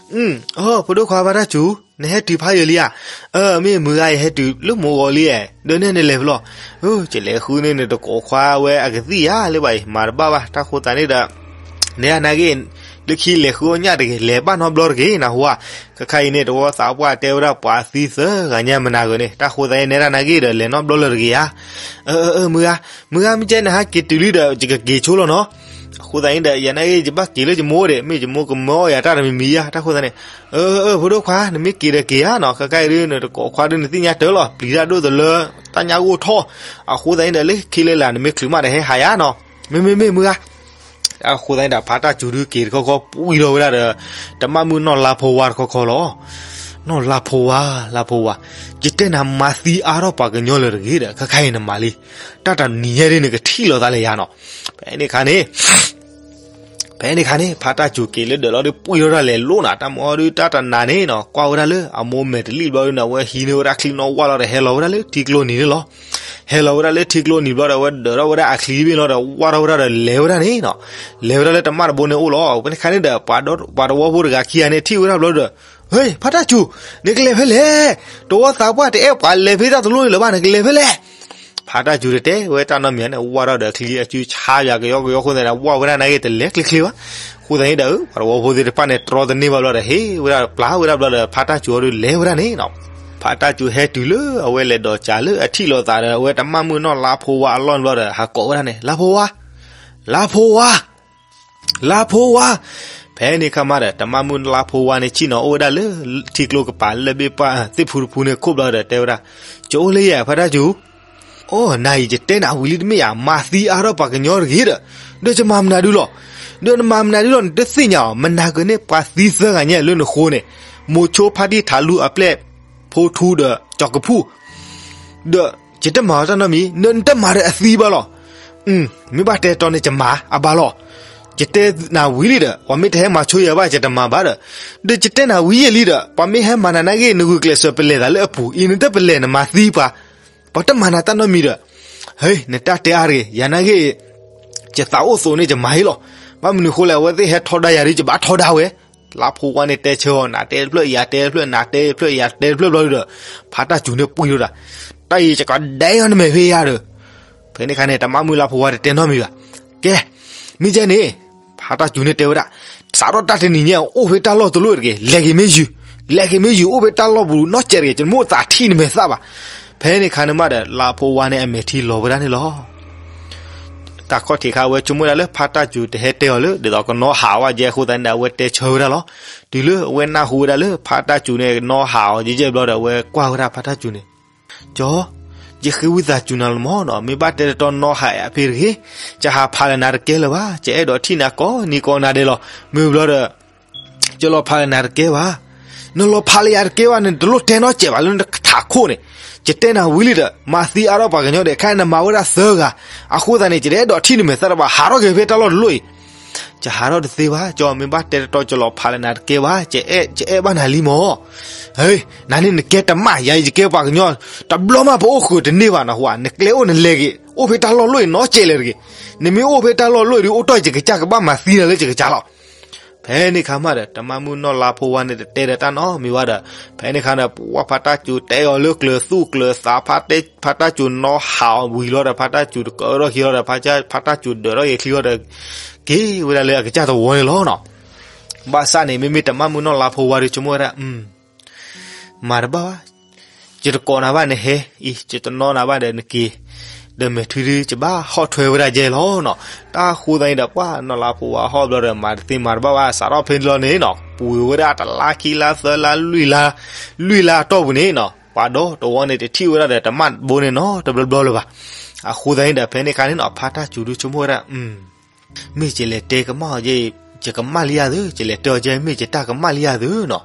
အၢ ဖိဒိၣ်ခွါဖါတၢ်စူၤ, နဟဲတုၤဖးယံာ်လံဧါ. အၢ မ့ၢ်မုၢ်ဂၤ ယဟဲတုၤလၢမိၢ်ဂီၤလံဧါ, ဒီးနဲန့ၣ်လဲၤဖဲလဲၣ်. အၢ ယလဲၤဃုန့ၢ်နတကိးခွါဝဲအကသံၣ်ဧါ လၢဘၣ်အံၤ မၤတဘၣ်ဘၣ်, တၢ်ဃိသတးန့ၣ်ဒီး နဲဒၣ်နာ်က့ၢ်, လၢခံလဲၤဃုအီၣ်ညၣ်တဂ့ၤ, လဲၤဘၣ်နီတဘျီတဂ့ၤ နၢ်ဟူဧါ. ခဲခါအံၤန့ၣ် တဝီသးပှၢ်တဲဝဲဒၣ် ပှၤသံသၢဂၤညါမနၤဂၤန့ၣ်, တၢ်ဃိသတးန့ၣ် နဲဒၣ်နာ်က့ၢ်ဒီး လဲၤနီတဘျီလၢၤတဂ့ၤဧါ. အၢ အၢ အၢ မုၢ်ဂၤ, မုၢ်ဂၤ မ့ၢ်ကဲနဟဲက့ၤတုၤလံဒီး ယကက့ၤဆိလီၤနီၤ. အဃိသတးန့ၣ်ဒီး ယနာ်က့ၢ် ယဘၣ်က့ၤလၢယမိၢ်ဒီး မ့ၢ်ယမိၢ်ကမၢအီၣ်ယၤတၢ်တမံၤမံၤဧါ, တၢ်ဃိသတးန့ၣ်, အၢ အၢ ဖိဒိၣ်ခွါ နမ့ၢ်က့ၤဒီးက့ၤဧါနီၤ, ခဲခါအံၤဒုး နတကိးခွါဒုး နသ့ၣ်ညါတၢ်လီၤ, ပျံၤတၢ်ဒိၣ်တလၢ တၢ်ညၣ်ဂိၢ်ထီၣ်, အဃိသတးန့ၣ်ဒီး လၢခံလၢလာ် နမ့ၢ်ချုးမးဒီးဟဲဟးယါနီၤ, မ့မ့မ့ၢ်မုၢ်ဂၤ. အဃိသတးန့ၣ်ဒီး ဖါတၢ်စူၤဒုးက့ၤတခီခီ ပှံၢ်ထီၣ်ဝဲဒၣ်ဒီး တမၣ်မုၣ်နီၢ်လါဖိဝါတခီခီလီၤ. နီၢ်လါဖိဝါ, လါဖိဝါ, ယတဲနၤမၤသံအါထီၣ်ပှၤကညီလၢၤတဂ့ၤဒီး ခဲခါအံၤနမၤလံ, တၢ်တနံၤညါဒ်န့ၣ် ကထံၣ်လိာ်သးလၢယၤနီၤ. ဖဲန့ၣ်ခါန့ၣ် ဖဲန့ၣ်ခါန့ၣ် ဖါတၢ်စူၤက့ၤလၢဒၢးလီၤဒီး ပှံၢ်ထီၣ်ဒၣ်လဲာ်လိၤနၤ, တၢ်မၤအီၤဒုး တၢ်တနၤန့ၣ်နီၤ ကွၢ်ဝဲဒၣ်လၢအမိၢ်မဲာ်တလံၣ်ဘျီဒုးန့ၣ် အဝဲဟံးန့ၢ်ဝဲဒၣ်ချံနီၣ်ဝၢ်လီၤဒီး ဟဲလီၤဝဲဒၣ်လၢထံကျိနံၤန့ၣ်လီၤ. ဟဲလီၤဝဲဒၣ်လၢထံကျိနံၤဘျီဒီး အဝဲဒၢးထီၣ်ဝဲဒၣ်အချံဘ့ၣ်လီၤဒီး ဝၢ်ထီၣ်ဝဲဒၣ်ဒီးလဲၤဝဲဒၣ်န့ၣ်နီၤ. လဲၤဝဲဒၣ်လၢတမၣ်တဘိန့ၣ်အိၣ်လီၤ. ဖဲန့ၣ်ခါန့ၣ်ဒီး ပှၤတဝီဖိတဂၤခံဂၤန့ၣ် ထံၣ်ဝဲဒၣ်ဘျီဒီး ဟ့ၣ် ဖါတၢ်စူၤ, နကလဲၤဖဲလဲၣ်. တဝီသးပှၢ်တအဲၣ်ပှၤလဲၤဖဲတၢ်တလိၣ်န့ၣ်လၢၤဘၣ်, နကလဲၤဖဲလဲၣ်. ဖါတၢ်စူၤတတဲဝဲတၢ်နီတမံၤန့ၣ် ဝၢ်ထီၣ်ဒီးချံအစုဆါယၤကယီကယီအဃိသတးန့ၣ် ဝၢ်ဝဲဒၣ်နာ်က့ၢ်တလဲၤချ့ချ့ဘၣ်. အဃိသတးန့ၣ်ဒီး ပှၤတဝီဖိသ့ၣ်တဖၣ်န့ၣ် တြီတန့ၢ်ဘၣ်ဘျီဒီး ဟ့ၣ်ဝဲဒၣ်ပျၢ်ဝဲဒၣ်ဘျီဒီး ဖါတၢ်စူၤအီၤဒုးလဲၤဝဲဒၣ်န့ၣ်နီၤ. ဖါတၢ်စူၤဟဲတုၤလၢအဝဲလဲၤဒိးကးလၢအထံၣ်လိာ်သးဒီး အဝဲတမၣ်မုၣ်နီၢ်လါဖိဝါအလီၢ်န့ၣ်ဘျီဒီး ဟးကိးဝဲဒၣ်န့ၣ် လါဖိဝါ, လါဖိဝါ လါဖိဝါ. ဖဲန့ၣ်ခါမးဒီး တမၣ်မုၣ်လါဖိဝါန့ၣ် ဆ့ၣ်နီၤအိၣ်ဝဲဒၣ်လၢ ထံကျိကပၤလၢဘ့ၣ်ပှၢ်သ့ၣ်ဖူတဖူန့ၣ် ခိၣ်ဘျီဒီးတဲဝဲဒၣ်, ကအိၣ်လၢယဲ ဖါတၢ်စူၤ. အိ နၤအံၤ ယတဲနၤဝံၤလံတမ့ၢ်ဧါ, မၤသံအါထီၣ်ပှၤကညီတဂ့ၤဒီး, ဒီးယမၤမနုၤဒုလီၤ. ဒီးနမၤမနုၤဒုလီၤ နတသ့ၣ်ညါဧါ, မနၤကန့ၢ်ပှၤသံသၢဂၤညါလၢနဃိန့ၣ်, မိၤဆိဖါတံၢ်ထးလူအပျဲၢ်, ဖိထူဒီးကၠီၤကဖူၣ် ဒီးယတမၤအီၤတၢ်နီတမံၤ, နတမၤဒီးအသံဘၣ်လီၤ. မ့ၢ်ဘၣ်တဲတီန့ၣ် ယမၤအဘၣ်လီၤ. ယတဲနၤဝံၤလံဒီး ပှၤမ့ၢ်တဟဲမၤဆိယၤဘၣ် ယတမၤဘၣ်ဒီး, ဒီးယတဲနၤဝံၤယံာ်လံဒီး ပှၤမ့ၢ်ဟဲမၤနၤနာ်က့ၢ် နဂုာ်ကျဲးစၢးပလဲၤသးလၢအပူၤ, အံၤနတပလဲၤနမၤသံပှၤ, ပှၤတမၤနၤတၢ်နီတမံၤဒီး, ဟဲ နတၢ်တဲအါတဂ့ၤ, ယၤနာ်က့ၢ် ယသးအိၣ်သိးန့ၣ် ယမၤဟ့ၣ်လီၤ. ဘၣ်မနုၤဃိလဲၣ် အဝဲသ့ၣ်ဟဲထီဒါယၤဒီး ယဘၣ်ထီဒါဝဲ လါဖိဝါန့ၣ်တဲဆၢအီၤ နၤတဲတဖျၢၣ် ယၤတဲတဖျၢၣ် နၤတဲတဖျၢၣ် ယၤတဲတဖျၢၣ်ဘျီဒုဒီး, ဖါတၢ်စူၤန့ၣ်ပှံၢ်ထီၣ်ဒၣ်, တၢ်အံၤယကဒဲအီၤနမဲာ်ဖဲယၤဒီး, ဖဲန့ၣ်ခါန့ၣ် တမၣ်မုၣ်လါဖိဝါတတဲနီတမံၤဘၣ်. ကဲ, မ့ၢ်ကဲန့ၣ်, ဖါတၢ်စူၤန့ၣ်တဲဝဲဒၣ်, စးထီၣ်တၢ်တနံၤညါ အိၣ်ဖဲတၢ်လီၢ်တလီၢ်တဂ့ၤ, လဲၤက့ၤမ့ၢ်ယုၢ်, လဲၤက့ၤမ့ၢ်ယုၢ် အိၣ်ဖဲတၢ်လီၢ်ပူၤနီတစဲးတဂ့ၤ, ယတမိၣ်သးထံၣ်နမဲာ်သၣ်ဘၣ်. ဖဲန့ၣ်ခါန့ၣ်မးဒီး လါဖိဝါန့ၣ်အမဲာ်ထံလီၤဝဲဒၣ်န့ၣ်လီၤ. တၢ်ခီၣ်ထံးခါ အဝဲဆိကမိၣ်ဒၣ်လၢဖါတၢ်စူၤတဟဲတဲအီၤလၢ ဒ်သိးကနီၢ်ဟးဝဲကဲအဃိသတးန့ၣ်ဒီး အဝဲတဲဆၢဝဲဒၣ်လီၤ. တုၤလၢအဝဲနၢ်ဟူဝဲဒၣ်လၢ ဖါတၢ်စူၤန့ၣ် ကနီၢ်ဟးအီၤယဲၢ်ယဲၢ်ဘျီဒီး အဝဲကွၢ်ဝဲဒၣ်ဖါတၢ်စူၤန့ၣ်, ကၠီ, ယဃ့ဝံသးစူၤနၤလီၤမၢ်နီၤ, မ့ၢ်ဘၣ်တဲတတီနီၢ်ဟးအဲးအဖ့တဂ့ၤ, ယဟးဖးလၢနၤတကဲလၢၤဘၣ်, ယအဲၣ်ဒိးထံၣ်နၤကိးနံၤကိးနၤဒဲးလီၤ. မ့ၢ်ဘျီဒီး ယလီၤဖးလၢနၤတကဲဘၣ်. နလီၤဖးလၢယၤတကဲဘၣ်န့ၣ် နတလိၣ်တဲနီတစဲးဘၣ်လၢနထးခိၣ်န့ၣ်, ယတဲနၤဝံၤလံဒီး မၤသံအါထီၣ်ပှၤကညီဒီး ခဲအံၤနမၤဝဲဒၣ်သၢဂၤ, အဃိသတးန့ၣ် ယတအဲၣ်ဒိးထံၣ်နမဲာ်သၣ်တဘၣ်, ဟးထီၣ်က့ၤဖဲတၢ်လီၢ်တလီၢ်အံၤ. ယဟးထီၣ်တသ့ဘၣ်, ကၠီမ့ၢ်ဘၣ်တဲတတီ ယလီၤဖးလၢနၤတကဲဘၣ်, ယအဲၣ်ဘၣ်နၤလံမၢ်. ဟ့, နၤန့ၣ်နကဲတမၣ်, ယၤအံၤယကဲပှၤကညီ, တဘျီမးပအိၣ်ဃုာ်တန့ၢ်ဘၣ်နီၤ, နကျဲအိၣ်နလဲၤက့ၤ, အိၣ်ဖဲတၢ်လီၢ်လီၢ်အံၤနီတစဲးလၢၤတဂ့ၤ. နမ့ၢ်အိၣ်ဖဲတၢ်လီၢ်လီၢ်အံၤဒီး အိၣ်တီၢ်ယကစၢ်ကဘၣ်မၤသံနၤလၢယကစၢ်လီၤ. ဖဲန့ၣ်ခါမးဒီး တမၣ်မုၣ်နီၢ်လါဖိဝါန့ၣ်တတဲဒီးတၢ်နီတမံၤဘၣ်ဒီး, ဖဲန့ၣ်ခါဒီး ပှၤဖါတၢ်စူၤတဲအီၤလၢကျၢၤသူၣ်ကျၢၤသး, ဖါတၢ်စူၤနီၢ်ဟးအီၤဝံၤလီၤဒီး ဖါတၢ်စူၤတကၢထီၣ်ခံလီၤဒီး ဖါတၢ်စူၤဒၢးထီၣ်က့ၤချံထီၣ်ဒီး က့ၤဝဲဒၣ်လၢအကစၢ်သဝီန့ၣ်လီၤနီၤ. ဘၣ်ဆၣ်န့ၣ် မ့မ့ၢ်တမၣ်မုၣ်နီၢ်လါဖိဝါဒီး ဆိကမိၣ်ဝဲဒၣ် မၤတဘၣ်ဘၣ်, ယတကိးနၤဘၣ်န့ၣ်ဟဲအံၤ, ယတနီၣ်နၤဘၣ်ဒီးနက့ၤ, ဒီးမဲာ်ထံဒု ယဘၣ်ဟီၣ်ထွဲဝဲဒၣ်ယဲလီၤနီၤ. တၢ်ဃိသတးန့ၣ်ဒီး ပှၤနီၢ်လါဖိဝါဟီၣ်ဘျီဒီး မၤတသ့မၤတဘၣ်ဘၣ်, စးထီၣ်ဖဲန့ၣ်လီၤန့ၣ်နီၤ, ပှ့ၤဝဲဒၣ်တလါခံလါသၢလါလွံၢ်လါ, လွံၢ်လါအတီၢ်ပူၤန့ၣ်နီၤ, ပှၤဒီတဝီန့ၣ်တထံၣ်ဝဲဒၣ်ဒီးတမၣ်တဘိန့ၣ်နီတဘျီဘျီလၢၤဘၣ်. အဃိသတးန့ၣ်ဒီး ဖဲန့ၣ်ခါန့ၣ်နီၤ ဖါတၢ်စူၤဒုဆိကမိၣ်ဝဲဒၣ် မ့ၢ်ယလဲၤတဲကမၣ်အီၤယဲ, ယကမၣ်လံယၤသု, ယလဲၤတဲအီၤယဲ မ့ၢ်ယတၢ်ကမၣ်လံယၤသုနီၤ.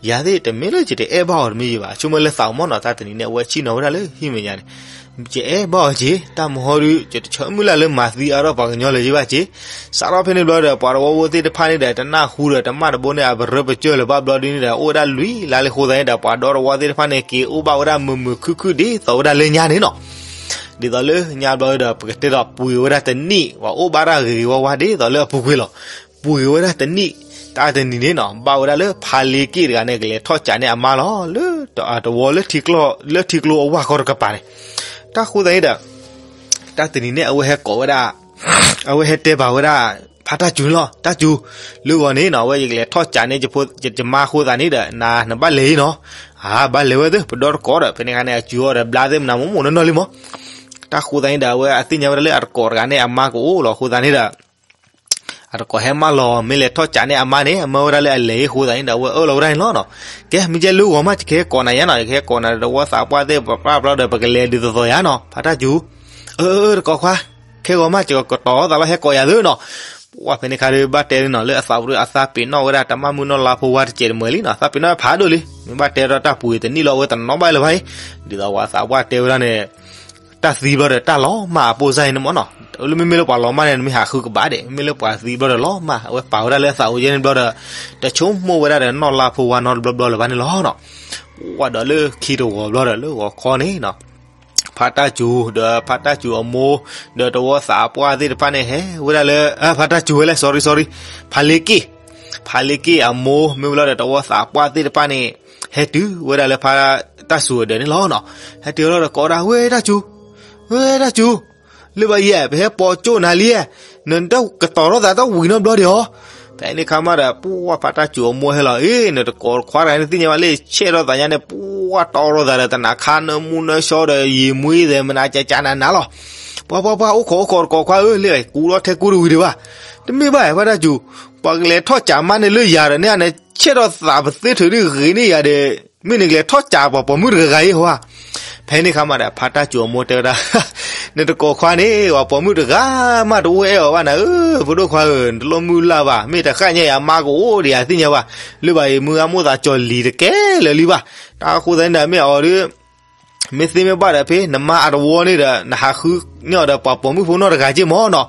ယၤသ့ၣ်တမ့ၢ်လၢယတအဲၣ်ဘၣ်အီၤတမ့ၢ်ယဘၣ်, ဆိကမိၣ်လၢသးမၢ်နီၤ, တၢ်တနံၤန့ၣ် အဝဲဆ့ၣ်နီၤဝဲဒၣ်လၢဟံၣ်မဲာ်ညါန့ၣ်, ယအဲၣ်ဘၣ်အီၤက့ၤ, တၢ်မဟီဒု ယတဆၢမုၢ်လၢ်လၢမၤသံအါထီၣ်ပှၤကညီလၢၤယဘၣ်က့ၤ. စးထီၣ်ဖဲန့ၣ်ဘျီဒီး ပှၤတဝီဖိသ့ၣ်တဖၣ်န့ၣ်ဒီး တနၢ်ဟူဒီး တမၣ်တဘိန့ၣ် အပရၢပစၢၢ်လၢၤဘၣ်ဘျီဒ်န့ၣ်ဒီး အိၣ်ဝဲဒၣ်လွံၢ်လါလံအဃိသတးန့ၣ်ဒီး ပှၤဒီတဝီသ့ၣ်တဖၣ်န့ၣ် က့ၤအိၣ်ဘၣ်ဝဲဒၣ်မုာ်မုာ်ခုၣ်ခုၣ်ဒ်သိးဝဲဒၣ်လၢညါန့ၣ်နီၤ. ဒ်သိးလၢညါဘျီဒီး ပကတဲဒီးပှ့ၤဝဲဒၣ်တနံၣ်, ပှၤအိၣ်ဘၣ်တၢ်ဂ့ၤဂ့ၤဝါဝါဒ်သိးလၢအပူၤကွံာ်လီၤ. ပှ့ၤဝဲဒၣ်တနံၣ်, တၢ်တနံၤန့ၣ်နီၤ ဘၣ်ဝဲဒၣ်လၢဖါလ့က့ၣ်တဂၤန့ၣ် ကလဲၤထီၣ်ကးန့ၢ်အမါလီၤ, လၢတဝီလၢထံကျိ, လၢထံကျိအဝၢ်ဃီတကပၤန့ၣ်. တၢ်ဃိသတးန့ၣ်ဒီး တၢ်တနံၤန့ၣ် အဝဲဟဲကိးဝဲဒၣ်, အဝဲဟဲတဲဘၣ်ဝဲဒၣ် ဖါတၢ်စူၤန့ၣ်လီၤ, တၢ်စူၤ, လၢဂီၤန့ၣ်နီၤ အဝဲယကလဲၤထီၣ်ကးန့ၢ် ယမါအဃိသတးန့ၣ်ဒီး နၤနဘၣ်လဲၤအံၤနီၤ. အါ ဘၣ်လဲၤဝဲသ့ၣ် ပဒီတကိးဒီး ဖဲန့ၣ်ခါန့ၣ် အစူၤအီၤဒီး ဘျါသ့ၣ်မနုၤမ့ၢ်မ့ၢ်နီၢ်နီၢ်လံမး. တၢ်ဃိသတးန့ၣ်ဒီး အဝဲအသ့ၣ်ညါဝဲဒၣ်လၢအတကိးတဂၤန့ၣ် အမါကအိၣ်လီၤအဃိသတးန့ၣ်ဒီး အတကိးဟဲမၢလီၤ မ့ၢ်လဲၤထီၣ်ကးန့ၢ်အမါန့ၣ် အမၢဝဲဒၣ်လၢအလဲၤအံၤအဃိသတးန့ၣ်ဒီး အဝဲအၢၣ်လီၤဝဲဒၣ်န့ၣ်လီၤနီၤ. ကဲ မ့ၢ်ကဲလၢဂီၤမး ယကဟဲကိးနၤယါနီၤ, ယကဟဲကိးနၤဒီး တဝီသးပှၢ်သ့ၣ်တဖၣ်ဘျီဒီး ပကလဲၤဒ်သိးသိးယါနီၤ ဖါတၢ်စူၤ. အၢ အၢ တကိးခွါ, ခဲဂီၤမး ယကကတီၤသးလီၤ ဟဲကိးယၤသုနီၤ. ပှၤဖဲန့ၣ်ခါဒီး ဘၣ်တဲန့ၣ်နီၤ လၢအသးပူၤဒီး အသးပ့ၤနီၣ်ဝဲဒၣ်တၢ်မၢ်မုၢ်နီၢ်လါဖိဝါတစဲးတမှဲၤလံနီၤ, သးပ့ၤနီၣ်ဖးဒိၣ်လံ, မ့ၢ်ဘၣ်တဲဒီးတၢ်ပူၤတနံၣ်လီၤ အဝဲတနီၣ်ဘၣ်လၢၤဘၣ်အံၤ, ဒ်သိးပှၤသးပှၢ်တဲဝဲဒၣ်န့ၣ် တၢ်သံဘျီဒီးတၢ်လီၤမၢ်အပိၢ်စၢ်အံၤန့ၣ်မ့ၢ်နီၤ, လၢမ့မ့ၢ်လၢပှၤလီၤမၢ်န့ၣ် နမ့ၢ်ဟးဃုကဘၣ်ဒဲး, မ့ၢ်လၢပှၤသံဘျီဒီးလီၤမၢ်, အဝဲပာ်ဝဲဒၣ်လၢအသးအိၣ်ယဲန့ၣ်ဘျီဒီး တဆိကမိၣ်ဝဲဒၣ်ဒီးနီၢ်လါဖိဝါနီတဘျီဘျီလၢၤဘၣ်န့ၣ်လီၤနီၤ. ပှၤဒီးလၢခံတဂီၤဘျီဒီးလၢဂီၤခီန့ၣ်နီၤ ဖါတၢ်စူၤ ဒီးဖါတၢ်စူၤအမိၢ် ဒီးတဝီသးပှၢ်သ့ၣ်တဖၣ်န့ၣ် ဟဲဝဲဒၣ်လၢ ဖါတၢ်စူၤဝဲလဲၣ် sorry sorry, ဖါလ့က့ၣ်, ဖါလ့က့ၣ်အမိၢ် မ့ၢ်ဝဲလီၤဒီးတဝီသးပှၢ်သ့ၣ်တဖၣ်န့ၣ် ဟဲတုၤဝဲဒၣ်လၢဖါတၢ်စူၤအဒၢးန့ၣ်လီၤနီၤ. ဟဲတုၤလီၤဒီးကိးဝဲဒၣ် ဝဲတၢ်စူၤ, ဝဲတၢ်စူၤ, လၢဘၣ်ယဲ ပဟဲပိာ်ကၠိနၤလံ, နတကတီၤထီၣ်သးတဝံၤနီတဘျီဒံးဧါ. ဖဲန့ၣ်ခါမးဒီး ပှၤဖါတၢ်စူၤအမိၢ်ဟဲလီၤ, အ့ နတကိးခွါတဂၤန့ၣ်သ့ၣ်ညါဘၣ်လၢ ဆဲးထီၣ်သးညါန့ၣ် ပှၤတီထီၣ်သးဒီး တနၤခါနၢမူနၢဆှီဒီး ယံာ်မှံသဲးမနၤကကနးနးလီၤ. ပှၤပှၤပှၤ အိၣ်ခိးအိၣ်ခိးတကိးခွါဧၢ, လၢကူထီၣ်ထဲကူတဝံၤဒံးဘၣ်. တမ့ၢ်ဘၣ် ဖါတၢ်စူၤ, ပှၤကလဲၤထီၣ်ကးမါန့ၣ်လၢယၤဒီးန့ၣ် နဆဲးထီၣ်သးပသ့ထုးဒ်ဂ့ၤန့ၢ်ယၤဒီး မ့ၢ်နကလဲၤထီၣ်ကးပှၤပိာ်မုၣ်တဂၤဂၤအံၤဧါ. ဖဲန့ၣ်ခါမးဒီး ဖါတၢ်စူၤအမိၢ်တဲဝဲဒၣ် နတကိးခွါန့ၣ် ပှၤပိာ်မုၣ်တဂၤမးတအိၣ်အဲၣ်အီၤဘၣ်နၤဧၢ, ဖိဒိၣ်ခွါဧၢ, နတလိၣ်မုၢ်လၢ်ဘၣ်, မ့ၢ်တဃၣ်ညါအံၤအမါကအိၣ်ဒီးယၤသ့ၣ်ညါဘၣ်, လၢဘၣ်အံၤမုၢ်ဂၤမိၣ်သးကၠီၤလံၤတကဲလၢာ်လံဘၣ်. တၢ်ဃိသတးန့ၣ်ဒီး မ့ၢ်အီၤဒီး မ့ၢ်သ့မ့ၢ်ဘၣ်ဒီးဖဲ နမါအတဝီန့ၣ်ဒီး နဟးဃုန့ၢ်အီၤဒီးပှၤပိာ်မုၣ်ဖိနီတဂၤက့ၢ်မးနီၤ.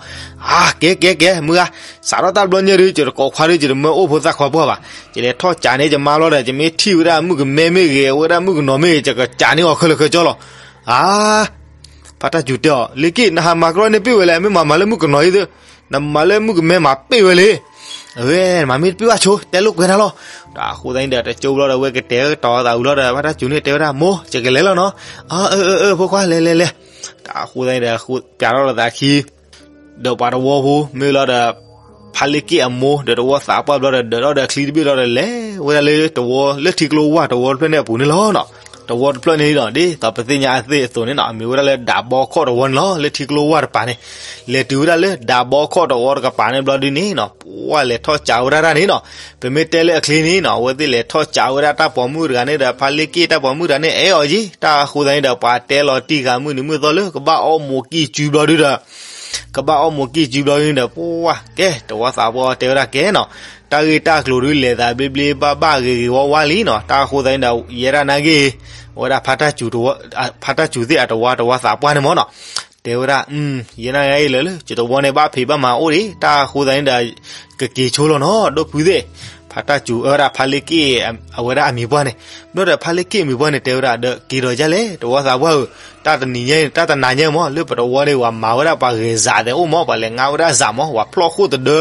အါ ကဲကဲကဲ မုၢ်ဂၤ, စးထီၣ်တၢ်ဘျီညါဒီး ယတကိးခွါဒီး ယတမၢအိၣ်ဖိသၣ်ခွါပှၢ်ဘၣ်, ယလဲၤထီၣ်ကးန့ၢ်ယမါလီၤဒီး ယမ့ၢ်ထံၣ်ဝဲဒၣ်မုၣ်ကမဲမ့ၢ်ဂ့ၤ ဝဲဒၣ်မုၣ်ကနီၤမ့ၢ်ဂ့ၤ ယကကးန့ၢ်အီၤခဲလၢာ်ခဲဆ့လီၤ. အါ ဖါတၢ်စူၤတဲအီၤ, လ့က့ၣ် နဟးမၤကရီန့ၣ်ပ့ၢ်ဝဲလဲၣ်, မ့ၢ်မၤမၤလၢမုၣ်ကနီၤအံၤသ့, နမၤလၢမုၣ်ကမဲမၤပ့ၢ်ဝဲလံ. အဝဲ မၤမ့ၢ်တပ့ၢ်ဘၣ်ဆိ တဲလိာ်ကွဲနၤလီၤ. တၢ်ဃိသတးန့ၣ်ဒီး တကၠိဘျီဒီး အဝဲကတဲာ်ကတီၤသးဝံၤလီၤဒီး ဖါတၢ်စူၤန့ၣ်တဲဝဲဒၣ် မိၢ် ယကလဲၤလီၤနီၤ. အၢ အၢ အၢ အၢ ဖိခွါ လဲၤလဲၤလဲၤ. တၢ်ဃိသတးန့ၣ်ဒီး ပျးထီၣ်လိာ်သးခံ ဒီးပှၤတဝီဖိ မ့ၢ်လီၤဒီး ဖါလ့က့ၣ်အမိၢ် ဒီးတဝီသးပှၢ်ဘျီဒီး ဒၢးထီၣ်ဒီးချံတဘ့ၣ်လီၤဒီး လဲၤဝဲဒၣ်လၢတဝီ လၢထံကျိဝၢ်တဝီတဖျၢၣ်န့ၣ်အပူၤန့ၣ်လီၤနီၤ. တဝီတဖျၢၣ်န့ၣ်ဒီး ဒ်သိးပသ့ၣ်ညါအသ့ၣ်အသိးန့ၣ်နီၤ အမ့ၢ်ဝဲဒၣ်လၢဒးဘီခီၣ်တဝီန့ၣ်လီၤ. လၢထံကျိဝၢ်တပၤန့ၣ် လဲၤတုၤဝဲဒၣ်လၢဒးဘီခီၣ်တဝီတကပၤန့ၣ်ဘျီဒုန့ၣ်နီၤ ပှၢ်လဲၤထီၣ်စးဝဲဒၣ်တၢ်န့ၣ်နီၤ. ပမ့ၢ်တဲလၢအချ့န့ၣ်နီၤ အဝဲသ့ၣ်လဲၤထီၣ်စးဝဲဒၣ်တၢ်ပိာ်မုၣ်တဂၤန့ၣ်ဒီး ဖါလ့က့ၣ်တၢ်ပိာ်မုၣ်တဂၤန့ၣ် အဲၣ်အီၤယံၤ တၢ်အဃိသတးန့ၣ်ဒီး ပှၤတဲလီၤတံၢ်ဃာ်မုၢ်နံၤမုၢ်သီလၢ ကဘၣ်အီၣ်မိၢ်ကံၢ်စုဘျီဒုဒီး ကဘၣ်အီၣ်မိၢ်ကံၢ်စုဘျီဒုန့ၣ်ဒီး ပှၢ်ကဲ တဝီသးပှၢ်တဲဝဲဒၣ်ကဲနီၤ တၢ်ဂ့ၢ်တၢ်ကျိၤဒုလဲၤသးဘျ့ဘျ့ဘၣ်ဘၣ်ဂ့ၤဂ့ၤဝါဝါလံနီၤ. တၢ်အဃိသတးန့ၣ်ဒီး ယဲဒၣ်နာ်က့ၢ် အဝဲဒၣ် ဖါတၢ်စူၤသ့ၣ်အတဝီ တဝီသးပှၢ်န့ၣ်မ့ၢ်နီၤ တဲဝဲဒၣ် ယဲနာ်က့ၢ်လၢာ်လၢ ယတဝီန့ၣ်ဘၣ်ဖံးဘၣ်မၤအိၣ်ဒံး တၢ်အဃိသတးန့ၣ်ဒီး ကက့ၤဆိလီၤနီၤ ဒိၣ်ဖုသ့ၣ်. ဖါတၢ်စူၤအဝဲဒၣ်ဖါလ့က့ၣ် အဝဲဒၣ်အမံၤပှၢ်န့ၣ် ဘျီဒီးဖါလ့က့ၣ်အမံၤပှၢ်န့ၣ် တဲဝဲဒၣ်ဒီး က့ၤဒီးယလဲၣ် တဝီသးပှၢ်ဧၢ, တၢ်တနံၤညါ တၢ်တနၤညါမ့ၢ် လၢပတဝီန့ၣ် ပှၤမၤဝဲဒၣ်ပှၤဂဲၤစးသဲးအိၣ်မ့ၢ် ပှၤလဲၤငါဝဲဒၣ်စးမ့ၢ် ပှၤဖျီၣ်ဃိၣ်တဒၢ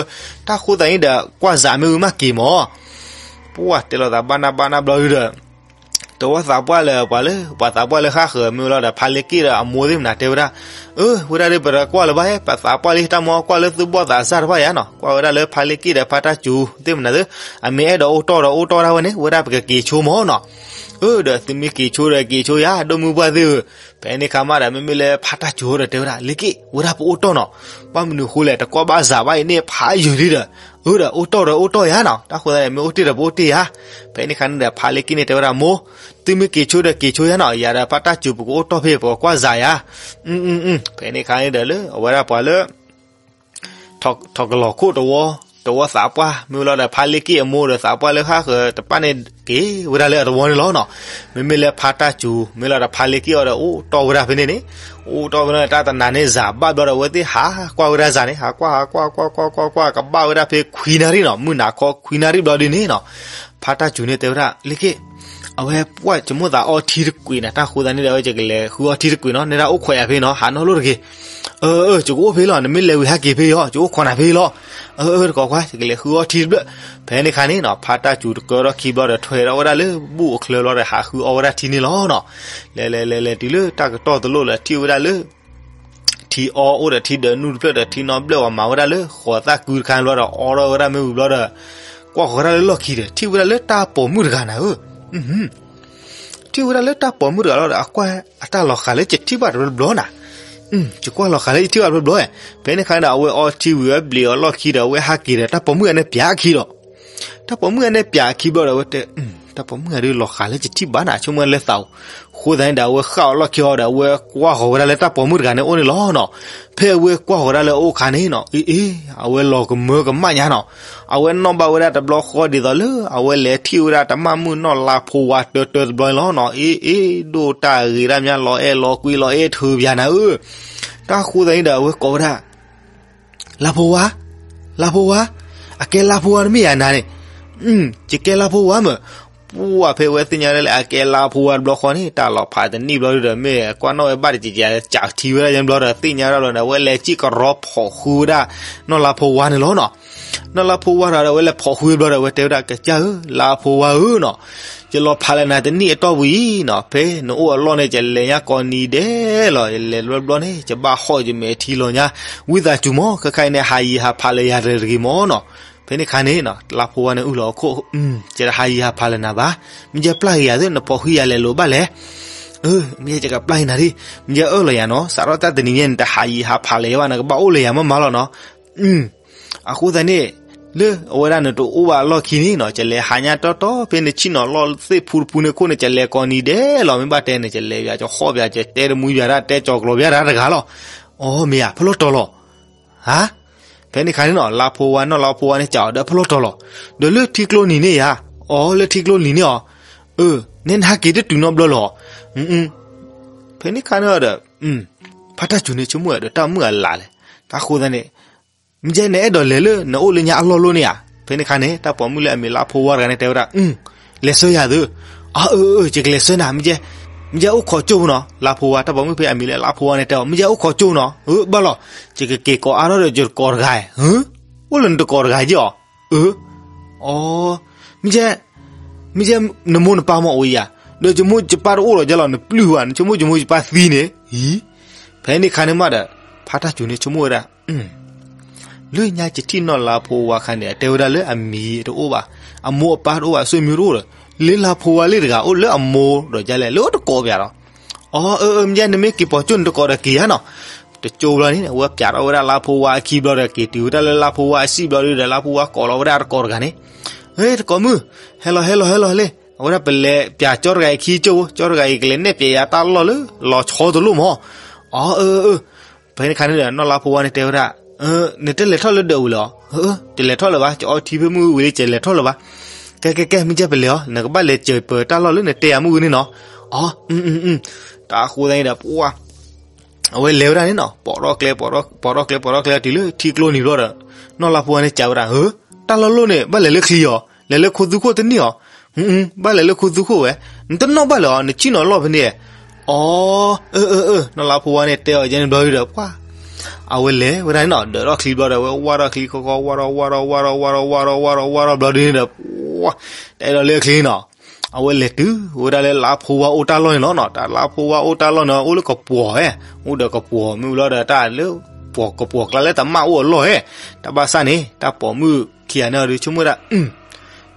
တၢ်ဃိသတးန့ၣ်ဒီး ကွၢ်စးမ့ၢ်ဝံၤမးက့ၤမ့ၢ် ပှၢ်တဲလီၤသးဘၣ်နၢ်ဘၣ်နၢ်ဘျီဒုဒီး တဝီသးပှၢ်လၢပှၤလၢ ပှၤသးပှၢ်လၢဃၣ်ဃၢၤမ့ၢ်လီၤဒီး ဖါလ့က့ၣ်ဒီးအမိၢ်သ့ၣ်မနၤတဲဝဲဒၣ်, အၢ ဝဲဒၣ်ဒ်ပတကွၢ်လၢၤဘၣ် ပသးပှၢ်လံ တၢ်မ့ၢ်ကွၢ်လၢသုဘီၣ်သးစၢ်တဖၣ်ယါနီၤ ကွၢ်ဝဲဒၣ်လၢဖါလ့က့ၣ်ဒီးဖါတၢ်စူၤသ့ၣ်မနၤသု, အမ့ၢ်အဲၣ်ဒိးအိၣ်တီၢ်ဒီးအိၣ်တီၢ်ဒၣ်ဝဲန့ၣ် ဝဲဒၣ်ပကက့ၤဆိမ့ၢ်နီၤ. အၢ ဒီးသုမ့ၢ်က့ၤဆိဒီးက့ၤဆိယါ ဒိၣ်မုၢ်ပှၢ်သ့ၣ်ဧၢ, ဖဲန့ၣ်ခါမးဒီး မ့မ့ၢ်လၢဖါတၢ်စူၤဒီးတဲဝဲဒၣ် လ့က့ၣ် ဝဲဒၣ်ပအိၣ်တီၢ်နီၤ, ဘၣ်မနုၤဃိလဲၣ် တကွၢ်ဘၣ်စးဘၣ်အံၤန့ၣ် ဖးယုာ်လံဒီး, အၢ ဒီးအိၣ်တီၢ်ဒီးအိၣ်တီၢ်ယါနီၤ တၢ်ဃိသတးန့ၣ် မ့ၢ်အိၣ်တ့ၢ်ဒီးပအိၣ်တ့ၢ်ယါ. ဖဲန့ၣ်ခါန့ၣ်ဒီး ဖါလ့က့ၣ်န့ၣ်တဲဝဲဒၣ် မိၢ်, သုမ့ၢ်က့ၤဆိဒီးက့ၤဆိယါနီၤ ယၤဒီးဖါတၢ်စူၤ ပကအိၣ်တီၢ်ဖဲ ပကကွၢ်စးယါ. ဖဲန့ၣ်ခါန့ၣ်ဒီးလၢ အဝဲဒၣ်ပှၤလၢ ထီၣ်ကလီၤခိၣ်တဝီ, တဝီသးပှၢ် မ့ၢ်ဝဲလီၤဒီး ဖါလ့က့ၣ်အမိၢ်ဒီးသးပှၢ်လၢဃၣ်ဃၢၤတဖၣ်န့ၣ် က့ၤဝဲဒၣ်လၢအတဝီန့ၣ်လီၤနီၤ. မ့မ့ၢ်လၢဖါတၢ်စူၤ မ့ၢ်လီၤဒီးဖါလ့က့ၣ်အီၤဒီး အိၣ်တီၢ်ဝဲဒၣ်ဖဲန့ၣ်န့ၣ်, အိၣ်တီၢ်ဝဲဒၣ် တၢ်တနၤန့ၣ်စးဘၣ်ဘျီဒီး အဝဲသ့ၣ်ဟးကွၢ်ဝဲဒၣ်စးန့ၣ် ဟးကွၢ် ဟးကွၢ် ကွၢ် ကွၢ် ကွၢ် ကွၢ် ကဘၣ်ဝဲဒၣ်ဖဲခွံနၣ်ရံၣ်နီၤ, မုၢ်နၤခီခွံနၣ်ရံၣ်ဘျီဒ်န့ၣ်နီၤ. ဖါတၢ်စူၤန့ၣ်တဲဝဲဒၣ် လ့က့ၣ်, အဝဲပှၢ်ယမိၣ်သးအီထံတကွံာ်နၤ တၢ်ဃိသတးန့ၣ်ဒီး အဝဲယကလဲၤဃုအီထံတကွံာ်နီၤ, နဲဒၣ်အိၣ်ခိးယၤဖဲနီၤ ဟးနီၣ်လိၣ်တဂ့ၤ. အၢ အၢ ယကအိၣ်ဖဲလီၤ နမ့ၢ်လဲၤဝံၤဟဲက့ၤဖဲအီၤ ယအိၣ်ခိးနၤဖဲလီၤ. အၢ အၢ တကိးခွါ ယကလဲၤဃုအီထံတဘျၢၣ်. ဖဲန့ၣ်ခါန့ၣ်နီၤ ဖါတၢ်စူၤတကၢထီၣ်ခံဘျီဒီး ထွဲထီၣ်ဝဲဒၣ်လၢဘူၣ်အချၢဘျီဒီး ဟးဃုအီဝဲဒၣ်ထံန့ၣ်လီၤနီၤ. လဲၤလဲၤလဲၤလဲၤတုၤလၢတၢ်ကတီၢ်တလိၣ်လၢ ထံၣ်ဝဲဒၣ်လၢ ထံအီအိၣ်ဒီးထံဒၢးနုၢ်တဖျၢၣ်ဒီး ထံနီဘျၢၣ်ဝဲမၤဝဲဒၣ်လၢ ဃိးသၣ်ကုတခါဘျီဒီး အီထီၣ်ဝဲဒၣ်မ့ၢ်ဝံၤဘျီဒီး ကွၢ်ဃီၤဝဲဒၣ်လၢလီၢ်ခံဒီး ထံၣ်ဝဲဒၣ်လၢတၢ်ပိာ်မုၣ်တဂၤနၤဧၢ. ထံၣ်ဝဲဒၣ်လၢတၢ်ပိာ်မုၣ်တဂၤလီၤဒီး အကွၢ်အတၢ်လီၤဃးလၢယထံၣ်ဘၣ်တဘျီဘျီနၤ, ယကွၢ်လီၤဃးလၢယထံၣ်ဘၣ်တဘျီဘျီ, ဖဲန့ၣ်ခါဒီး အဝဲအီထံဝံၤ အဝဲဘျ့းအီၤလီၢ်ခံဒီး အဝဲဟးက့ၤဒီးတၢ်ပိာ်မုၣ်အန့ၣ်ပၠးခံဒီး, တၢ်ပိာ်မုၣ်အန့ၣ်ပၠးခံဘျီဒီး အဝဲတဲ တၢ်ပိာ်မုၣ်အဒုးလီၤဃးလၢယထံၣ်ဘၣ်နၤ ဆိကမိၣ်လၢသးဧိၤ, အဃိသတးန့ၣ်ဒီး အဝဲဃၣ်အီၤလီၢ်ခံအီၤဒီး အဝဲကွၢ်ဃီၤဝဲဒၣ်လၢတၢ်ပိာ်မုၣ်တဂၤန့ၣ်အိၣ်န့ၣ်လီၤနီၤ. ဖဲအဝဲကွၢ်ဃီၤဝဲဒၣ်လၢအအိၣ်အခါန့ၣ်နီၤ အ့ အ့ အဝဲလီၤကမၢကမၣ်ညါနီၤ, အဝဲနီၣ်ဘၣ်ဝဲဒၣ်တဘျီဃီဒ်သိးလၢ အဝဲလဲၤထံၣ်ဝဲဒၣ်တၢ်မၢ်မုၣ်နီၢ်လါဖိဝါတၢတၢတဘျီန့ၣ်လီၤနီၤ. အ့ အ့ ဒိၣ်တၢ်ဂ့ၤဒၣ်မး လီၤအဲၣ်လီၤကွံလီၤအဲၣ်ထုးပၠးနၤဧၢ. တၢ်ဃိသတးန့ၣ်ဒီး အဝဲကိးဝဲဒၣ် လါဖိဝါ, လါဖိဝါ, အကဲလါဖိဝါတမ့ၢ်ဧါနၤန့ၣ်, ယကဲလါဖိဝါမ့ၢ်, ပှၢ်ဖဲအဝဲသ့ၣ်ညါဒၣ်လၢအကဲလါဖိဝါတဘျီဃီန့ၣ် တၢ်လီၤဖးတနံၣ်ဘျီဒုဒီး မ့ၢ်ကွၢ်နီၣ်ဝဲဘၣ်တက့ၢ်က့ၢ် ကးထံဝဲဒၣ်ယဘျီဒီး သ့ၣ်ညါဒၣ်ဘျီန့ၣ် အဝဲလဲၤစံၣ်ကရီဖီးဃုဝဲဒၣ် နီၢ်လါဖိဝါန့ၣ်လီၤနီၤ. နီၢ်လါဖိဝါဒီး အဝဲလဲၤဖီးဃုဝဲဘျီဒီး အဝဲတဲဝဲဒၣ် ကစၢ်ဧၢ လါဖိဝါဧၢနီၤ, ယလီၤဖးလၢနၤတနံၣ်အတီၢ်ပူၤအံၤနီၤ, ဖဲနအိၣ်အလီၢ်န့ၣ် ယလဲၤညါကိးနံၤဒဲးလီၤ, ယလဲၤတဘျီဘျီန့ၣ် ယဘၣ်ဟီၣ်ယမဲာ်ထံလီၤညါ ဝံသးစူၤမး ခဲခါအံၤန့ၣ် ဟးယံၤဟးဖးလၢယၤတဂ့ၤမးနီၤ. ဖဲန့ၣ်ခါန့ၣ် လါဖိဝါန့ၣ်အုၣ်လီၤအခိၣ်, ယတဟးယံၤဟးဖးလၢနၤဘၣ်, မ့ၢ်ယပျၢ်က့ၤယၤသ့ နဖီးဃုယၤလဲၤလိာ်ဘၣ်လဲၣ်. အၢ မ့ၢ်ယကပျၢ်က့ၤနၤဒ်, မ့ၢ်ယအၢၣ်လီၤယၤနီၤ, စးထီၣ်တၢ်တနံၤညါန့ၣ် တဟးယံၤဟးဖးလၢယၤဘၣ် နကဘၣ်အိၣ်လၢယၤမးမးလီၤနီၤ. အဃိသတးန့ၣ် လၢအဝဲဒၣ်နတအိၣ်ဘၣ်အလီၢ်ခံန့ၣ်နီၤ ယလဲၤဟးညါတီတီ ဖဲနဆ့ၣ်နီၤလီၢ်သ့ၣ်ဖူတဖူန့ၣ်ခိၣ်န့ၣ် ယလဲၤကိးနံၤဒဲးလီၤ, မ့ၢ်ဘၣ်တဲန့ၣ် ယလဲၤယၤ ယဟီၣ်ယၤ ယတဲတမူယၤဒၣ် တဲကၠီၤကျီၤယၤဒၣ်တဂၤလီၤ. အီ မ့ၢ်ဧါ ဖဲလီၢ်တီၤလီၤ. ဟါ, ဖဲန့ၣ်ခါန့ၣ်နီၤ လါဖိဝါနီၢ်လါဖိဝါန့ၣ် စးအီၤဒီးဖဲလီၢ်တီၤလီၤ. ဒီးလၢထံကျိနံၤန့ၣ်ဧါ. အီ လၢထံကျိနံၤန့ၣ်အီၤ. အၢ နဲနဟဲက့ၤတတုၤနီတဘျီလီၤ. ဖဲန့ၣ်ခါန့ၣ်ဒီး ဖါတၢ်စူၤန့ၣ် ဆိကမိၣ်ဒီးတၢ်မုၣ်အလၢ်လဲၣ်, တၢ်ဃိသတးန့ၣ် မ့ၢ်ကဲ နအဲၣ်ဒိးလဲၤလၢနအိၣ်လၢညါအလီၢ်လီၤန့ၣ်ဧါ. ဖဲန့ၣ်ခါန့ၣ် တၢ်ပိာ်မုၣ်လၢအမံၤလါဖိဝါတဂၤန့ၣ် တဲဝဲဒၣ်, လဲၤဆှၢယၤသု. အၢ အၢ ယကလဲၤဆှၢနၤ, မ့ၢ်ကဲ မ့ၢ်ကဲအိၣ်ခိးကၠိၣ်နီၤ. လါဖိဝါ တၢ်ပိာ်မုၣ်ဖဲအမံၤလၢလါဖိဝါန့ၣ် တဲအီၤ မ့ၢ်ကဲအိၣ်ခိးကၠိၣ်နီၤ. အၢ ဘၣ်လီၤ, ယကက့ၤကိးအါထီၣ်ဒီးယတကိးတဂၤ, အိၣ်လၢနတကိးတဂၤက့ၤအီၤ. အၢ အီ မ့ၢ်ကဲ မ့ၢ်ကဲ နမိၢ်နပၢ်မ့ၢ်အိၣ်ဧါ, ဒီးယမိၢ်ယပၢ်တအိၣ်လီၤကဲလီၤ နပျုၢ်ဝဲ နဆိကမိၣ်ယမိၢ်ယပၢ်သံန့ၣ်. အံၤ ဖဲန့ၣ်ခါန့ၣ်မးဒီး ဖါတၢ်စူၤန့ၣ်ဆိကမိၣ်ဝဲဒၣ် လၢညါယထံၣ်နီၢ်လါဖိဝါခါန့ၣ် အတဲဝဲဒၣ်လၢအမံၤတအိၣ်ဘၣ်, အမိၢ်အပၢ်တအိၣ်ဘၣ်, ဆွေမျိုးတအိၣ်ဒီး, လၢလါဖိဝါလံတဂၤအိၣ်လၢအမိၢ်ဒီးဒ်လဲၣ် လၢတကိးပၠးဒီး, အီ အၢ အၢ မ့ၢ်ယဲ နမ့ၢ်က့ၤပိာ်ကၠိၣ်နတကိးဒီးက့ၤဧါနီၤ. တကၠိဘျီန့ၣ် အဝဲပၠးထီၣ်ဝဲဒၣ်လါဖိဝါအခံဘျီဒီး က့ၤတုၤဝဲဒၣ်လၢလါဖိဝါအစံၣ်ဘျီဒီး လါဖိဝါကိးလီၤဝဲဒၣ်တကိးတဂၤန့ၣ်, ဟ့ တကိးမုၣ်, ဟဲလီၤ ဟဲလီၤ ဟဲလီၤလံ, အဝဲဒၣ်ပလဲၤပၠးကၠီတဂၤအံၤခံကၠိဖိ, ကၠီတဂၤအံၤကလဲၤနဲၣ်ပၠးယၤတၢ်လီၢ်လၢ လီၤဆီတလိၣ်မး. အီ အၢ အၢ အၢ. ဖဲန့ၣ်ခါန့ၣ်ဒီး နီၢ်လါဖိဝါန့ၣ်တဲဝဲဒၣ်, နတလဲၤထီၣ်လၢဒၢးဝံၤလၢၤအီၤ. တလဲၤထီၣ်လၢၤဘၣ်, ကအီထံဖဲမုၢ်ဝံၤလံ ကလဲၤထီၣ်လၢၤဘၣ်. ကဲ ကဲ ကဲ မ့ၢ်ကဲပလဲၤအီၤ, နကဘၣ်လဲၤစၢၤပၢၤတၢ်လီၢ်လၢနတဲယၤမုၢ်ဝံၤန့ၣ်နီၤ. အီ တၢ်ဃိသတးန့ၣ်ဒီး ပှၤ အဝဲလဲၤဝဲဒၣ်န့ၣ်နီၤ, ပိာ်ထီၣ်ကျဲ ပိာ်ထီၣ်ကျဲ ပိာ်ထီၣ်ကျဲတုၤလၢထံကျိနံၤဘျီဒီး, နီၢ်လါဖိဝါန့ၣ်စံးဝဲဒၣ်, တၢ်လီၢ်လိၣ်န့ၣ် ဘၣ်လဲၤလၢချံအီၤ, လဲၤလၢခိသူခိၣ်တန့ၢ်အီၤ. ဘၣ်လဲၤလၢခိသူခိၣ်ဝဲ, နတနီၣ်ဘၣ်လၢၤအီၤ, နဆ့ၣ်နီၤလီၢ်ဖဲန့ၣ်. အီ အၢ အၢ အၢ. နီၢ်လါဖိဝါန့ၣ်တဲအီၤယဲန့ၣ်ဘျီဒီး ပှၤ အဝဲလဲၤဝဲဒၣ်န့ၣ်နီၤ, ဒၢးထီၣ်ချံဘျီဒီး ဝဲဝါထီၣ်ချံခီခီ ဝါထီၣ် ဝါထီၣ် ဝါထီၣ် ဝါထီၣ် ဝါထီၣ် ဝါထီၣ်ဘျီဒ်န့ၣ်ဒီး, ပှၤ တဲဒီးလၢချံနီၤ, အဝဲလဲၤတုၤဝဲဒၣ်လၢလါဖိဝါအိၣ်တၢ်လီၢ်န့ၣ်လီၤနီၤ. တၢ်လါဖိဝါအိၣ်တၢ်လီၢ်န့ၣ် အိၣ်လၢကပှီၤဧဲ, အိၣ်ဒီးကပှီၤမ့ၢ်လီၤဒီး တၢ်လၢပှီၤ ကပှီၤကျါလၢတမၣ်အိၣ်အလီၢ်ဧဲ. တၢ်ဘၣ်ဆၣ်န့ၣ် တၢ်ပိာ်မုၣ်ခံဂၤန့ၣ်အီၤဒီး ဆိကမိၣ်ဝဲဒၣ်,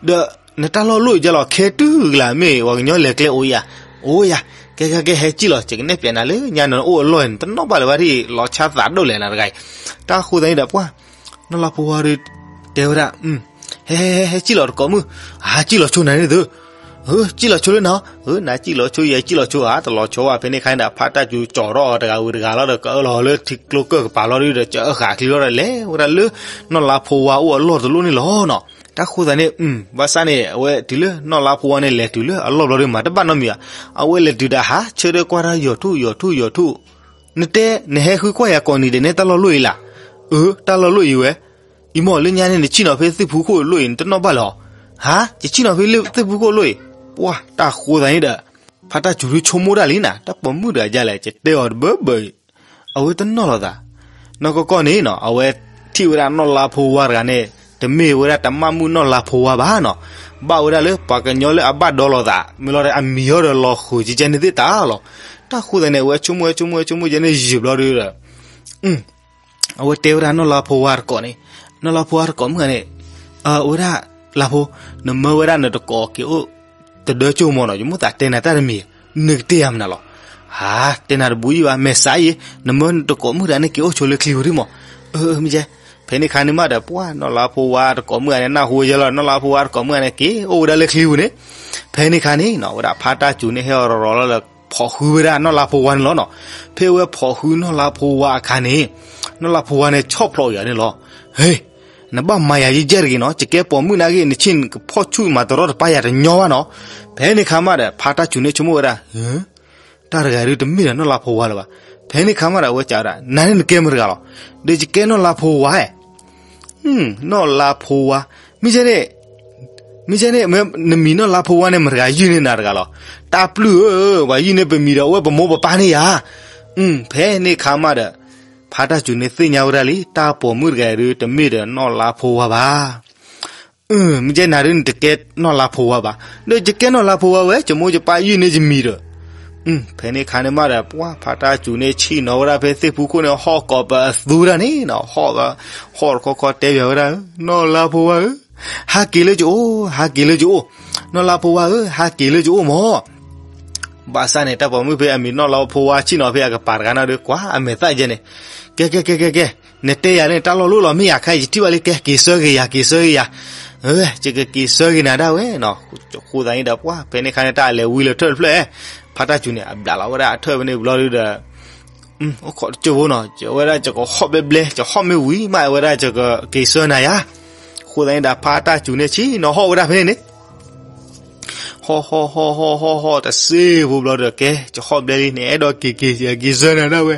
ဒီးနတၢ်လီၢ်လိၣ်အံၤဒ်လဲၣ်, ခဲတုၤကလၢ် မ့ၢ်ပှၤကညီလဲၤကျဲအိၣ်ယၤ, အိၣ်ယၤ, ကဲ ကဲ ကဲ ဟဲစံၣ်လီၤ, ယကနဲၣ်ပၠးနၤလၢညါနီၤ နအိၣ်အလီၢ်န့ၣ် နတနီၣ်ဘၣ်လၢၤဘၣ်ဒ် လီၤဆါသးဒိၣ်လဲၣ်နၤတဂၤအံၤ. တၢ်ဃိသတးန့ၣ်ဒီး ပှၤ နီၢ်လါဖိဝါဒီး တဲဝဲဒၣ်, ဟဲ ဟဲ ဟဲ ဟဲစံၣ်လီၤတကိးမုၣ်, ဟးစံၣ်လီၤဆိနၤန့ၣ်သု, စံၣ်လီၤဆိလၢနၤ, နစံၣ်လီၤဆိယဲ စံၣ်လီၤဆိဧါ, တလီၤဆိဘၣ်. ဖဲန့ၣ်ခါန့ၣ်ဒီး ဖါတၢ်စူၤကၠီၤထီၣ်အီၤတဂၤဝံၤတဂၤလီၤဒီး ကအၢၣ်လီၤလၢထံကျိကၢၢ်ကပၤလီၤဒီး ကအၢဃာ်ချံလီၤဒီး လဲၤဝဲဒၣ်လၢ နီၢ်လါဖိဝါအိၣ်အလီၢ်တလိၣ်န့ၣ်လီၤနီၤ. တၢ်ဃိသတးန့ၣ် ဘၣ်ဆၣ်န့ၣ် အဝဲတုၤလၢနီၢ်လါဖိဝါန့ၣ် လဲၤတုၤလၢအလီၢ်ဘျီဒီး မၤတဘၣ်နီတမံၤဘၣ်. အဝဲလဲၤတုၤဒီး ဟးဆၢထၢၣ်ကွၢ်တၢ် ယီၤထူၣ် ယီၤထူၣ် ယီၤထူၣ်, နတဲ နဟဲဃုကွၢ်ယၤကိးနံၤဒဲးန့ၣ် တၢ်လီၢ်လိၣ်အံၤလၢ်. အၢ တၢ်လီၢ်လိၣ်အံၤဝဲ, အံၤမ့ၢ်လၢညါန့ၣ် နဆံၣ်နီၤဖဲသ့ၣ်ဖူခိၣ်လိၣ်အံၤ နတနီၣ်ဘၣ်လၢၤအီၤ, ဟါ ယဆံၣ်နီၤဖဲလၢသ့ၣ်ဖူခိၣ်လိၣ်အံၤ. ပှၤ တၢ်ဃိသတးန့ၣ်ဒီး ဖါတၢ်စူၤဒုးဆိကမိၣ်ဒၣ်လံနၤ, တၢ်ပိာ်မုၣ်တဂၤဒ်လဲၣ် ယတဲအီၤတဘၢဘၢအံၤ, အဝဲတနီၣ်လီၤသး. နီၢ်ကီၢ်ကီၢ်န့ၣ်နီၤ အဝဲထံၣ်ဝဲဒၣ်နီၢ်လါဖိဝါတဂၤန့ၣ် တမ့ၢ်ဝဲဒၣ်တမၣ်မုၣ်နီၢ်လါဖိဝါဘၣ်နီၤ, ဘၣ်ဝဲဒၣ်လၢပှၤကညီလၢအဘၣ်ဒီလီၤသး မ့ၢ်လီၤဒီးအမံၤဟီဒီးလီၤဃုာ်ကဲကဲန့ၣ်သ့ၣ်တၢ်လီၤ. တၢ်ဃိသတးန့ၣ် အဝဲဆိကမိၣ်ဝဲဆိကမိၣ်ဝဲဆိကမိၣ်ကဲန့ၣ်ယံာ်ဘျီဒီး အဝဲတဲဝဲဒၣ်နီၢ်လါဖိဝါတကိးန့ၣ်, နီၢ်လါဖိဝါတကိးမုၣ်ဂၤန့ၣ်, အဝဲဒၣ် လါဖိ, နမၢဝဲဒၣ်နတကိးက့ၤအိၣ်တဒၢကၠိမ့ၢ်နီၤ, ယမိၣ်သးတဲနၤတၢ်တမံၤ, နကတဲယၤမနုၤလီၤ. ဟါ, တဲနၤတဘူးယံၣ်ဘၣ်, မဲာ်ဆှးအံၤ, နမၢနတကိးမုၣ်တဂၤန့ၣ် က့ၤအိၣ်ဆိလၢချံပူၤဒံးမး. အၢ မ့ၢ်ကဲ. ဖဲန့ၣ်ခါန့ၣ်မးဒီး ပှၤနီၢ်လါဖိဝါတကိးမုၣ်ဂၤန့ၣ် နၢ်ဟူဝဲယဲလီၤ, နီၢ်လါဖိဝါတကိးမုၣ်ဂၤန့ၣ် က့ၤအိၣ်ဝဲဒၣ်လၢချံပူၤန့ၣ်. ဖဲန့ၣ်ခါန့ၣ်နီၤ ဝဲဒၣ်ဖါတၢ်စူၤန့ၣ် ဟဲအီၤရီၤရီၤလီၤဒီး ဖီၣ်ဃုဝဲဒၣ်နီၢ်လါဖိဝါန့ၣ်လီၤနီၤ. ဖဲအဝဲဖီၣ်ဃုနီၢ်လါဖိဝါအခါန့ၣ်, နီၢ်လါဖိဝါန့ၣ် ဆီၣ်ဖျိးယၤန့ၣ်လီၤ. ဟ့ၣ်, နဘၣ်မၤယၤယဲၢ်တဂ့ၤနီၤ, ယကဲပိာ်မုၣ်နာ်က့ နဆ့ၣ်နကဖီၣ်ဆူၣ်မၤတရီတပါယၤတညီဘၣ်နီၤ. ဖဲန့ၣ်ခါမးဒီး ဖါတၢ်စူၤန့ၣ်ဆိကမိၣ်ဝဲဒၣ်, တၢ်တဂၤဒုးတမ့ၢ်ဒီးနီၢ်လါဖိဝါလၢၤဘၣ်. ဖဲန့ၣ်ခါမးဒီး အဝဲစံးဝဲဒၣ်, နၤန့ၣ်နကဲမတၤတဂၤလီၤ. ဒီးယကဲနီၢ်လါဖိဝါဧါ. နီၢ်လါဖိဝါ, မ့ၢ်ကဲန့ၣ်, မ့ၢ်ကဲန့ၣ် နမံၤနီၢ်လါဖိဝါန့ၣ် မတၤတဂၤယုၢ်န့ၢ်နၤတဂၤလီၤ. တၢ်ပျုၢ်ဧၢ, ပှၤယုၢ်န့ၢ်ပမံၤဒီး အဝဲပမိၢ်ပပၢ်န့ၣ်ယၤ. ဖဲန့ၣ်ခါမးဒီး ဖါတၢ်စူၤန့ၣ်သ့ၣ်ညါဝဲဒၣ်လံ တၢ်ပိာ်မုၣ်တဂၤဒုး တမ့ၢ်ဒီးနီၢ်လါဖိဝါဘၣ်. မ့ၢ်ကဲနၤဒုးနတကဲနီၢ်လါဖိဝါဘၣ်. ဒီးယကဲနီၢ်လါဖိဝါဝဲ ယမိၢ်ယပၢ်ယုၢ်န့ၢ်ယမံၤဒီး. ဖဲန့ၣ်ခါန့ၣ်မးဒီး ပှၤဖါတၢ်စူၤန့ၣ် ဆ့ၣ်နီၤဝဲဒၣ်ဖဲသ့ၣ်ဖူခိၣ်န့ၣ် ဟီၣ်ကိးပအသူဒၣ်န့ၣ်နီၤ, ဟီၣ်, ဟီၣ်တခီခီတဲဘၣ်ဝဲဒၣ်, နီၢ်လါဖိဝါဧၢ, ဟးက့ၤလၢယအိၣ်, ဟးက့ၤလၢယအိၣ်, နီၢ်လါဖိဝါဧၢ, ဟးက့ၤလၢယအိၣ်မး. ဘၣ်ဆၣ်န့ၣ် တၢ်ပိာ်မုၣ်ဖဲအမံၤနီၢ်လါဖိဝါ ဆ့ၣ်နီၤဖဲအကပၤတဂၤန့ၣ်ဒီး ကွၢ်အမဲာ်သၣ်ယဲန့ၣ်, ကဲ ကဲ ကဲ ကဲ ကဲ, နတဲယၤန့ၣ် တၢ်လီၢ်လိၣ်လီၤမ့ၢ်ယၤခါ ယထံၣ်ဘၣ်လံ, ကဲ က့ၤဆၢက့ၤယၤ, က့ၤဆၢက့ၤယၤ, ယကက့ၤဆၢက့ၤနၤဒၣ်ဝဲနီၤ. အဃိသတးန့ၣ်ဒီး ပှၤဖဲန့ၣ်ခါန့ၣ် တၢ်အလဲၤဝံလၢထၢၣ်တဖျၢၣ်, ဖါတၢ်စူၤန့ၣ် အဘျးလီၤဝဲဒၣ်အထၢၣ်ဖဲန့ၣ်ဘျီဒုးဒီး အိၣ်ခိးတကၢၢ်ဖိနီၤ, ဝဲဒၣ်ယကဟီၣ်ဘျဲဘျဲ, ယဟီၣ်မ့ၢ်ဝံၤမး ဝဲဒၣ်ယကက့ၤဆၢနၤယၤ. အဃိသတးန့ၣ်ဒီး ဖါတၢ်စူၤန့ၣ် ဆ့ၣ်နီၤဟီၣ်ဝဲဒၣ်ဖဲန့ၣ်န့ၣ် ဟီၣ် ဟီၣ် ဟီၣ် ဟီၣ် ဟီၣ် ဟီၣ် တစ့ဖိဘျီဒီး ကဲ ယဟီၣ်ဘျဲလံန့ၣ် အဲၣ်ဒိးက့ၤက့ၤ ယက့ၤဆၢနၤဒၣ်ဝဲ.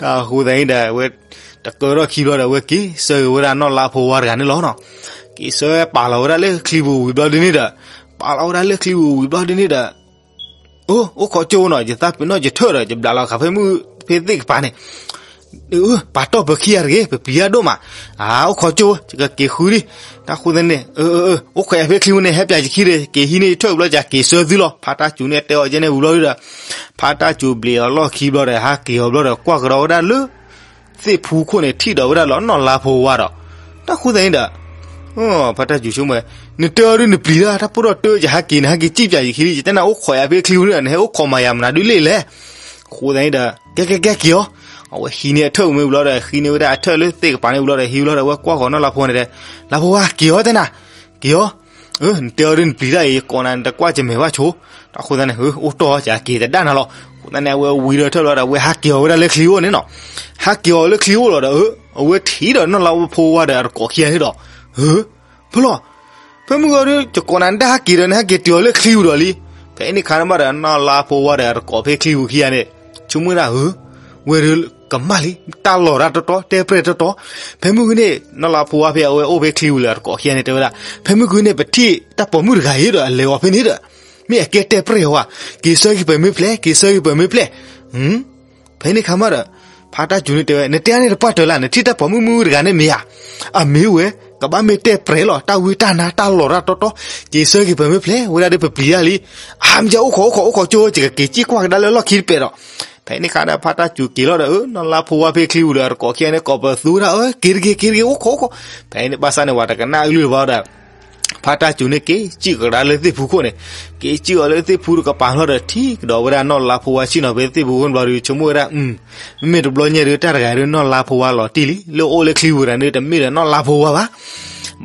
တၢ်အဃိသတးန့ၣ်ဒီး အဝဲတကၢထီၣ်ခံဘျီဒီး အဝဲက့ၤဆၢက့ၤဝဲဒၣ်နီၢ်လါဖိဝါတဂၤန့ၣ်လီၤနီၤ. က့ၤဆၢပာ်လီၤဝဲဒၣ်လၢချံပူၤဝံၤဘျီဒုးန့ၣ်ဒီး, ပာ်လီၤဝဲဒၣ်လၢချံပူၤဝံၤဘျီဒုးန့ၣ်ဒီး အိၣ် အိၣ်ခိးကၠိနီၤ, ယသးပ့ၤနီၣ်ယထၢၣ်ဒီး ယဘျးလီၤဃာ်ဖဲမုၢ်ဖဲသ့ၣ်ကပၤန့ၣ် ပာ်တီၢ်ပခံဂၤတဂ့ၤ, ပပျံၤအဒိၣ်မး. အိၣ်ခိးကၠိ, ယကက့ၤဃုလံ. တၢ်ဃိသတးန့ၣ်, အိၣ်ခိးယၤဖဲချံပူၤန့ၣ် ဟဲပၠးယခံဒီး ယက့ၤဟံးန့ၢ်ယထၢၣ်ဘျီ ယက့ၤဆၢသုလီၤ. ဖါတၢ်စူၤန့ၣ် တဲအီၤကဲန့ၣ်ဝံၤဘျီဒုးဒီး, ဖါတၢ်စူၤဘျံးအီၤလီၢ်ခံဘျီဒီး ဟးက့ၤအီၤဘျီဒီး ကွၢ်ကဒီးဝဲဒၣ်လၢ သ့ၣ်ဖူခိၣ်န့ၣ် ထံၣ်ဒီးဝဲဒၣ်လီၤနီၢ်လါဖိဝါဒီး, အဃိသတးန့ၣ်ဒီး ဖါတၢ်စူၤဆိကမိၣ်ဝဲ, နတဲအီၤဒုးနပျံၤတၢ်, တၢ်ပိၢ်ထီၣ်တၢ် ယဟးက့ၤ နဟဲက့ၤစံၣ်ပၠးယခံလံ, ယတဲနၤအိၣ်ခိးယၤဖဲချံပူၤန့ၣ်ဒီး နဟဲအိၣ်ခိးမၤယၤမနုၤဒုးလဲၣ်လဲၣ်. အဃိသတးန့ၣ်ဒီး ကဲကဲကဲက့ၤအီၤ, အဝဲဟံးန့ၢ်အထၢၣ်မ့ၢ်ဘျီဒီး ဟံးန့ၢ်ဝဲဒၣ်အထၢၣ်လၢသ့ၣ်ကပၤန့ၣ်ဘျီဒီး ဟံးဘျီဒီး အဝဲကွၢ်ဃီၤနီၢ်လါဖိဝါန့ၣ်တဲ, လါဖိဝါ က့ၤအီၤတဲနၤ, က့ၤအီၤ, နတဲအီၤဒုးနပျံၤတၢ်အံၤ ယကိးနၤနတကွၢ်ယမဲာ်ဘၣ်ဆိ, တၢ်အဃိသတးန့ၣ် အိၣ်တီၢ် ယက့ၤတဒၣ်နၤလီၤ. အဃိသတးန့ၣ် အဝဲဝံၤဒီးထၢၣ်ဘျီဒီး အဝဲဟးက့ၤအီၤဝဲဒၣ်လၢချံအိၣ်န့ၣ်နီၤ, ဟးက့ၤအီၤလၢချံအိၣ်လီၤဒီး အဝဲထံၣ်ဒီးနီၢ်လါဖိဝါဒီးအတကိးခံဂၤန့ၣ်ဒီး, ဖဲလီၤ ဖဲမုၢ်ဂီၤဒီး ယကိးနၤနတၢ်ဟးက့ၤဒီး နဟဲက့ၤတုၤအီၤလၢချံပူၤဒီးလံ. ဖဲန့ၣ်ခါန့ၣ်ဘၣ်ဒီး နီၢ်လါဖိဝါဒီးအတကိးဖဲချံပူၤခံဂၤန့ၣ် ဆိကမိၣ်ဒၣ်ဧၢ, ဝဲဒၣ်ကမၣ်လံ တၢ်လီၤတၢ်တီတီ တဲပြဲၢ်တီတီ. ဖဲမုၢ်ဂီၤန့ၣ် နီၢ်လါဖိဝါဖဲအဝဲအိၣ်ဖဲချံပူၤလၢအတကိးခံဂၤန့ၣ် တဲဝဲဒၣ် ဖဲမုၢ်ဂီၤန့ၣ် ပထံၣ်တၢ်ပိာ်မုၣ်တဂၤအံၤဒီး အလဲၤအီၤဖဲန့ၣ်ဒီး မ့ၢ်အကဲတဲပြဲၢ်ဝဲ, က့ၤဆၢက့ၤပှဲၤမ့ၢ်ဖျဲး က့ၤဆၢက့ၤပှဲၤမ့ၢ်ဖျဲး. ဖဲန့ၣ်ခါမးဒီး ဖါတၢ်စူၤန့ၣ်တဲဝဲ နတဲန့ၣ်တပှၢ်တၢၢ်လၢ နထံၣ်တၢ်ပိာ်မုၣ်မုၣ်တဂၤန့ၣ်မ့ၢ်ဧါ. အမ့ၢ်ဝဲ ကဘၣ်မ့ၢ်တဲပြဲၢ်လီၤ တၢ်ဝံတၢ်နါတၢ်လီၤတၢ်တီတီ, က့ၤဆၢက့ၤပှဲၤမ့ၢ်ဖျဲး ဝဲဒၣ်ဒီးပပျံၤတၢ်လံ. အါမ့ၢ်ကအိၣ်ခိးအိၣ်ခိးအိၣ်ခိးကၠိ ယကက့ၤစံၣ်ကွၢ်ကဒါလၢအလီၢ်ခံတပဲာ်ဒီး. ဖဲန့ၣ်ခါဒီး ဖါတၢ်စူၤက့ၤလီၤဒီး နီၢ်လါဖိဝါဖဲချံပူၤဒီး အတကိးခံဂၤန့ၣ် ကိးပသူဝဲဒၣ် က့ၤတဂ့ၤ က့ၤတဂ့ၤ အိၣ်ခိးအိၣ်ခိး. ဖဲန့ၣ်ဘၣ်ဆၣ်န့ၣ် ပှၤတကနၣ်အကလုၢ်ဘၣ်ဒီး ဖါတၢ်စူၤန့ၣ် က့ၤစံၣ်ကဒါလၢသ့ၣ်ဖူခိၣ်န့ၣ်, က့ၤစံၣ်အီၤလၢသ့ၣ်ဖူတကပၤလီၤဒီး ထံၣ်ကဒီးဝဲဒၣ်နီၢ်လါဖိဝါဆ့ၣ်နီၤဖဲသ့ၣ်ဖူခိၣ်ဘျီဒီး ဆိကမိၣ်ဝဲဒၣ် မ့မ့ၢ်တဘျီညါဒီး တၢ်တဂၤဒီးနီၢ်လါဖိဝါလီၤတံၢ်လံ, လၢအအိၣ်လၢချံပူၤတဂၤန့ၣ် တမ့ၢ်ဒီးနီၢ်လါဖိဝါဘၣ်.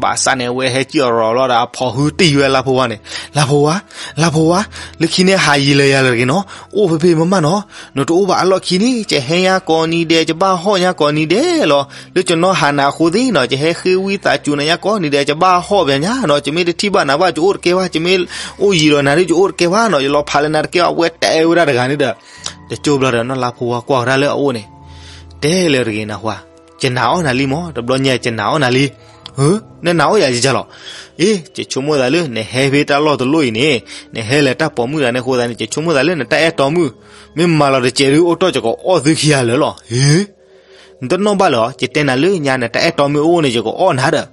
ဘၣ်ဆၣ်န့ၣ် အဝဲဟဲစံၣ်အီၤရီၤလီၤဒီး အဖီၣ်ဟုတံၢ်ဝဲလါဖိဝါန့ၣ်, လါဖိဝါ, လါဖိဝါ, လၢခံန့ၣ်ဟးယံာ်လၢယၤလၢတဂ့ၤနီၤ, အိၣ်ဖဲဖဲမးမးနီၤ, နတအိၣ်ဘၣ်အလီၢ်ခံန့ၣ် ယဟဲညါကိးနံၤဒဲး ယဘၣ်ဟီၣ်ညါကိးနံၤဒဲးလီၤ. လၢယနီၢ်ဟးနၤအဃိသ့ၣ်နီၤ ယဟဲဃ့ဝံသးစူၤနၤညါကိးနံၤဒဲး ယဘၣ်ဟီၣ်ပျးညါနီၤ, ယမ့ၢ်တထံၣ်ဘၣ်နၤဘၣ် ယအိၣ်တကဲဘၣ်, ယမ့ၢ်အိၣ်ယံၤဒီးနၤဒီး ယအိၣ်တကဲဘၣ်နီၤ, ယလီၤဖးလၢနၤတကဲဘၣ်, အဝဲတဲဝဲဒၣ်တဂၤန့ၣ်ဒီး တကၠိဘျီဒီး နီၢ်လါဖိဝါကွၢ်ကဒါလၢအအိၣ်န့ၣ်, တဲလၢတဂ့ၤနၢ်ဟူဧါ, ယနာ်အီၣ်နၤလံမး, တဘျီညါ ယနာ်အီၣ်နၤလံ. နနာ်အီၣ်ယၤယကလီၤ. အ့ ယဆိကမိၣ်သးလၢ နဟဲဖဲတၢ်လီၢ်တလီၢ်အံၤန့ၣ်, နဟဲလၢတၢ်ပိာ်မုၣ်တဂၤန့ၣ်အဃိသတးန့ၣ် ယဆိကမိၣ်သးလၢနတၢ်အဲၣ်တီမုၣ်, မ့ၢ်မၤလီၤတစဲးဒုး အိၣ်တီၢ်ယကအီၣ်သုခံဂၤလၢာ်လီၤ. ဟ့ နတနီၣ်ဘၣ်လၢၤ, ယတဲနၤလၢညါ နတၢ်အဲၣ်တီမုၣ်အိၣ်န့ၣ် ယကအီၣ်နၤဒီး,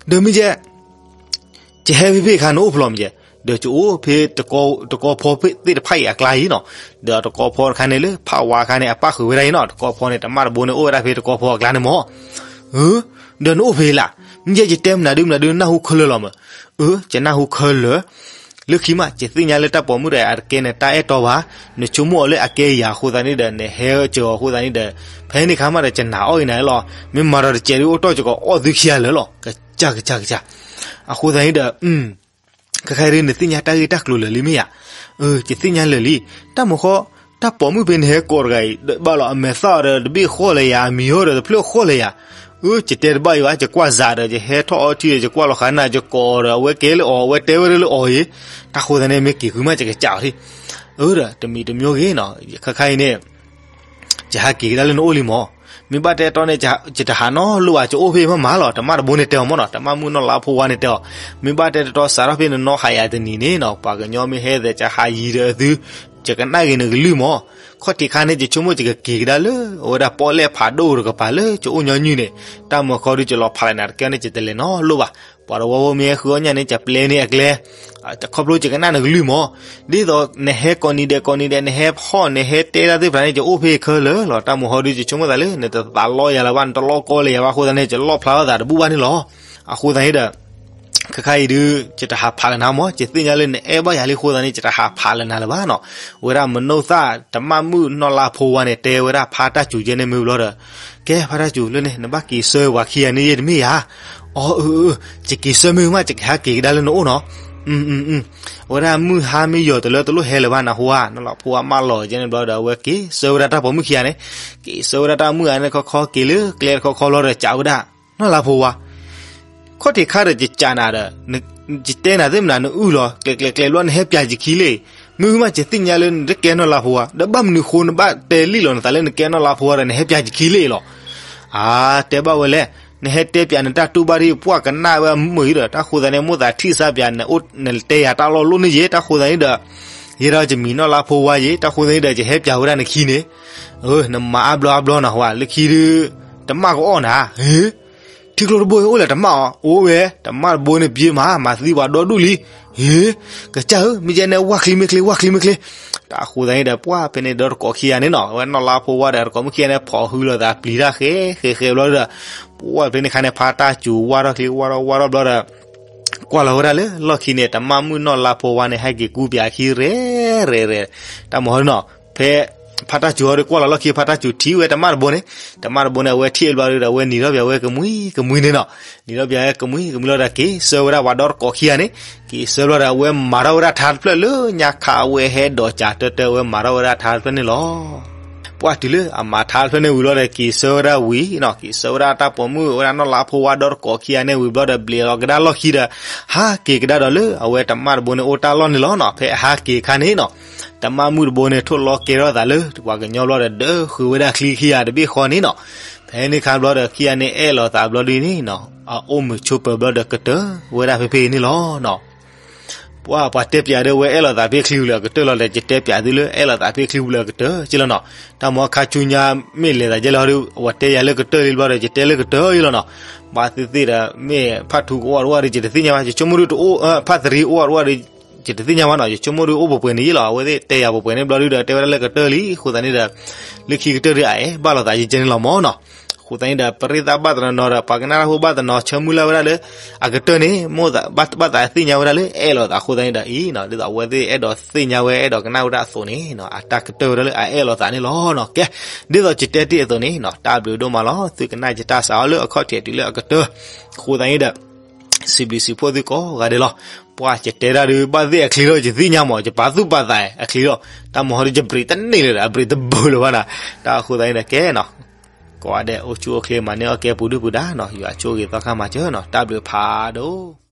ဒီးမ့ၢ်ယဲ ယဟဲဖဲဖဲအခါ နအိၣ်ဖဲလဲၣ်မးယဲ, ဒီးယအိၣ်ဖဲ တကီဖီသ့ၣ်တဖၣ်အံၤအကျါအံၤနီၤ, ဒီးတကီဖီတခါန့ၣ်လၢ ဖးဝါအခါန့ၣ် အပၣ်ဃုာ်ဝဲဒၣ်အံၤနီၤ, တကီဖီန့ၣ် တမၣ်တဘိန့ၣ် အိၣ်ဝဲဒၣ်ဖဲတကီဖီအကျါန့ၣ်မး. ဒီးနအိၣ်ဖဲလဲၣ်, မ့ၢ်ယဲယတဲမနုၤဒုးမနုၤဒုး နၢ်ဟူခဲလၢာ်လီၤမး. အၢ ယနၢ်ဟူခဲလၢာ်, လၢခံမး ယသ့ၣ်ညါလၢတၢ်ပိာ်မုၣ်တဂၤအံၤ အတကဲနတၢ်အဲၣ်တီဘၣ်, နဆိကမိၣ်အီၤလၢအကဲယၤအဃိသတးန့ၣ်ဒီး နဟဲစၢၤအီၤအဃိသတးန့ၣ်ဒီး, ဖဲန့ၣ်အခါမးဒီး ယနာ်အီၣ်အံၤနၤလီၤ, မ့ၢ်မၤဒီးတစဲးဒုး အိၣ်တီၢ်ယကအီၣ်သုခံဂၤလၢာ်လီၤ, ကစၢ်ကစၢ်ကစၢ်. အဃိသတးန့ၣ်ဒီး ခဲခါအံၤဒုး နသ့ၣ်ညါတၢ်ဂ့ၢ်တၢ်ကျိၤလၢာ်လံမ့ၢ်ဧါ. အၢ ယသ့ၣ်ညါလၢာ်လံ, တၢ်မၤဃီ, တၢ်ပိာ်မုၣ်ဖဲနဟဲကိးတဂၤအံၤ ဘၣ်လီၤ အမဲာ်သၣ်အီၤဒီး တဘ့ၣ်ဃီၣ်လၢၤယၤ, အမံၤအီၤဒီး တဖျၢၣ်ဃီၣ်လၢၤယၤ. အၢ ယတဲတဘၣ်အံၤဘၣ်, ယကွၢ်စးဒီး ယဟဲထီၣ်အီထံဒီး ယကွၢ်လီၤဃာ်နၤ ယကိးအီၤဒီး အဝဲကဲလၢအီၤ အဝဲတဲဝဲဒၣ်လၢအီၤအံၤ, တၢ်ဃိသတးန့ၣ် မ့ၢ်က့ၤဃုမး ယကစးအီၤထံ. အၢ ဒီးတမံၤတမံၤဂ့ၤနီၤ, ခဲခါအံၤန့ၣ် ယဟးက့ၤကဒါလၢနအိၣ်လံမး, မ့ၢ်ဘၣ်တဲတီန့ၣ် ယတဟးနီတလိၣ်ဘၣ်, ယအိၣ်ဖဲမးမးလီၤ, တမၣ်တဘိန့ၣ်တဲအီၤမးနီၤ, တမၣ်မုၣ်နီၢ်လါဖိဝါန့ၣ်တဲအီၤ, မ့ၢ်ဘၣ်တဲတတီ စးထီၣ်ဖဲနနီၢ်ဟးယၤတနံၤန့ၣ်နီၤ, ပှၤကညီမ့ၢ်ဟဲသဲး ယဟးယံၤဒီးအသု, ယကနၣ်ဂ့ၤနကလုၢ်မး. ခီၣ်ထံးခါန့ၣ် ယဆိကမိၣ်ယကက့ၤကဒါလၢ အဝဲဒၣ်ပီၣ်လဲၣ်ဖးဒိၣ်တကပၤလၢ ယအိၣ်ညီနုၢ်န့ၣ်, တၢ်မၤဃီဒုး ယလီၤဖးလၢနၤတကဲန့ၣ် ယတလဲၤနီတလိၣ်ဘၣ်. ပှၤတဝီဖိမ့ၢ်ဟဲဃုအီၣ်ညၣ်န့ၣ် ယပျဲန့ၢ်အကျဲ, ခီဖျိယကနၣ်နကလုၢ်မး. ဒ်သိးနဟဲကိးနံၤဒဲးကိးနံၤဒဲး နဟဲဖီၣ် နဟဲတဲတၢ်သ့ၣ်တဖၣ်န့ၣ် ယအိၣ်ဖဲခဲလၢာ်လီၤ. တၢ်မၤဃီဒုး ယဆိကမိၣ်သးလၢ နတသးလီယၤလၢၤဘၣ်, နတလီကီလၢၤယၤဘၣ်အဃိသတးန့ၣ် ယလီၣ်ဖျါထီၣ်သးတဘူၣ်ဘၣ်န့ၣ်လီၤ. အဃိသတးန့ၣ်ဒီး ခဲခါအံၤဒုး ယတဟးဖးလၢနၤမး, ယသ့ၣ်ညါလၢနအဲၣ်ဘၣ်ယၤလံအဃိသတးန့ၣ် ယတဟးဖးလၢနၤလၢၤဘၣ်နီၤ. ဝဲဒၣ်မနိသၣ် တမၣ်မုၣ်နီၢ်လါဖိဝါန့ၣ် တဲဝဲဒၣ်ဖါတၢ်စူၤယဲန့ၣ်မ့ၢ်ဘျီဒီး, ကဲ ဖါတၢ်စူၤ လၢန့ၣ် နဘၣ်က့ၤဆၢပှၤခံဂၤန့ၣ်ယဲတမ့ၢ်ဧါ. အီ အၢ အၢ ယက့ၤဆၢမ့ၢ်မး ယကဟဲက့ၤကဒါလၢနအိၣ်နီၤ. အဝဲဒၣ်မုၢ်ဟါမ့ၢ်ယီၤတလၢတလိၣ်ဟဲလၢၤဘၣ်နၢ်ဟူဧါ, နီၢ်လါဖိဝါမၢလီၤယဲန့ၣ်ဘျီဒီး အဝဲက့ၤဆၢဝဲဒၣ်တၢ်ပိာ်မုၣ်ခံဂၤန့ၣ်, က့ၤဆၢဝဲဒၣ်တၢ်မုၣ်ဂၤန့ၣ်ခီခီ က့ၤလၢကျဲတခီခီလီၤဒီး စံးဝဲဒၣ် နီၢ်လါဖိဝါ, ခီၣ်ထံးခါဒီး ယစံးနၤဒီး ယတဲနၤသ့ၣ်မနၤ နအုၣ်လီၤ ကျဲကျဲကျဲဘျီ နဟဲပျးယခံလံ. မ့ၢ်မး ယသ့ၣ်ညါလၢနတကဲနီၢ်လါဖိဝါ, ဒီးဘၣ်မနုၤဃိ နဘၣ်တဲလံလီၤနသးလၢနကဲနီၢ်လါဖိဝါဒီး နဟဲပျးယခံလံလီၤ. အါ တဲဘၣ်ဝဲလဲၣ်, နဟဲတဲပျးနတၢ်တူၢ်ဘၣ်ဒ်ပှၢ်ကနၣ်ဝဲအမုာ်အံၤဒီး တၢ်ဃိသတးန့ၣ် မိၣ်သးထံၣ်စၢ်ပျး နတဲယၤတၢ်လီၢ်လိၣ်န့ၣ်ယဲ, တၢ်ဃိသတးန့ၣ်ဒီး ယဲဒီးယမံၤနီၢ်လါဖိဝါယဲ, တၢ်ဃိသတးန့ၣ်ဒီး ယဟဲပျးဝဲဒၣ်နခံန့ၣ်, နမၤအါဘျီအါဘျီနၢ်ဟူဧါ, လၢခံဒုး တမၣ်ကအီၣ်နၤ, ဟ့ ထံကျိတဘိအိၣ်လဲၣ်တမၣ်အီၤ, အိၣ်ဝဲ, တမၣ်တဘိန့ၣ် ပျ့ၤမး မၤသံပှၤဒီဒူၣ်လံ. ဟ့ ကစၢ်ဧၢ, မ့ၢ်ယဲန့ၣ် ဝၢ်ချံမ့ၢ်ချ့ ဝၢ်ချံမ့ၢ်ချ့. တၢ်ဃိသတးန့ၣ်ဒီး ပှၢ်ဖဲန့ၣ်ဒီးတကိးခံဂၤန့ၣ်နီၤ, အဝဲနီၢ်လါဖိဝါဒီးတကိးမုၣ်ခံဂၤန့ၣ် ဖီၣ်ဟုလိာ်သးပျံၤတၢ်ဃဲဃဲဃဲဘျီဒီး ပှၢ်ဖဲန့ၣ်ခါန့ၣ် ဖါတၢ်စူၤဝါထီၣ်ချံ ဝါထီၣ်ဝါထီၣ်ဘျီဒီး ကွၢ်လီၤဝဲဒၣ်လၢလီၢ်ခံန့ၣ် တမၣ်မုၣ်နီၢ်လါဖိဝါန့ၣ် ဟဲက့ၤကူပၠးခံရဲၣ်ရဲၣ်ရဲၣ်, တၢ်မၤဟီဒ်နီၤ, ဖဲဖါတၢ်စူၤဟီဒီး ကွၢ်လီၤလီၢ်ခံ ဖါတၢ်စူၤထံၣ်ဝဲတမၣ်တဘိန့ၣ်, တမၣ်တဘိန့ၣ် အဝဲထံၣ်ဘျီဒီး အဝဲနံၤထီၣ်ပၠးဝဲကမှံကမှံန့ၣ်နီၤ, နံၤထီၣ်ပၠးဝဲကမှံကမှံလီၤဒီး က့ၤဆှၢဝဲဒၣ်ပှၤဒီတကိးခံဂၤန့ၣ်, က့ၤဆှၢဘျီဒီး အဝဲမၤထီၣ်ဝဲဒၣ်ထါတဖျၢၣ်လၢညါခး အဝဲဟဲဒိးကးတၢတၢ အဝဲမၤထီၣ်ဝဲဒၣ်ထါတဖျၢၣ်န့ၣ်လီၤ. ပှၢ်တုၤလၢအမၤထါတဖျၢၣ်န့ၣ်ဝံၤလီၤဒီး က့ၤဆှၢဝဲဒၣ်ဝံၤနီၤ, က့ၤဆှၢဝဲဒၣ်တၢ်ပိာ်မုၣ်ဝဲဒၣ်နီၢ်လါဖိဝါဒီတကိးခံဂၤန့ၣ်ဝံၤဘျီဒီး ဘျ့းလီၤကဒါလီၢ်ခံဒီး ဟးက့ၤကဒါဒီးလၢအဝဲတမၣ်တဘိန့ၣ် အိၣ်တၢ်လီၢ်န့ၣ်လီၤနီၤ. ဖဲအဟးက့ၤအခါန့ၣ်နီၤ, တမၣ်မုၣ်တဘိန့ၣ် ထိၣ်လီၤကဲထီၣ်သးလၢပှၤကညီဘျီဒီး ဒၢဃုာ်ဝဲဒၣ်ချံခံဂၤတဘ့ၣ်ဃီန့ၣ်နီၤ. ဖဲန့ၣ်ခါဘျီဒီး ခံဂၤန့ၣ်အဲၣ်လိာ်သးဘျီဒုန့ၣ်နီၤ, အအိၣ်မုာ်ဆိးပၢၤဘျီဒီးကတၢၢ်ဝဲဒၣ်ဖဲဖဲန့ၣ်လီၤနီၤ. ပှၢ်ပှၤတဲပၠးဒီး ဝဲအဲၣ်လိာ်သးဖဲချံပူၤလၢအကတၢၢ်လီၤဒီး ယတဲပၠးသုလၢ အဲၣ်လိာ်သးဖဲချံပူၤလၢအကတၢၢ်က့လီၤနီၤ. တၢ်မၤခါဆူညါမ့ၢ်လဲၤသးယဲလၢဟီဒီး အဝဲတဲယၤလၢကတၢၢ်လံဘျီဒီး ယတဲလၢကတၢၢ်ယလီၤနီၤ. ဘၣ်သ့ၣ်သ့ၣ်ဒီး မ့ၢ်ဖးထူကအိၣ်အဒိၣ်ဒီး ယတသ့ၣ်ညါဘၣ်, ယဆိကမိၣ်ဒုတအိၣ်, ဖးသရံးအိၣ်အဒိၣ်ဒီး ယတသ့ၣ်ညါဘၣ်နီၤ. ယဆိကမိၣ်ဒုအိၣ်ပှဲၤပှဲၤန့ၣ်ယလီၤ. အဝဲသ့ၣ်တဲယၤပှဲၤပှဲၤန့ၣ်ဘျီဒုဒီး တဲဝဲဒၣ်လၢကတၢၢ်လံ. အဃိသတးန့ၣ်ဒီး လၢခံကတၢၢ်ဒုအအဲၣ်ဘၣ်လိာ်သးယဲကဲန့ၣ်လီၤမၢ်နီၤ. အဃိသတးန့ၣ်ဒီး ပရ့သးဘၣ်တနီၤနီၤဒီး ပှၤကနၣ်တၢ်ဖိဘၣ်တနီၤ ဆၢမုၢ်လၢ်ဝဲဒၣ်လၢ အကတၢၢ်န့ၣ် မိၢ်ဘၣ်သးသ့ၣ်ညါဝဲဒၣ်လၢအဲၣ်လိာ်သးအဃိသတးန့ၣ်ဒီးအံၤနီၤ, ဒ်သိးအဝဲသ့ၣ်အဲၣ်ဒိးသ့ၣ်ညါဝဲ အဲၣ်ဒိးကနၣ်ဝဲဒၣ်အသိးန့ၣ်နီၤ, အတၢ်ကတၢၢ်ဝဲဒၣ်လၢအအဲၣ်လိာ်သးန့ၣ်လီၤနီၤ. ကဲ, ဒ်သိးယတဲတ့ၢ်အသိးန့ၣ်နီၤ, တၢ်ဘျုးဒိၣ်မးလီၤ. သုကနၣ်ယတၢ်စးအီၤလၢအခီၣ်ထံးတုၤလၢအကတၢၢ်, အဃိသတးန့ၣ်ဒီး စံးဘျုးစံးဖှိၣ်သုကိးဂၤဒဲးလီၤ. ပှၢ်ယတဲတၢ်ဒုး ဘၣ်သ့ၣ်အချံလီၤ ယသ့ၣ်ညါမး, ယပာ်သူၣ်ပာ်သးအချံလီၤ. တၢ်မၤဟီဒုး ယဘြံးတန့ၢ်လၢၤဒီး အဘြံးတဘၢလၢၤဘၣ်နၤ. တၢ်အဃိသတးန့ၣ်ဒီးကဲနီၤ, ကိးဂၤဒဲးအိၣ်ဆူၣ်အိၣ်ချ့ မၤန့ၢ်အီၣ်ကဲပူၤဒုၣ်ပူၤဒါနီၤ, ယွၤဆိၣ်ဂ့ၤသီခါမၤစၢၤနီၤ. တၢ်ဘျုးဖးဒိၣ်.